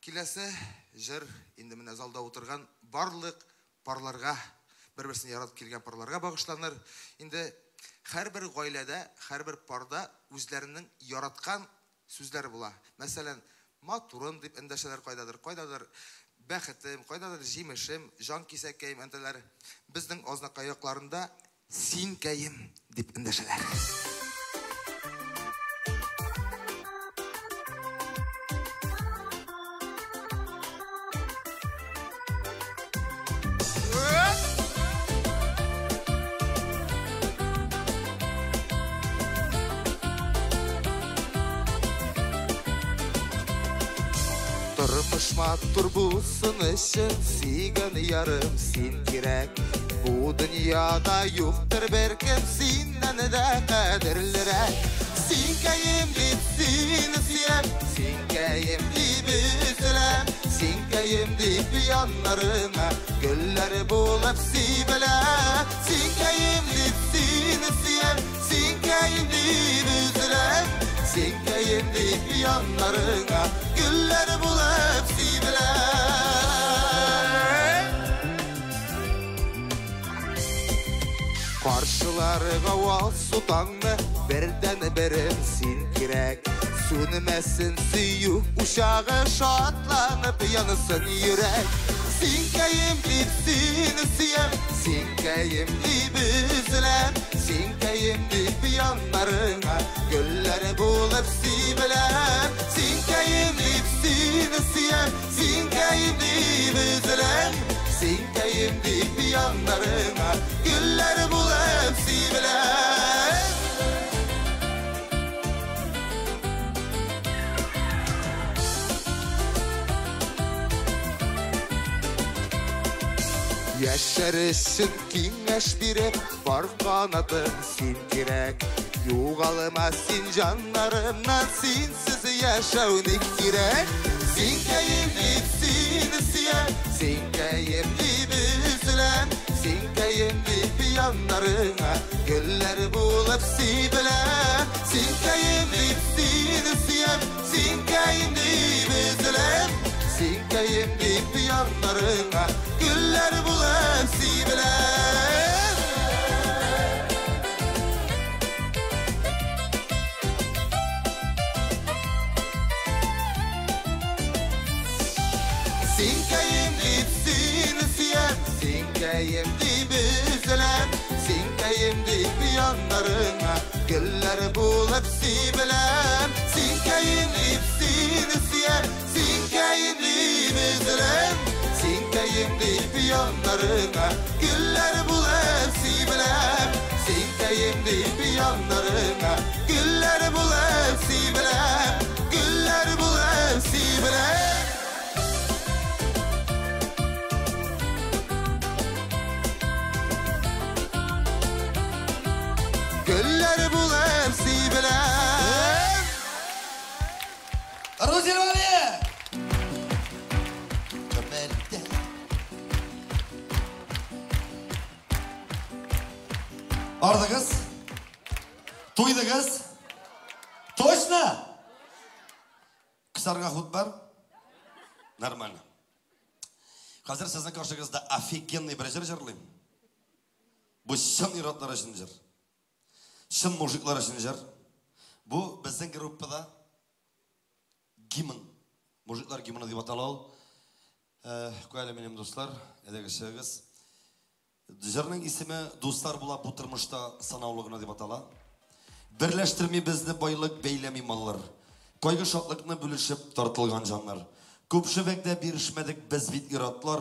Киләсе җыр инде менә залда утырган барлык парларга, бер-берсен яратып килгән парларга багышланыр. Инде һәрбер гаиләдә, һәрбер парда үзләренең яраткан сүзләре була. Мәсәлән, матурым дип эндәшәләр кайдадыр, кайдадыр бәхетем, кайдадыр җимешем, җан кисәкәем әнтәләр. Безнең Азнакай якларында синкәем дип эндәшәләр. Тормыш матур булсын өчен сөйгән ярым син кирәк. Бу дөньяда юктыр беркем синнән дә кадерлерәк. Синкәем дип сине сөям, синкәем дип өзеләм, синкәем дип яннарыңа гөлләр булып сибеләм. Синкәем дип сине сөям, синкәем дип өзеләм, синкәем дип яннарыңа гөлләр булып сибеләм. Каршыларга алсу таңны бердән берем син кирәк. Сүнмәсен сөю учагы, шатланып янсын йөрәк. Синкәем дип сине сөям, синкәем дип өзеләм, синкәем дип яннарыңа гөлләр булып сибеләм. Синкәем дип сине сөям, синкәем дип өзеләм, синкәем дип яннарыңа гөлләр булып сибеләм. Яшәр өчен киңәш биреп, бар канатым син кирәк. Югалма син җаннарымнан, синсез яшәү ник кирәк? Синкәем дип сине сөям, синкәем дип өзеләм, синкәем дип яннарыңа гөлләр булып сибеләм. Синкәем дип сине сөям, синкәем дип өзеләм, синкәем дип яннарыңа гөлләр булып сибеләм. Синкәем дип сине сөям, синкәем дип өзеләм, синкәем дип яннарыңа гөлләр булып сибеләм. Синкәем дип сине сөям, синкәем дип өзеләм, синкәем дип яннарыңа гөлләр булып сибеләм. Синкәем дип яннарыңа гөлләр булып сибеләм, гөлләр булып сибеләм. Гөлләр булып сибеләм. Рузил Валиев! Ардыгыз? Туйдыгыз? Точно? Кысарга хут бар? Нормально. Хәзер сезнең каршыгызда офигенный бер җыр җырлыйм. Бу чын ир-атлар өчен җыр. Чын мужиклар өчен җыр. Бу безнең группада гимн. Мужиклар гимны дип атала ул. Куй әле минем дуслар, әйдәгез чыгыгыз. Җырның исеме Дуслар була бу тормышта санаулы гына дип атала. Берләштерми безне байлык, бәйләми маллар. Кайгы шатлыкны бүлешеп тартылган җаннар. Күп шөбәктә бирешмәдек без бит ир-атлар.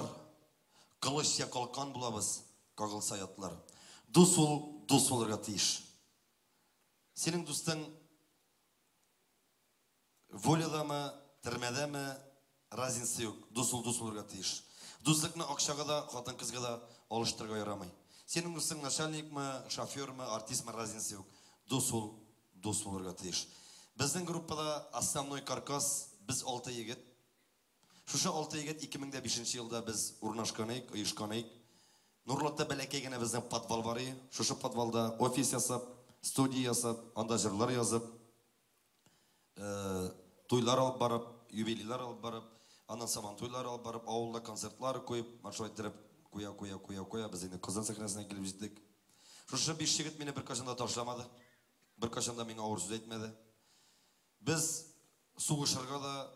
Кылыч я калкан булабыз, кагылса ятлар. Дус ул, дус булырга тиеш. Синең дустың волядамы, төрмәдәме, разница юк. Дус ул, дус булырга тиеш. Дуслыкны акчага да, хатын-кызга да алыштырырга ярамый. Синең дустың начальникмы, шофермы, артистмы, разница юк. Дус ул, дус булырга тиеш. Безнең группада основной каркас без 6 егет. Шушы 6 егет 2005 елда без урнашкан идек, оешкан идек. Нурлатта бәләкәй генә безнең подвал бар иде. Шушы подвалда офис ясап, студия ясап, анда җырлар язып, туйлар алып барып, юбилейлар алып барып, аннан сабан туйлар алып барып, авылда концертлар куеп, шулай иттереп куя-куя-куя-куя без инде Казан сәхнәсенә килеп җиттек. Шушы 5 егет мине беркайчан да ташламады. Беркайчан да миңа авыр сүз әйтмәде. Без сугышырга да,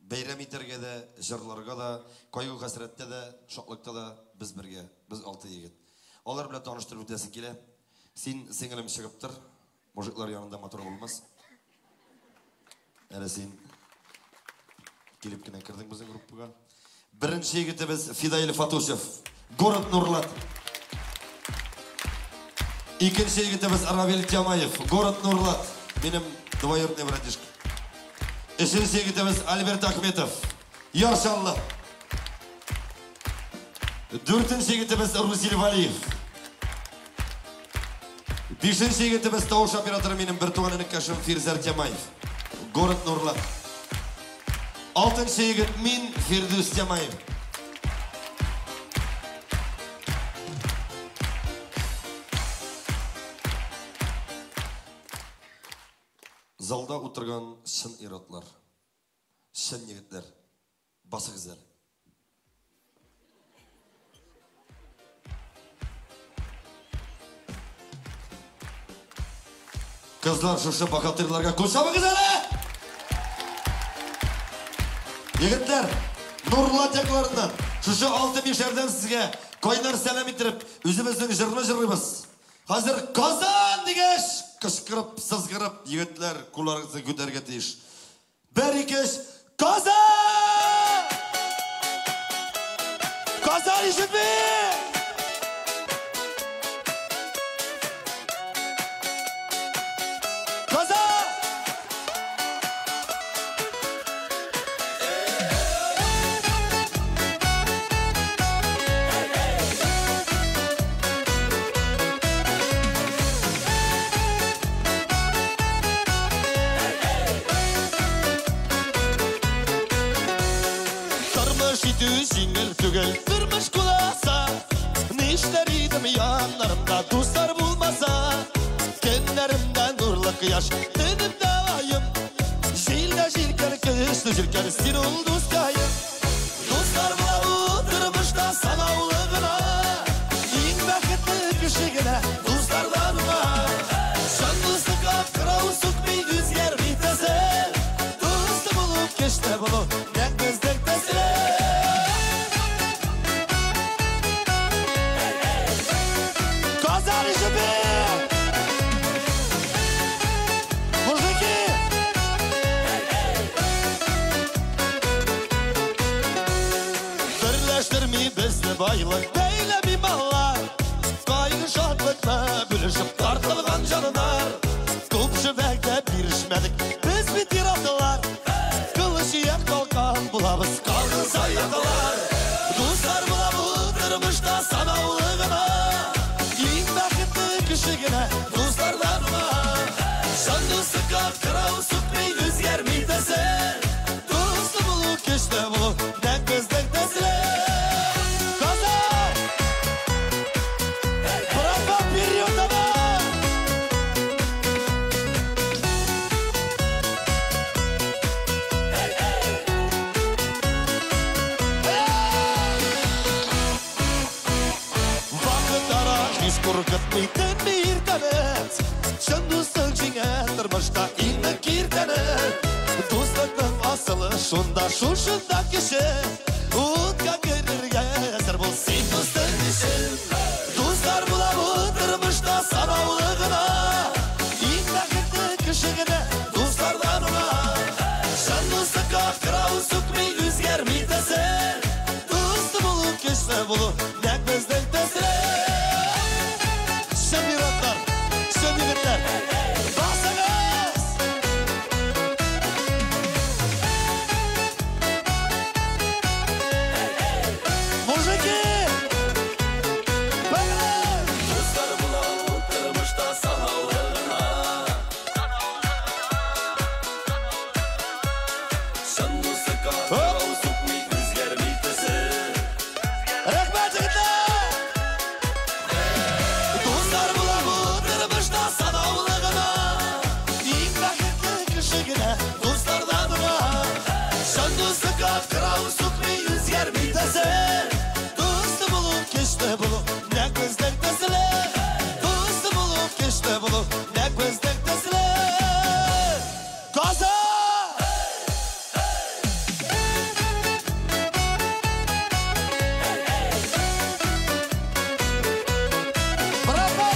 бәйрәм итәргә дә, җырларга да, кайгы хәсрәттә дә, шатлыкта да без бергә, без 6 егет. Алар белән таныштырып үтәсе килә. Син, сеңелем, чыгып тор. Мужиклар янында матур булмас. Әле син килеп кенә кердең безнең группага. Беренче егетебез Фидаил Фатушев, город Нурлат. Икенче егетебез Равил Тямаев, город Нурлат. Минем двоюродный братишка. Өченче егетебез Альберт Ахметов, Яр Чаллы. Дүртенче егетебез Рузил Валиев. Бишенче егетебез тавыш операторы минем бертуган энекәшем Фирзәр Тямаев, город Нурлат. Алтынчы егет мин, Фирдүс Тямаев. Залда утырган чын ир-атлар, чын егетләр, басыгыз әле. Кызлар, шушы бакатырларга кул чабыгыз әле! Егетләр, Нурлат якларыннан шушы 6 мишәрдән сезгә кайнар сәлам иттереп, үзебезнең җырны җырлыйбыз. Хәзер Казан дигәч, кычкырып, сызгырып, егетләр кулларыгызны күтәрергә тиеш. 1, 2, 3, Казан! Казан ишетми! Казан! Тормыш куласа. Нишләр идем яннарымда дуслар булмаса. Көннәремдә нурлы кояш, төнемдә аем. Җилдә җилкән, көчле җилкән, син ул дускаем. Дуслар була бу тормышта санаулы гына. Иң бәхетле кеше генә дуслардан уңа. Чын дуслыкка кырау сукмый, үзгәрми төсе. Дусты булу, көчле булу, нәкъ безнең төсле. Казан җебе! Мужики! Берләштерми безне байлык, бәйләми маллар. Кайгы шатлыкны бүлешеп тартылган җаннар. Күп җебәккә бирешмәдек, без бит ир-атлар. Кылыч ияк калкан булабыз, калгынса яталар. Дуслар була бу тормышта санаулы гына. Иң бәхетле кеше генә дуслардан уңа. Чын дуслыкка кырау сукмый, үзгәрми төсе. Дусты булу, көчле булу, нәкъ безнең төсле. Казан! Братва, вперед давай! Вакыт ара һич куркытмый төнне иртәне. Чын дуслык җиңә тормышта иң нык киртәне. Дуслыкның асылы шунда, шушында кеше. Утка керергә әзер бул син дустың өчен. Дуслар була бу тормышта санаулы гына. Иң бәхетле кеше генә дуслардан уңа. Чын дуслыкка кырау сукмый, үзгәрми төсе. Дусты булу, көчле булу, нәкъ безнең төсле. Чын ир-атлар, чын егетләр, басыгыз! Мужики! Дуслар була бу тормышта санаулы гына. Чын дуслыкка кырау сукмый, үзгәрми төсе. Рәхмәт, егетләр! Дуслар була бу тормышта санаулы гына. Иң бәхетле кеше генә дуслардан уңа. Чын дуслыкка кырау сукмый, үзгәрми төсе. Дусты булу, көчле булу, нәкъ безнең төсле. Дусты булу, көчле булу, нәкъ безнең төсле. Казан! Браво!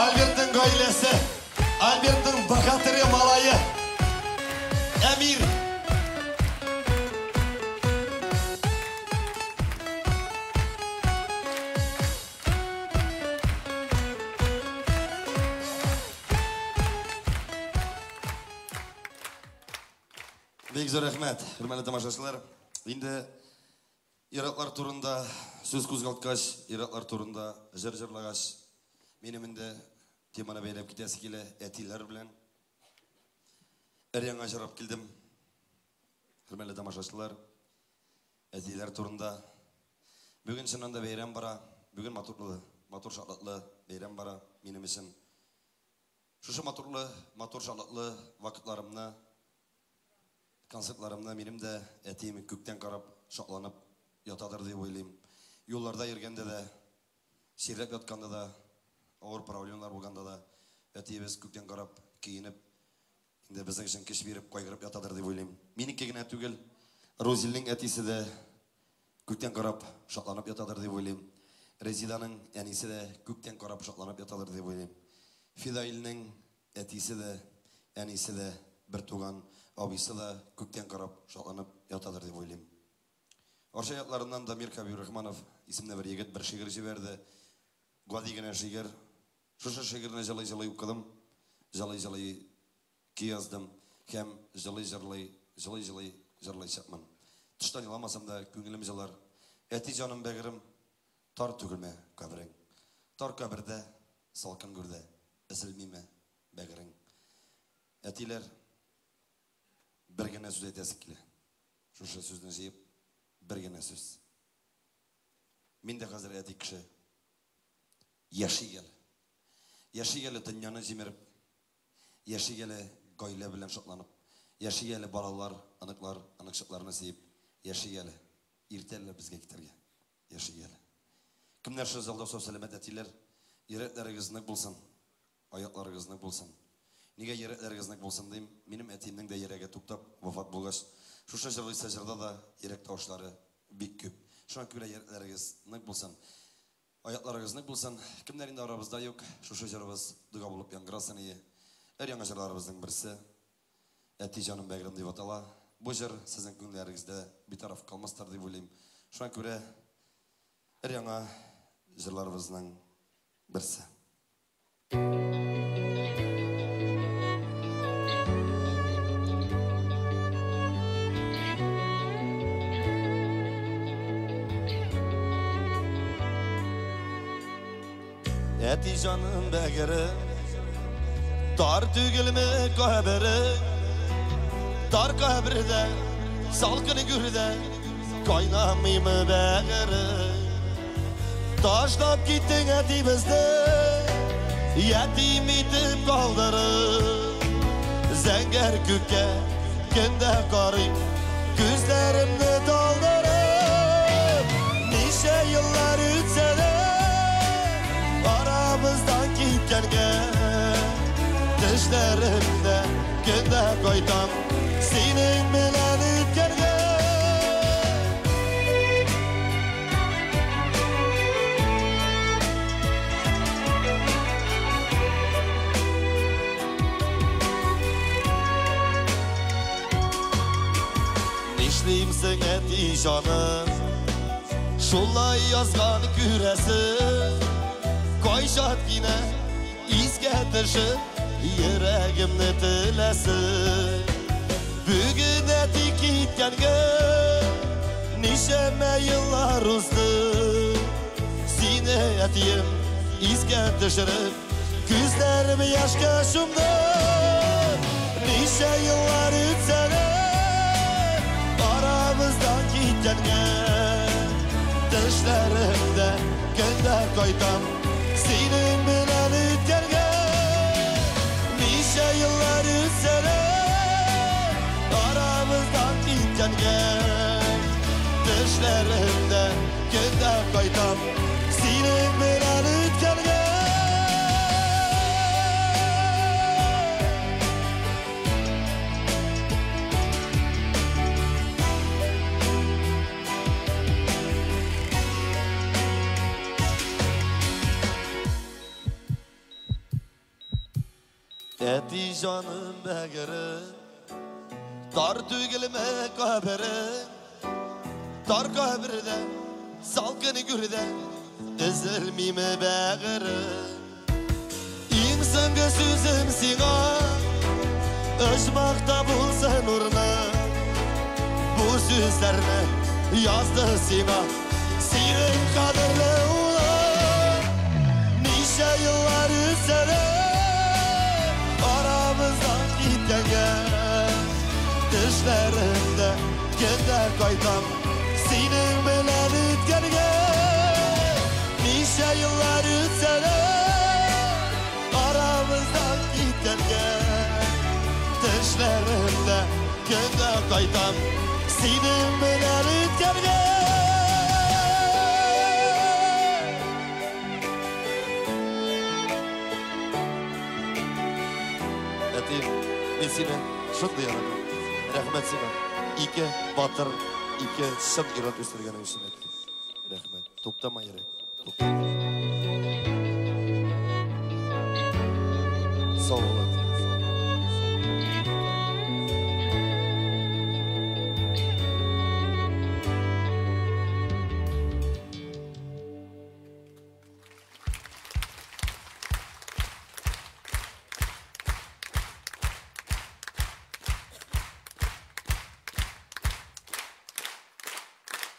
Альбертның гаиләсе, Альбертның богатыре малае, Әмир. Бик зур рәхмәт, хөрмәтле тамашачылар. Инде ир-атлар турында сүз кузгалткач, ир-атлар турында җыр җырлагач, минем инде теманы бәйләп китәсе килә әтиләр белән. Өр-яңа җырлап килдем. Хөрмәтле тамашачылар, әтиләр турында. Бүген чыннан да бәйрәм бара. Бүген матурлы, матур шатлыклы бәйрәм бара минем өчен. Шушы матурлы, матур шатлыклы вакытларымны, концертларымны минем дә әтием күктән карап, шатланып ятадыр дип уйлыйм. Юлларда йөргәндә дә, чирләп ятканда да, авыр проблемалар булганда да, әтиебез күктән карап, киенеп, инде безнең өчен көч биреп, кайгырып ятадыр дип уйлыйм. Минеке генә түгел, Рузилнең әтисе дә күктән карап, шатланып ятадыр дип уйлыйм. Резиданың әнисе дә күктән карап, шатланып ятадыр дип уйлыйм. Фидаилнең әтисе дә, әнисе дә, бер туган абыйсы да күктән карап, шатланып ятадыр дип уйлыйм. Арча якларыннан Дамир Хәбибрахманов исемле бер егет бер шигырь җибәрде. Гади генә шигырь. Шушы шигырьне җылый-җылый укыдым, җылый-җылый көй яздым һәм җылый-җырлый, җылый-җылый җырлаячакмын. Тыштан еламасам да, күңелем җылар. Әти җаным бәгырем, тар түгелме каберең? Тар кабердә, салкын гүрдә өзелмиме бәгырең? Әтиләр, бер генә сүз әйтәсе килә. Шушы сүзне җыеп, бер генә сүз. Мин дә хәзер әти кеше. Яшик әле. Яшик әле дөньяны җимереп. Яшик әле гаилә белән шатланып. Яшик әле балалар, оныклар, оныкчыкларны сөеп. Яшик әле. Иртә әле безгә китәргә. Яшик әле. Кемнәр шул залда сау сәламәт әтиләр, йөрәкләрегез нык булсын. Аякларыгыз нык булсын. Нигә йөрәкләрегез нык булсын дим? Минем әтиемнең дә йөрәге туктап вафат булгач, шушы җырлыйсы җырда да йөрәк тавышлары бик күп. Шуңа күрә йөрәкләрегез нык булсын. Аякларыгыз нык булсын. Кемнәр инде арабызда юк, шушы җырыбыз дога булып яңгырасын ие. Өр-яңа җырларыбызның берсе Әти җаным бәгырем дип атала. Бу җыр сезнең күңелләрегездә битараф калмастыр дип уйлыйм. Шуңа күрә өр-яңа җырларыбызның берсе. Әти җаным бәгырем, тар түгелме каберең? Тар кабердә, салкын гүрдә кайнамыймы бәгырем? Ташлап киттең әти безне, ятим итеп калдырып. Зәңгәр күккә көндә карыйм, күзләремне талдырып. Ничә еллар үтсә дә, арабыздан киткәнгә, төшләремдә көндә кайтам синең белән үткәргә. Нишлимсең, әти җаным, шулай язган күрәсең. Кайчан генә искә төшеп, йөрәгемне теләсең. Бүген әти киткәнгә ничәмә еллар узды. Сине, әтием, искә төшереп, күзләрем яшькә чумды. Ничә еллар үтсә дә, арабыздан киткәнгә, төшләремдә көндә кайтам синең белән үткәргә. Ничә еллар үтсә дә, арабыздан киткәнгә, төшләремдә көндә кайтам синең белән үткәргә. Әти җаным бәгырем, тар түгелме каберең? Тар кабердә, салкын гүрдә өзелмиме бәгырем? Иң соңгы сүзем сиңа, оҗмахта булсын урының. Бу сүзләрне язды сиңа синең кадерле улың. Ничә еллар үтсә дә, арабыздан киткәнгә, төшләремдә көндә кайтам синең белән үткәргә. Ничә еллар үтсә дә, арабыздан киткәнгә, төшләремдә көндә кайтам синең белән үткәргә. Әти, мин сине шундый яратам. Рәхмәт сиңа. Ике батыр, ике чын ир-ат үстергәнең өчен, әти. Рәхмәт. Туктама, йөрәк. Туктама. Сау бул, әти.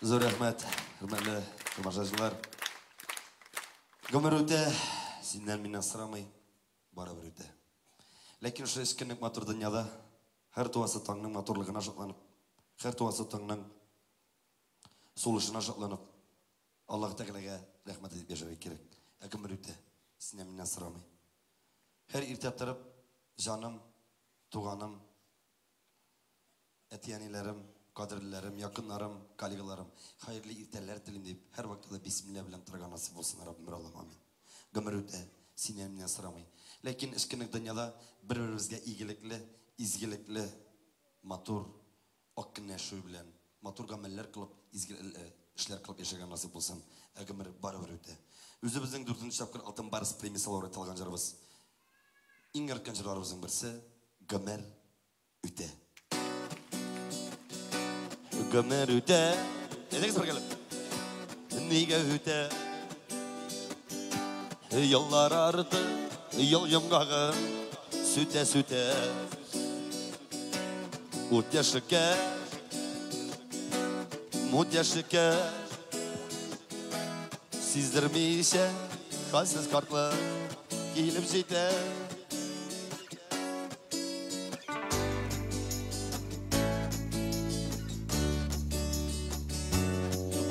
Зур рәхмәт, хөрмәтле тамашачылар. Гомер үтә, синнән миннән сорамый, барыбер үтә. Ләкин шул өч көнлек матур дөньяда һәр туасы таңның матурлыгына шатланып, һәр туасы таңның сулышына шатланып, Аллаһ Тәгаләгә рәхмәт әйтеп яшәргә кирәк. Ә гомер үтә, синнән миннән сорамый. Һәр иртә торып, җаным, туганым, әти-әниләрем, кадерлеләрем, якыннарым, коллегаларым, хәерле иртәләр телим дип, һәр вакытта бисмилла белән торырга насыйп булсын, Раббым, Аллаһым, амин. Гомер үтә, синнән миннән сорамый. Ләкин өч көнлек дөньяда бер-беребезгә игелекле, изгелекле, матур, ак көнләшү белән, матур гамәлләр кылып, изгелекле эшләр кылып яшәргә насыйп булсын. Ә гомер барыбер үтә. Үзебезнең 4нче тапкыр Алтын Барс премиясе лауреаты алган җырыбыз. Иң яраткан җырларыбызның берсе Гомер үтә. Гомер үтә. Әйдәгез бергәләп. Нигә үтә? Еллар арты, ел йомгагын сүтә-сүтә. Ут яшеккә, мут яшеккә. Сиздермичә, хәлсез картлык килеп җитә.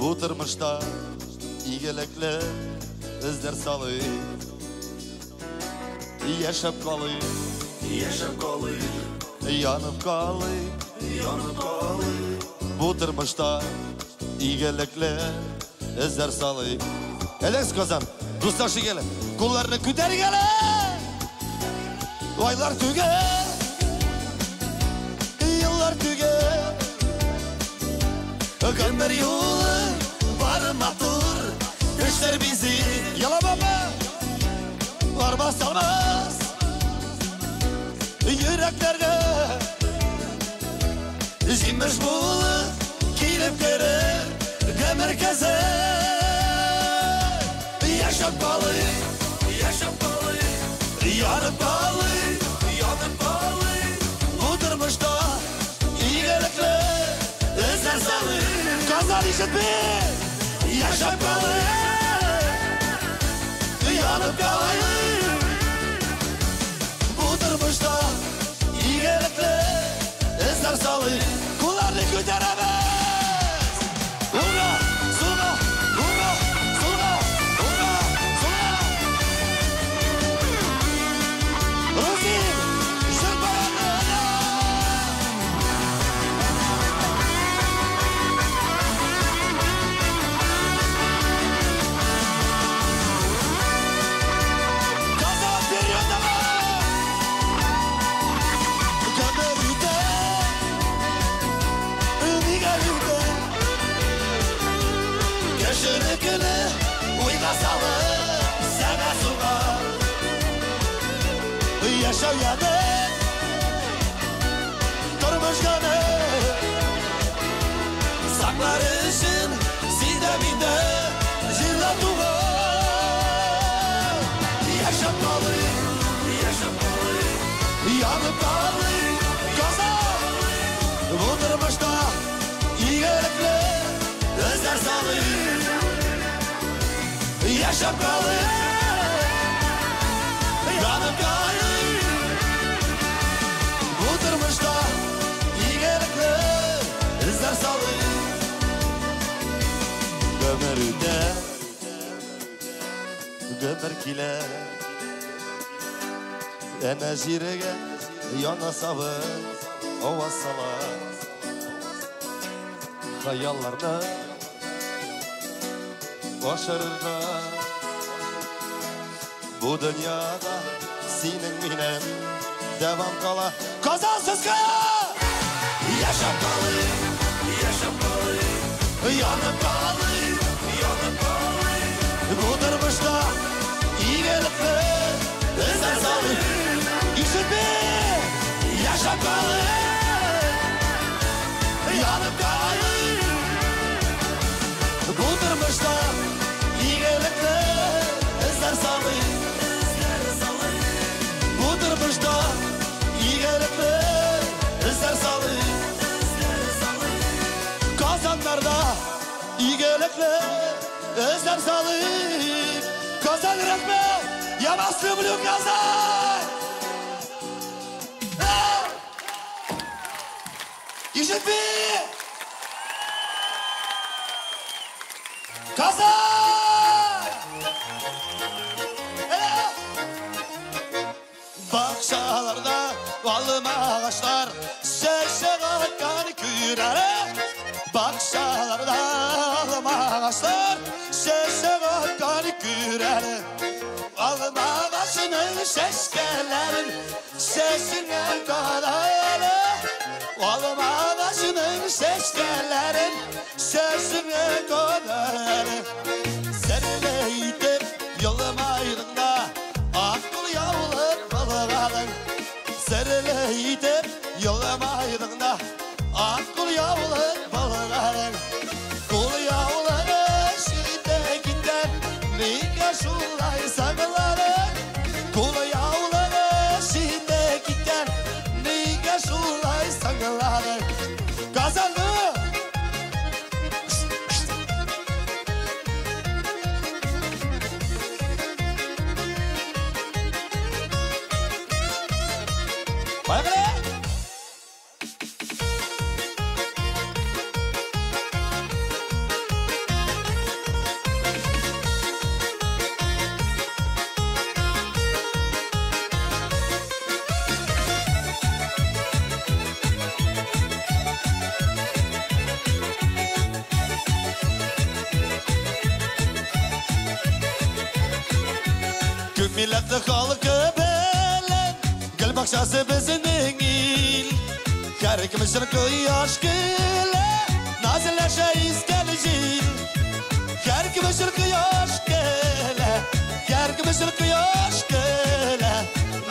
Бу тормышта игелекле эзләр салыйк, яшәп калыйк, яшәп калыйк, янып калыйк, янып калыйк. Бу тормышта игелекле эзләр салыйк. Әйдәгез, Казан, дуслашыйк әле, кулларны күтәрик әле. Айлар түгел, еллар түгел, гомер юлы бар матур, эшләр бизи. Яламамы? Бармас алмас йөрәкләргә җимеш булып килеп керер гомер кәзе. Яшәп калыйк, яшәп калыйк, янып калыйк, янып калыйк. Бу тормышта игелекле эзләр салыйк. Казан ишетми, яшәп калыйк, янып калыйк. Бу тормышта игелекле эзләр салыйк. Кулларны күтәрәбез. Ура, сулга, ура, сулга, ура, сулга. Рузил, җыр баяны. Казан вперед давай! Гомер үтә, нигә үтә? Кешене көне уйга салып, сәгә суга. Яшәү яме, тормыш гаме. Саклар өчен син дә мин дә җырлап туган. Яшәп калыйк, яшәп калыйк, янып калыйк, Казан. Бу тормышта игелекле эзләр салыйк. Яшәп калыйк, янып калыйк. Бу тормышта игелекле эзләр салыйк. Гомер үтә, гомер килә. Әнә җиргә яңа савыт аваз сала. Хыялларны ашырырга. Бу дөньяда синең минем дәвам кала. Казан сезгә! Яшәп калыйк, яшәп калыйк, янып калыйк, янып калыйк. Бу тормышта игелекле эзләр салыйк. Ишетми! Яшәп калыйк, янып калыйк. Бу тормышта игелекле эзләр салыйк. Бу тормышта игелекле эзләр салыйк. Казаннарда Чәчәкле эзләр салып. Казан, рәхмәт! Я вас люблю, Казан! Ишетми! Казан! Бакчаларда алма агачлар чәчәк аткан көйләре. Бакчаларда алма агачлар чәчәк аткан көйләре. Алма агачының чәчкәләрен чәчеңә кадары. Алма агачының чәчкәләрен чәчеңә кадары. Серле итеп елмайдың да ак кулъяулык былгадың. Серле итеп елмайдың да ак кулъяулык былгадың. Кулъяулыгы читтә киткән, нигә шулай сагладың? Кулъяулыгы читтә киткән, нигә шулай сагладың? Казанны! Поехали! Күп милләтле халкы белән гөл бакчасы безнең ил. Һәркем өчен кояш көлә, назләшә искән җил. Һәркем өчен кояш көлә, һәркем өчен кояш көлә.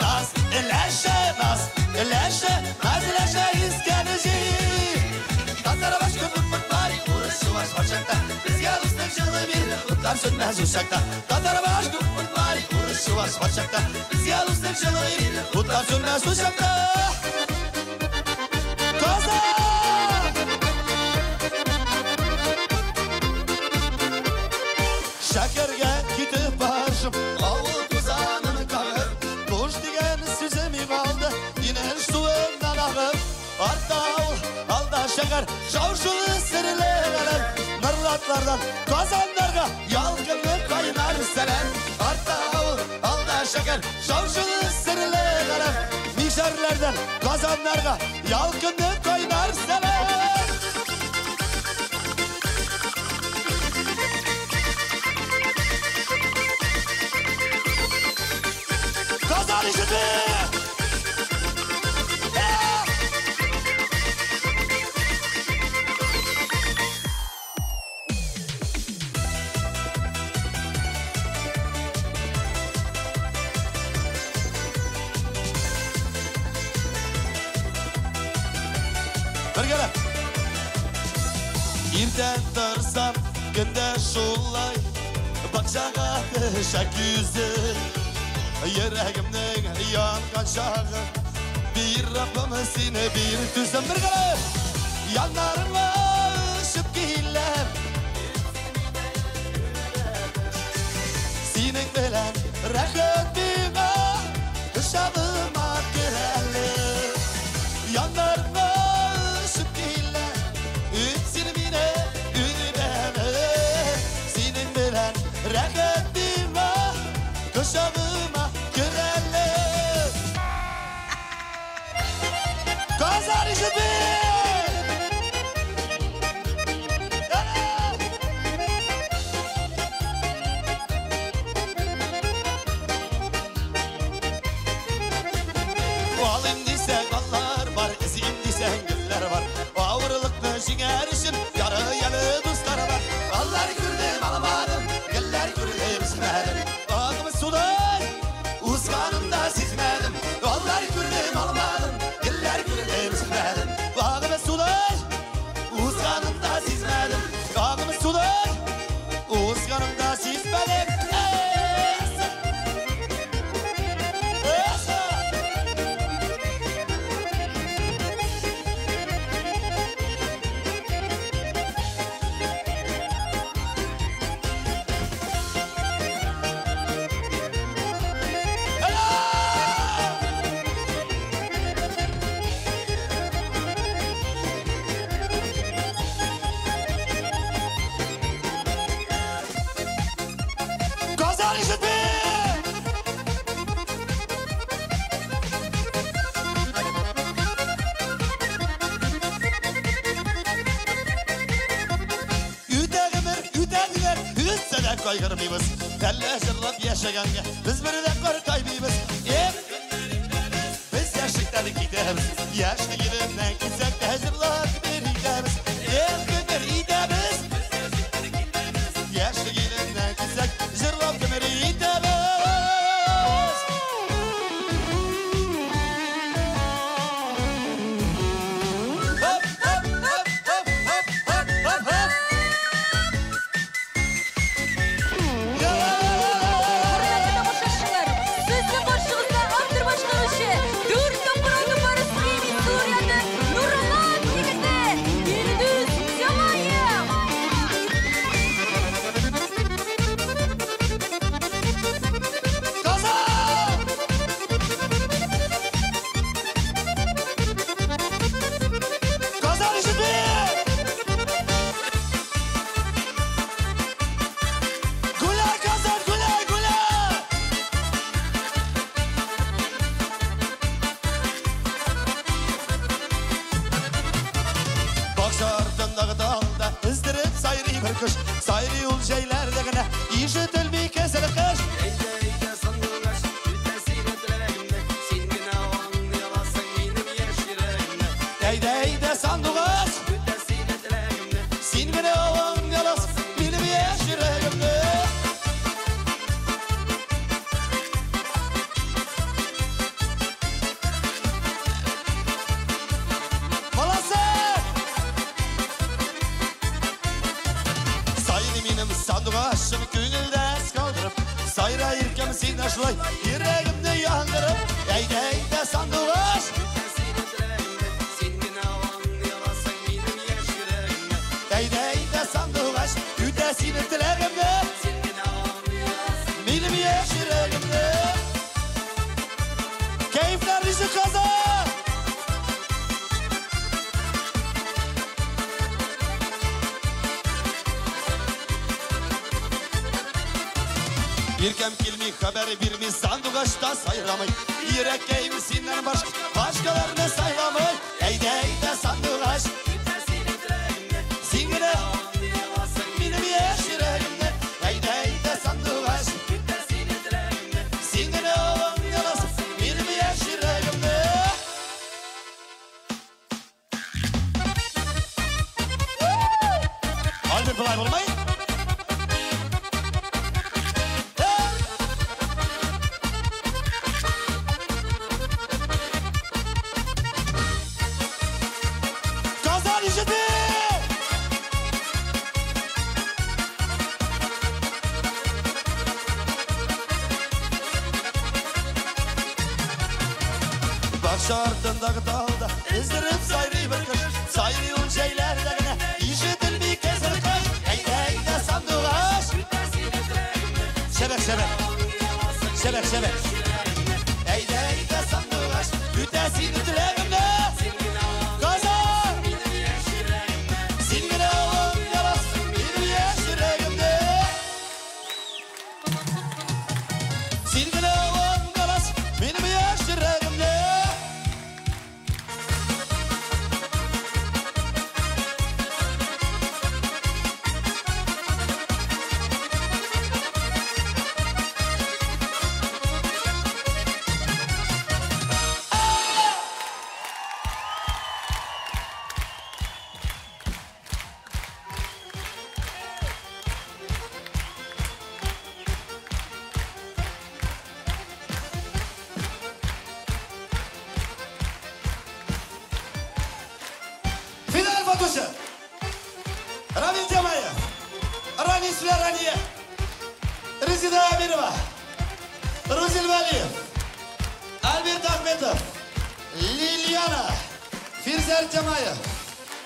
Наз эләшә, наз эләшә, назләшә искән җил. Татар, башкорт, удмурт, мари, урыс, чуваш бар чакта, безгә дуслык җылы бирде, утлар сүнмәс учакта. Татар, башкорт, удмурт, мари, урыс, чуваш бар чакта, безгә дуслык җылы бирде, утлар сүнмәс учакта. Казан! Шәһәргә китеп барышым, авыл тузанын кагып, Кош дигән сүзем югалды, инеш суыннан агып. Артта авыл, алда шәһәр, шау-шулы серле галәм. Нурлатлардан Казаннарга ялкынлы кайнар сәлам. Артта авыл, алда шәһәр, шау-шулы серле галәм. Мишәрләрдән Казаннарга ялкынлы кайнар сәлам. Казан ишетми! Бергәләп. Иртән торсам, көндә шулай бакчага төшә күзем. Йөрәгемнең янган чагы, бир Раббым сине, бир түзем. Бергәләп. Яннарыңа очып киләм. Синең белән рәхәт миңа, кочагыма кер әле. Яннарыңа очып киләм, үт син мине, үт. Синең белән рәхәт миңа, кочагыма кер әле. Казан ишетми! Алыйм дисәң аллар бар, эзлим дисәң гөлләр бар. Авырлыкны җиңәр өчен яры ялы дуслар бар. Аллар күрдем, алмадым, гөлләр күрдем, өзмәдем. Агым судай, узганын да сизмәдем. Аллар күрдем, алмадым, гөлләр күрдем, өзмәдем. Агым судай, узганын да сизмәдем. Агым судай, узганын да сизмәдем. Эса! Эса! кайгырмыйбыз. Әллә җырлап яшәгәнгә без бер дә картаймыйбыз. Эх, без яшьлектән китәбез. Яшьлек иленнән китсәк тә җырлап гомер итәбез. Эх, гомер итәбез. Яшьлек иленнән китсәк, җырлап гомер итәбез. Хоп, хоп, хоп, хоп, хоп, хоп, хоп, хоп. Хөрмәтле тамашачылар, сезнең каршыгызда автор башкаручы, дүрт тапкыр Алтын Барс премиясе лауреаты Нуруллат егете Илдус Тямаев. Казан! Казан ишетми! Гуля, Казан, гуля, гуля! Бакча артындагы талда өздереп сайрый бер кош. Сайрый ул җәйләрдә генә ишетелми кесәл кыш. Әйдә, әйдә, сандугач, үтә сине теләгемне, син генә аңлый аласың минем яшь йөрәгемне. Әйдә, әйдә, сандугач, Үтә сине теләгемне, син генә аңлый аласың минем яшь йөрәгемне. Баласы! Сайрый минем сандугачым күңелдә эз калдырып, сайра иркәм син дә шулай йөрәгемне яндырып. Әйдә, әйдә, сандугач, үтә сине теләгемне, син генә аңлый аласың минем яшь йөрәгемне. Әйдә, әйдә, сандугач, үтә синең теләгемне, Син генә аңлый аласың минем яшь йөрәгемне. Кәефләр ничек, Казан? Иркәм килми, хәбәр бирми, сандугач та сайрамый. Йөрәккәем синнән башка, башкаларны сайламый. Әйдә, әйдә, сандугач, Үтә сине теләгемне, син генә аңлый аласың минем яшь йөрәгемне. Әйдә, әйдә, сандугач, үтә сине теләгемне, син генә аңлый аласың минем яшь йөрәгемне. Альберт болай булмый. Казан ишетми! Бакча артындагы талда өздереп сайрый бер кош. Сайрый ул җәйләрдә генә ишетелми кесәл кыш. Әйдә, әйдә, сандугач. үтә сине теләгемне, Шәбәк, шәбәк. аңлый аласың Шәбәк, шәбәк. Әйдә, әйдә, сандугач, үтә синең теләгемне. Син генә аңлый Казан! минем яшь йөрәгемне. Син генә аңлый аласың минем яшь йөрәгемне. Син генә аңлый аласың минем яшь йөрәгемне. Финал фотосы. Рамил Тямаев, Ранис Рания, Резида Амирова, Рузил Валиев, Альберт Ахметов, Лилиана, Фирзәр Тямаев,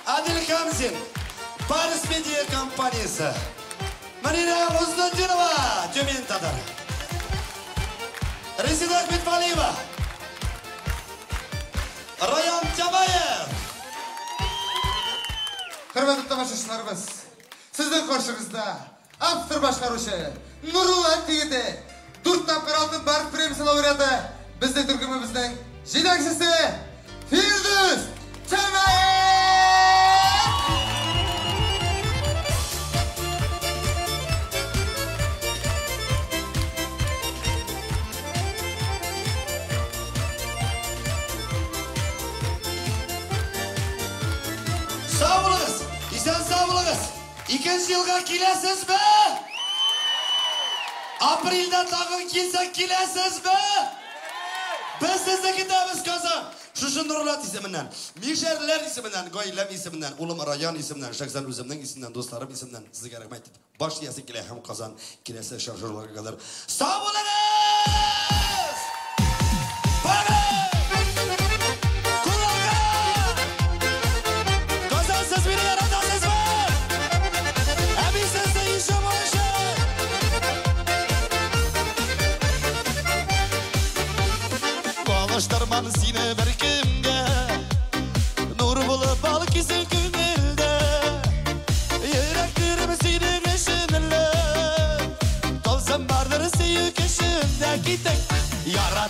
Адил Хамзин, Барс Медиа компаниясе, Марина Хуснутдинова, Тюмень Татар, Резида Ахметвалиева, Раян Тямаев. Хөрмәтле тамашачыларыбыз, сезнең каршыгызда автор башкаручы Нуруллат егете, дүрт тапкыр Алтын Барс премиясе лауреаты, безнең төркемебезнең җитәкчесе Фирдүс Тямаев! Исән-сау булыгыз. Икенче елга киләсезме? Апрельдә тагын килсәк киләсезме? Без сезне көтәбез, Казан. Шушы Нурлат исеменнән, Мишәрләр исеменнән, гаиләм исеменнән, улым Раян исеменнән, шәхсән үземнең исемнән, дусларым исеменнән сезгә рәхмәт итеп баш иясе килә һәм Казан киләсе очрашуларга кадәр сау булыгыз! Казан, сез мине яратасызмы? Ә мин сезне еще больше! Алыштырмам сине бер кемгә, Нур булып балкыйсың күңелдә. Йөрәк түрем синең өчен әле, Тылсым бардыр сөю көчендә. Киттек! Яратам.